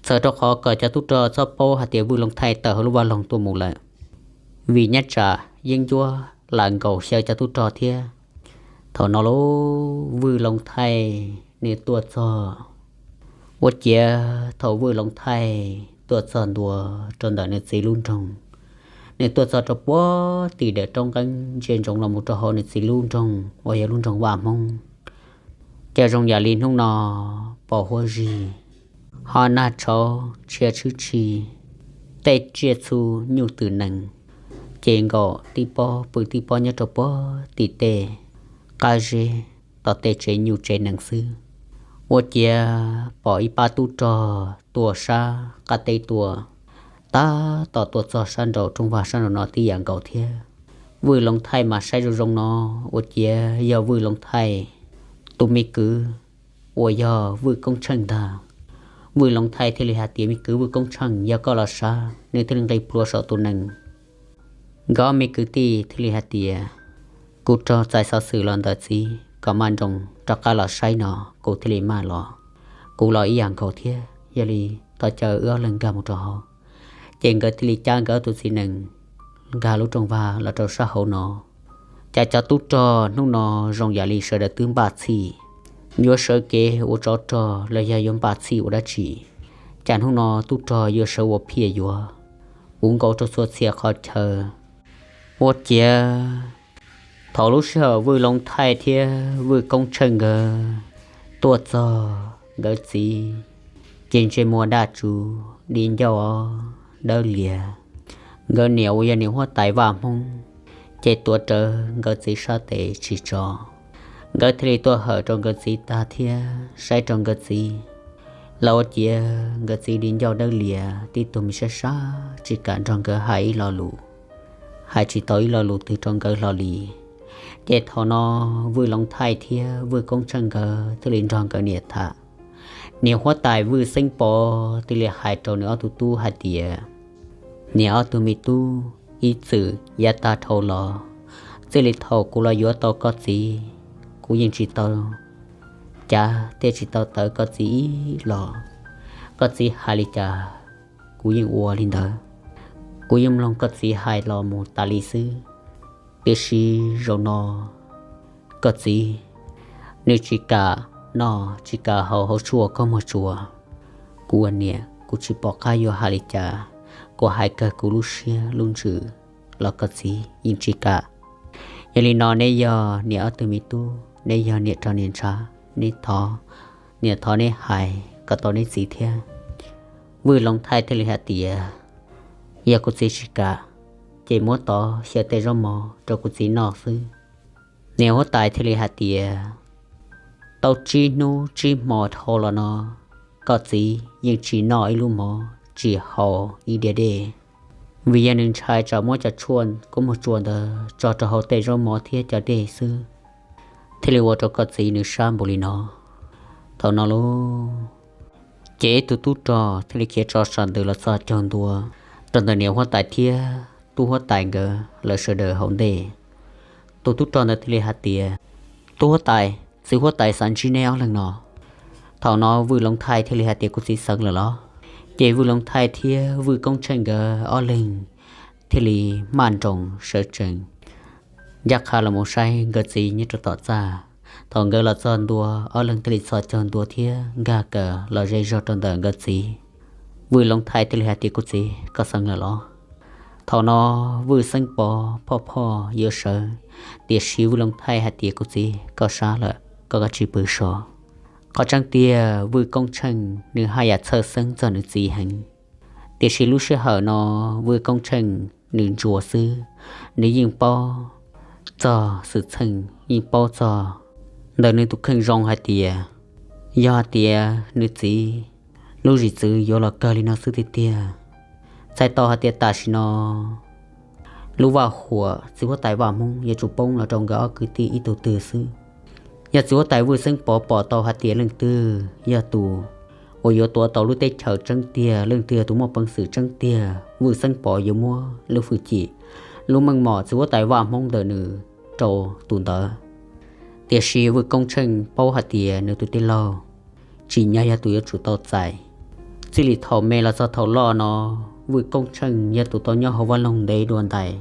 Txawm rau qhov kom cov tub rog txhob paub hais tias Vwj Loov Thaij tawm hauv lub vaj loog tuaj mus lawm, vim nyob tsam yeeb ncuab lam nkaum xyaw cov tub rog thiab. Thaum no lauj, Vwj Loov Thaij nws tuaj txog, ua ciav thaum Vwj Loov Thaij tuaj txog ntua rau ntawm nws txiv lub nroog, nws tuaj txog rau puag tim daws roob nqeeb ntsia ntsoov los mus rau hauv nws txiv lub nroog uas yog lub nroog Vaj Hmoob, cas zoo yam li hnub no pos huab zig, ho nag tshauv tshia tshwb tshi, tej tsiaj txhu nyuj twm nees, ces nkaum tib pob pw tib pob nyob rau puag tim tej qab zeb tom tej tsev nyuj tsev nees xwb. Ua ciav pom ib pab tub rog tuaj sab qab teb tuaj, tab tom tuaj txog sab nraum rooj vag sab nraum no tib yam nkaus thiab. Vwj Loov Thaij mas saib zoo zoo no, ua ciav yog Vwj Loov Thaij tus me kwv uas yog Vwj Koob Tsheej ntag. Vwj Loov Thaij thiaj li hais tias, me kwv Vwj Koob Tsheej, yog koj los sav. Nws thiaj li nqis plhuav saum tus nees. Nkawd ob me kwv tij thiaj li hais tias, kuv raug txais xov xwm los ntawm txiv kom maj nroos rov qab los saib no, kuv thiaj li maj los. Kuv los ib yam nkaus thiab, yog li thov caw wb ob leeg nkag mus rau hauv. Ces nkawd thiaj li cab nkawd ob tug txiv nees nkag lub rooj vag los rau sab hauv no. Cas cov tub rog hnub no zoo yam li sawv daws twb npaj txhij yuav sawv kev ua tsov rog los yog yuav npaj txhij ua dab tsi. Cas hnub no tub rog yuav sawv ua phiaj yuav, puv nkaus rau txhua txhia qhov chaw. Ua ciav thaum lub sij hawm Vwj Loov Thaij thiab Vwj Koob Tsheej nkawd tuaj txog, nkawd txiv ces ntsej muag daj tsuv di ncauj os dawb lias. Nkawd niam uas yog niam huab tais Vaj Hmoob ces tuav rawv nkawd txiv sab tes tsis tso. Nkawd thiaj li tuaj hawm rau nkawd txiv tag thiab saib rau nkawd txiv los ua ciav nkawd txiv di ncauj dawb lias tib tug me sab sab, tsis kam nrog nkawd hais ib lo lus, hais tsis tau ib lo lus twg rau nkawd hlo li. Ces thaum no Vwj Loov Thaij thiab Vwj Koob Tsheej nkawd thiaj li nrog nkawd niam tham. Niam huab tais Vwj Xeeb Pov thiaj li hais rau nws ob tug tub hais tias, niam ob tug me tub, ib txwm yav tag dhau los, txij li thaum kuv los yuav tau koj txiv, kuv yeej tsis tau cav thiab tsis tau tawv koj txiv ib los. Koj txiv hais li cas kuv yeej ua li ntawd, kuv yeej mloog koj txiv hais los mus tas li xwb. Tiam sis zaum no koj txiv nws tsis kam noj tsis kam haus hauv tshuaj khaub muag tsua. Kuv ua niam kuv tsis pom qab yuav hais li cas, kuv hais kawg kuv lub siab lub ntsws los koj txiv yeej tsis kam. Yog li no neb yog niam ob tug me tub, neb yog niam rog niam ntshav, neb thov, niam thov neb hais kom tau neb txiv thiab. Vwj Loov Thaij thiaj li hais tias, yog kuv txiv tsis kam, ces muab tod xyaw tej zaub mov rau kuv txiv noj xwb. Niam huab tais thiaj li hais tias, tau tsib hnub tsib hmo dhau los no, koj txiv yeej tsis noj ib lub mov tsis haus ib diav dej, vim yog nws ntshai tsam muab cov tshuaj khaub muag tsua ntawd tso rau hauv tej zaub mov thiab cov dej xwb, thiaj li ua rau koj txiv nws sab npaum li no. Thaum no lauj, ces ib tug tub rog thiaj li khiav tso sam ntws los txog caug ntua Los ntawm niam huab tais thiab tub huab tais nkawd lawv sawv daws hauv ntej. Tus tub rog ntawd thiaj li hais tias, tub huab tais, txiv huab tais xav ntsib neb ob leeg no. Thaum no Vwj Loov Thaij thiaj li hais tias, kuv txiv xeev lawm los? Ces Vwj Loov Thaij thiab Vwj Koob Tsheej nkawd ob leeg thiaj li maj nroos sawv tsees ncaj qha los mus saib nkawd txiv nyob rau tom txaj. Thaum nkawd los txog ntua, ob leeg thiaj li txhos caug ntua thiab nkag kawm los ze zog rau ntawm nkawd txiv. Vwj Loov Thaij thiaj li hais tias, kuv txiv, koj xeev lawm los? Thaum no Vwj Xeeb Pov phoj phoj yuav sawv, tiam sis Vwj Loov Thaij hais tias, kuv txiv, koj sab lawm, koj kav tsij pw so. Qhov tseeb tiag Vwj Koob Tsheej nws haj yam txhawj xeeb txog nws txiv heev, tiam sis lub sij hawm no Vwj Koob Tsheej nws ntsuas xwb, nws yeej paub txog xwm txheej, yeej paub txog ntawm nws tus kheej zoo hais tias, yog hais tias nws txiv lub zim txwv yuav los kawg li no xwb tiag tiag, txhais tau hais tias tam sim no lub vaj huam txiv huab tais Vaj Hmoob yuav tsum poob los rau nkawd ob kwv tij ib tug twg xwb. Yog txiv huab tais Vwj Xeeb Pov pom tau hais tias leej twg yog tus uas yuav tuav tau lub teb chaws tseeb tiag, leej twg yog tus muaj peev xwm tseeb tiag, Vwj Xeeb Pov yuav muab lub hwj chim, lub meej mom txiv huab tais Vaj Hmoob ntawm nws rau tus ntawd. Tiam sis Vwj Koob Tsheej paub hais tias nws tus tij laug tsim nyog yog tus yuav tsum tau txais. Txij li thaum me los txog thaum loj no, Vwj Koob Tsheej yog tus tau nyob hauv vaj loog ntev dua ntais.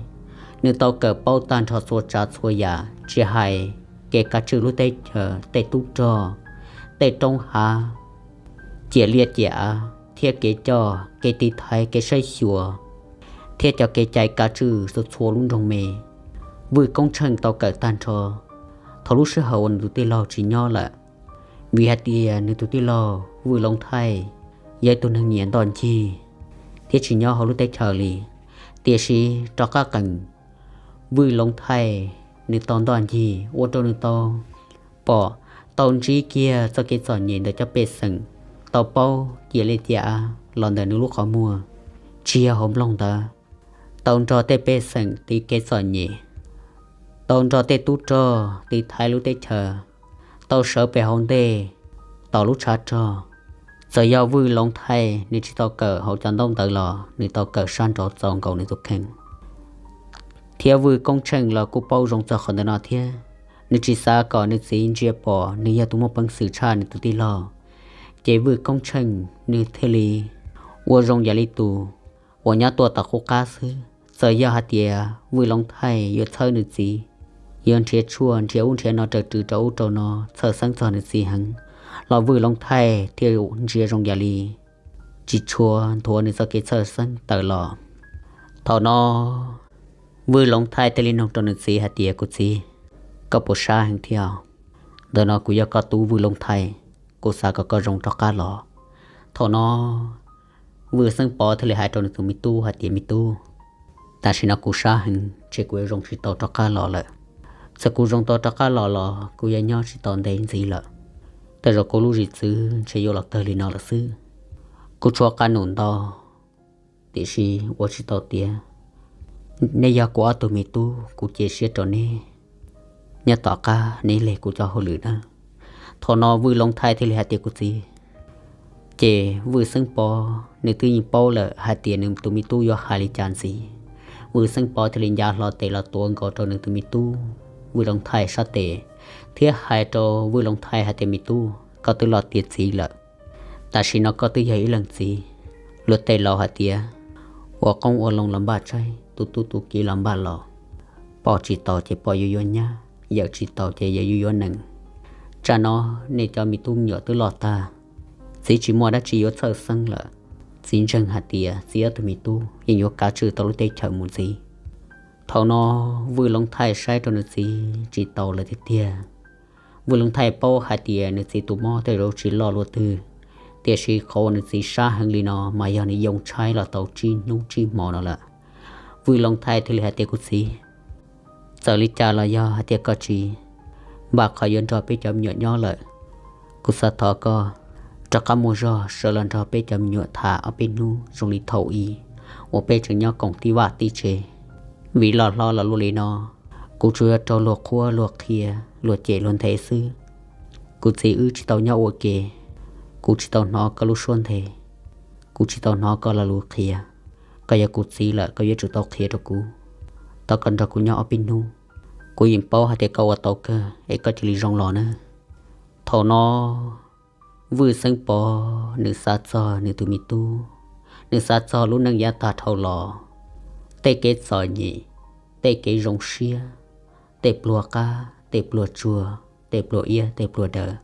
Nws tau kawm paub tag nrho txhua tsav txhua yam, tsis hais kev kav tswj lub teb chaws, tej tub rog, tej roob hav, ciam liaj ciam av, thiab kev coj, kev tiv thaiv, kev saib xyuas, thiab cov kev cai kav tswj txhua txhua lub nroog me, Vwj Koob Tsheej tau kawm tag nrho thaum lub sij hawm uas nws tus tij laug tsis nyob lawm. Vim hais tias nws tus tij laug Vwj Loov Thaij yog ib tug neeg nyiam ntoj ncig thiab tsis nyob hauv lub teb chaws li. Tiam sis rov qab qees, Vwj Loov Thaij nws tau ntoj ncig ua rau nws tau pom, tau ntsib kiag txoj kev txom nyem ntawm cov pej xeem, tau paub ciam liaj ciam av los ntawm nws lub qhov muag, tsis yog hauv nplooj ntawd, tau nrog tej pej xeem tiv kev txom nyem, tau nrog tej tub rog tiv thaiv lub teb chaws, tau sawv pem hauv ntej tos lub tshav rog. Txawm yog Vwj Loov Thaij nws tsis tau kawm hauv cov ntaub ntawv los nws tau kawm sab nraud txaus nkaus nws tus kheej. Thiab Vwj Koob Tsheej los kuj paub zoo txog qhov ntawm no thiab, nws tsis xav kom nws txiv ntsia pom nws yog tus muaj peev xwm tshaj nws tus tij laug. Ces Vwj Koob Tsheej nws thiaj li ua zoo yam li tus uas nyob tuaj tom qub qab xwb. Txawm yog hais tias Vwj Loov Thaij yuav txhawb nws txiv, yuav nrhiav tshuaj nrhiav ub nrhiav no raws rw rau ub rau no txhawj xeeb txog nws txiv heev, los Vwj Loov Thaij thiaj ntsia zoo yam li tsis tshua nthuav nws txoj kev txhawj xeeb tawm los. Thaum no Vwj Loov Thaij thiaj li nug rau nws txiv hais tias, kuv txiv, koj puas sab heev thiab? Ntawm no kuv yog koj tub Vwj Loov Thaij, kuv xav kom koj zoo rov qab los. Thaum no Vwj Xeeb Pov thiaj li hais rau nws tus me tub hais tias, me tub, tam sim no kuv sab heev ces kuv yuav zoo tsis tau rov qab los lawm. Txawm kuv zoo tau rov qab los los kuv yuav nyob tsis tau ntev ntxiv lawm. Tej zaum kuv lub zim txwv ntshe yuav los kawg li no lawm xwb. Kuv tshuav qab num ntau, tiam sis ua tsis tau tiav. Neb yog kuv ob tug me tub, kuv cia siab rau neb, nyob tom qab neb leg kuv cov hauj lwm na. Thaum no Vwj Loov Thaij thiaj li hais tias, kuv txiv. Ces Vwj Xeeb Pov nws twb yeej paub lawm hais tias nws tus me tub yuav hais li cas ntxiv. Vwj Xeeb Pov thiaj li ncav hlo tes los tuav nkaus rau nws tus me tub Vwj Loov Thaij sab tes, thiab hais rau Vwj Loov Thaij hais tias, me tub, koj twb los tiav txiv lawm. Tam sim no koj twb yog ib leeg txiv. Luag tej laus hais tias, ua qoob ua loo los npaj tsaib, tu tub tu kiv los npaj laus. Poj tsis taus ces poj yuav yuav nyab, yawm tsis taus ces yawm yuav yuav nees. Tsam no nej cov me tub me nyuam twb loj tag, txiv tsis muaj dab tsi yuav txhawj xeeb lawm. Txiv ntseeg hais tias txiv ob tug me tub yeej yuav kav tswj tau lub teb chaws mus ntxiv. Thaum no Vwj Loov Thaij saib rau nws txiv tsis taus lawm tiag tiag. Vwj Loov Thaij paub hais tias nws txiv tus mob tej zaum tsis loj luaj twg, tiam sis qhov uas nws txiv sab heev li no mas yog nws yoo tshaib los tau tsib hnub tsib hmo no lawm. Vwj Loov Thaij thiaj li hais tias, kuv txiv, txawm li cas los yog hais tias koj tsis npaj qhov yuav nrog peb cov me nyuam nyob lawm, kuv xav thov koj rov qab muaj zog sawv los nrog peb cov me nyuam tham ob peb hnub zoo li thaum ub uas peb tseem nyob koom tib vaj tib tsev. Vim loj hlob los luaj li no, kuv tsuas yuav raug luag qhuab luag qhia, luag cem luag nthe xwb. Kuv txiv, wb tsis tau nyob ua ke, kuv tsis tau hnov koj lub suab nthe, kuv tsis tau hnov koj lo lus qhia. Koj yog kuv txiv lawm, koj yuav tsum tau qhia rau kuv, tau koj nrog kuv nyob ob peb hnub. Kuv yeej paub hais tias koj ua tau kawg es koj cia li zoo los na. Thaum no Vwj Xeeb Pov nws xav txog nws tus me tub, nws xav txog lub neej yav tag dhau los, tej kev txom nyem, tej kev zoo siab, tej pluag qab, tej pluag tsuag, tej pluag iab, tej pluag daws,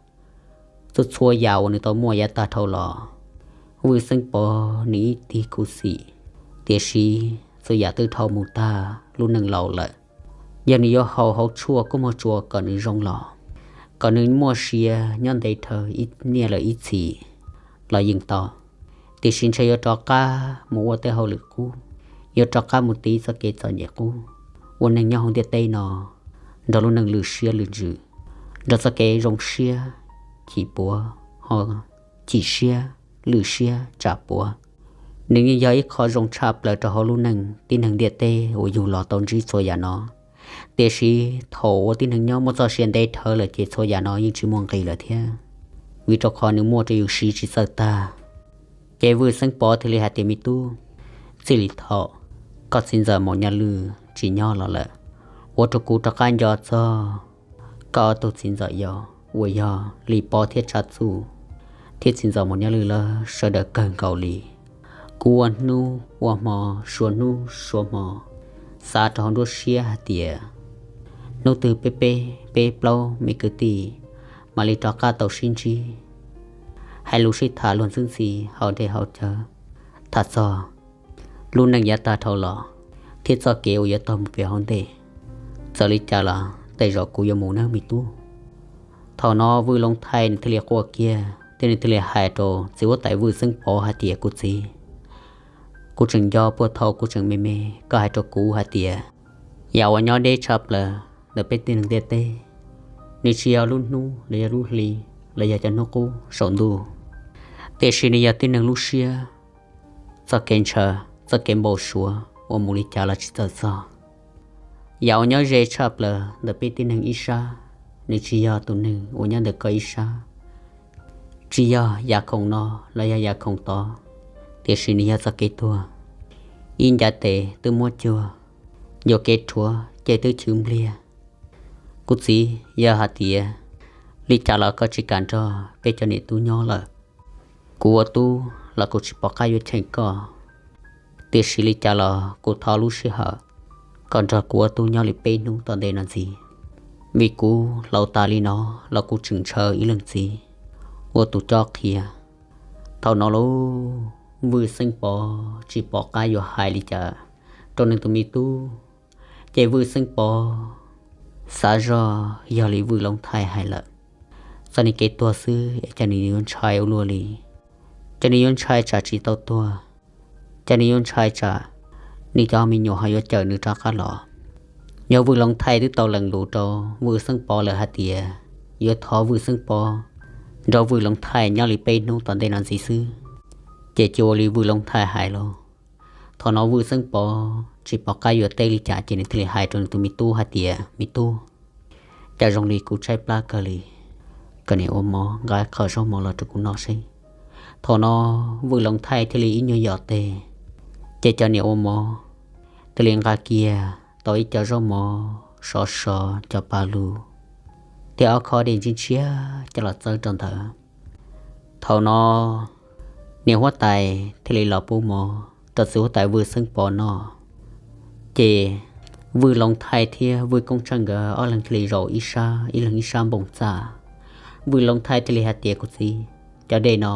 txhua txhua yam uas nws tau muaj yav tag dhau los, Vwj Xeeb Pov nws ib tig khuv xim. Tiam sis txhua yam twb dhau mus tag, lub neej laus lawm. Yog nws yuav haus hauv tshuaj kub muag tsua kom nws zoo los, kom nws muaj sia nyob ntev dhawv ib niaj lawm ib txhis los yeej tau. Tiam sis ntshe yuav rov qab mus ua tej hauj lwm qub, yuav rov qab mus tiv txoj kev txom nyem qub, ua neeg nyob hauv ntiaj teb no nrog lub neej lwj siab lwj ntsws, nrog txoj kev zoo siab chim puav, ho chim siab lwj siab tsam puav. Nws yeej yog ib qho zoo tshaj plaws rau hauv lub neej tib neeg ntiaj teb uas yug los tau ntsib txhua yam no. Tiam sis thaum ua tib neeg nyob muaj txoj sia ntev dhawv lawm ces txhua yam no yeej tsis muaj nqis lawm thiab, vim rau qhov nws muaj rau yus siv tsis txawj tag. Ces Vwj Xeeb Pov thiaj li hais tias, me tub, txij li thaum koj txiv ntxawm Maum Nyaj Lwj tsis nyob los lawm, ua rau kuv rov qab nco txog koj ob tug txiv ntxawm yau uas yog Lis Pov thiab Tsab Txuj, thiab txiv ntxawm Maum Nyaj Lwj lawv sawv daws kawg nkaus li. Kuv ua hnub ua hmo, suav hnub suav hmo, xav rau hauv nruab siab hais tias hnub twg peb peb peb plaub me kwv tij mam li rov qab tau sib ntsib, hais lus sib tham luag ntxwb ntxhi hauv dej hauv cawv, tham txog lub neej yav tag dhau los thiab txoj kev uas yuav tau mus pem hauv ntej. Txawm li cas los tej zaum kuv yuav mus nawb me tub. Thaum no Vwj Loov Thaij nws thiaj li quaj kiag thiab nws thiaj li hais rau txiv huab tais Vwj Xeeb Pov hais tias, kuv txiv, kuv tseem nco puag thaum kuv tseem me me koj hais rau kuv hais tias yam uas nyob deb tshaj plaws ntawm peb tib neeg ntiaj teb, nws tsis yog lub hnub los yog lub hli los yog cov hnub qub saum ntuj, tiam sis nws yog tib neeg lub siab, txoj kev ntshaw, txoj kev npau suav uas mus li cas los tsis txawj txog. Yam uas nyob ze tshaj plaws ntawm peb tib neeg ib sab, nws tsis yog tus neeg uas nyob ntawm koj ib sab, tsis yog yam khoom no los yog yam khoom tod, tiam sis nws yog txoj kev tuag. Ib ncav tes twb muab cuag, yuam kev rhuav ces twb chwv npliag. Kuv txiv, yog hais tias li cas los koj tsis kam nrog peb cov niam tub nyob lawm. Kuv ua tub los kuv tsis pom qab yuav cheem koj, tiam sis li cas los kuv thov lub sij hawm koj nrog kuv ua tub nyob li peb hnub tom ntej no ntxiv, vim kuv laus tas li no los kuv tseem ntshaw ib leej txiv ua tus cob qhia. Thaum no lauj, Vwj Xeeb Pov tsis pom qab yuav hais li cas rau nws tus me tub, ces Vwj Xeeb Pov xav zoj yog li Vwj Loov Thaij hais lawm, txoj niag kev tuag xwb es cas nws yuav ntshai ua luaj li, cas nws yuav ntshai tsam tsis tau tuag, cas nws yuav ntshai tsam nws cov me nyuam ho yuav cawm nws rov qab los. Yog Vwj Loov Thaij twb tau lees lus rau Vwj Xeeb Pov lawm hais tias yuav thov Vwj Xeeb Pov nrog Vwj Loov Thaij nyob li peb hnub tom ntej no ntxiv xwb, ces cia ua li Vwj Loov Thaij hais lauj. Thaum no Vwj Xeeb Pov tsis pom qab yuav teb li cas ces nws thiaj li hais rau nws tus me tub hais tias, me tub, cas zoo li kuv tshaib plab kawg li, koj niam ua mov nqa qhov zaub mov los rau kuv noj seb. Thaum no Vwj Loov Thaij thiaj li ib nyuag yos tes, ces cov niam ua mov thiaj li nqa kiag tau ib co zaub mov sov sov, cov pa lug thiab ob khob dej ntshiab ntshiab coj los txawb rau ntawd. Thaum no niam huab tais thiaj li los pub mov rau txiv huab tais Vwj Xeeb Pov noj. Ces Vwj Loov Thaij thiab Vwj Koob Tsheej nkawd ob leeg thiaj li zaum ib sab, ib leeg ib sab npoo txaj. Vwj Loov Thaij thiaj li hais tias, kuv txiv, cov dej no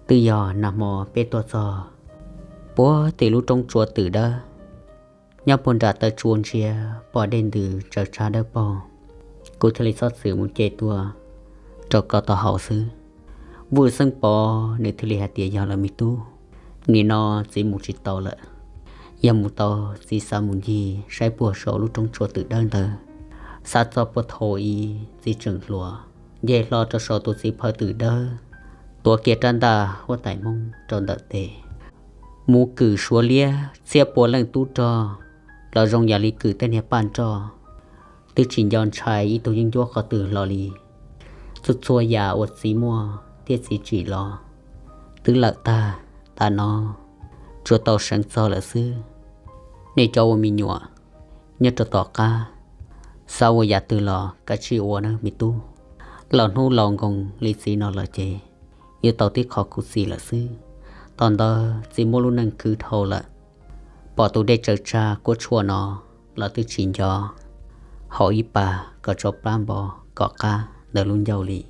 twb yog nag hmo peb tuaj txog puag tim lub roob tsua twm dawb, nyob puag nram taw tsua ntsia pom dej ntws tsaws tsag dawb paug, kuv thiaj li txhob txwm mus ce tuaj rau koj tau haus xwb. Vwj Xeeb Pov nws thiaj li hais tias, yog lawm me tub, nim no txiv mus tsis tau lawm. Yog mus tau, txiv xav mus ncig saib puag saum lub roob tsua twm dawb ntawd, xav txog puag thaum ub txiv tseem hluas, nce hlo rau saum tus txiv phaw twm dawb, tuav kiag rab ntaj huab tais Hmoob rau ntawm tes, mus kwm Suav liab txhiab pua leej tub rog los zoo yam li kwm tej niag paj nroj, twb tsis nco ntshai ib tug yeeb ncuab qhov twg hlo li. Txhua txhua yam uas txiv muaj thiab txiv tsim los twb lawm tag. Tam no tsuas tau seev txog lawm xwb. Nej cov ua me nyuam nyob rau tom qab, xav ua yam twg los kav tsij ua nawb me tub. Laus hnub laus nkoos li txiv no lawm ces yuav tau tib qho khuv xim lawm xwb. Thaum ntawd txiv muab lub neej khwv dhau lawm, pom tus dej tsaws tsag kuab tshuaj no los twb tsis nco haus ib pas kom tsau plab npo kom qab ntawm lub ncauj li.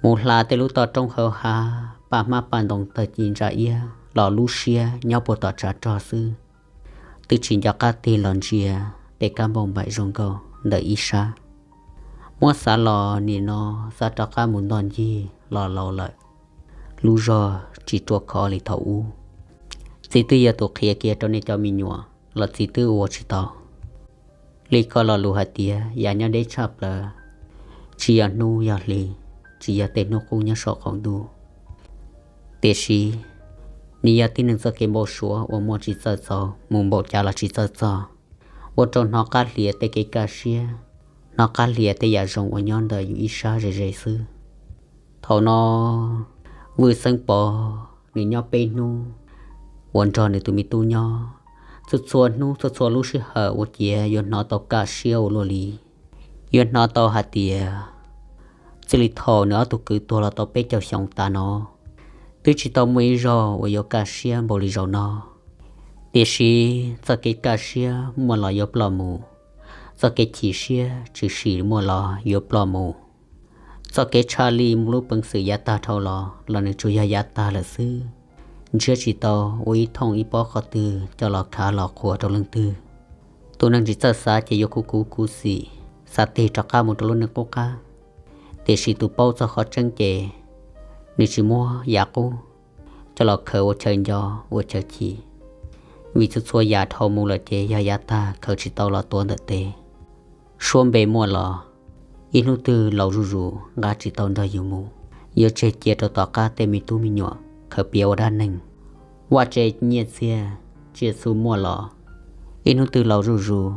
Mus hla tej lub toj roob hauv hav, paj hmab paj ntoo tawg ci ntsa iab los lub siab nyob puag tom tshav rog xwb, twb tsis nco qab tig los ntsia tej kab npauj npaim zoo nkauj ntawm ib sab. Muab xav los nim no xav rov qab mus ntoj ncig los laus lawm, lub zog tsis ruaj khov li thaum ub. Txiv twb yog tus qhia kiag rau nej cov me nyuam los txiv twb ua tsis tau. Li ko lo lus hais tias yam nyob deb tshaj plaws, tsis yog hnub yog hli, tsis yog tej hnub qub nyob saum qaum ntuj, tiam sis nws yog tib neeg txoj kev npau suav uas muaj tsis txawj txaus, mus npaum cas los tsis txawj txog, ua rau hnov qab hlias tej kev kaj siab, hnov qab hlias tej yam zoo uas nyob ntawm yus ib sab ze ze xwb. Thaum no Vwj Xeeb Pov nws nyob peb hnub uas nrog nws tus me tub nyob, txhua txhua hnub txhua txhua lub sij hawm ua ciav yuav hnov tau kaj siab ua luaj li. Yuav hnov tau hais tias txij li thaum nws ob tug kwv tuag los tau peb caug xyoo tas no, twb tsis tau muaj ib zaug uas yuav kaj siab npaum li zaum no. Tiam sis txoj kev kaj siab muaj los yuav ploj mus, txoj kev chim siab tshwm sim muaj los yuav ploj mus. Txoj kev tshaj lij mus lub peev xwm yav tag dhau los los nws tsuas yog yav tag lawm xwb, ntsiab tsis tau ua ib thooj ib pob qhov twg coj los khav los qhuas rau leej twg. Tus neeg tsis txawj xav ces yuav khuv kuv khuv xim, xav tig rov qab mus rau lub neej qub qab. Tiam sis tus paub txog qhov tseeb ces nws tsis muab yav qub coj los khaws ua chaw nco ua chaw chim, vim txhua txhua yam dhau mus lawm ces yog yav tag khaws tsis tau los tuav ntawm tes. Suab npe muaj los, ib hnub twg laus zuj zus nqa tsis tau nrog yus mus, yuav tseg cia rau tom qab tej me tub me nyuam khaws piav ua dab neeg. Vaj tse nyiaj txiag tsiaj txhu muaj los, ib hnub twg laus zuj zus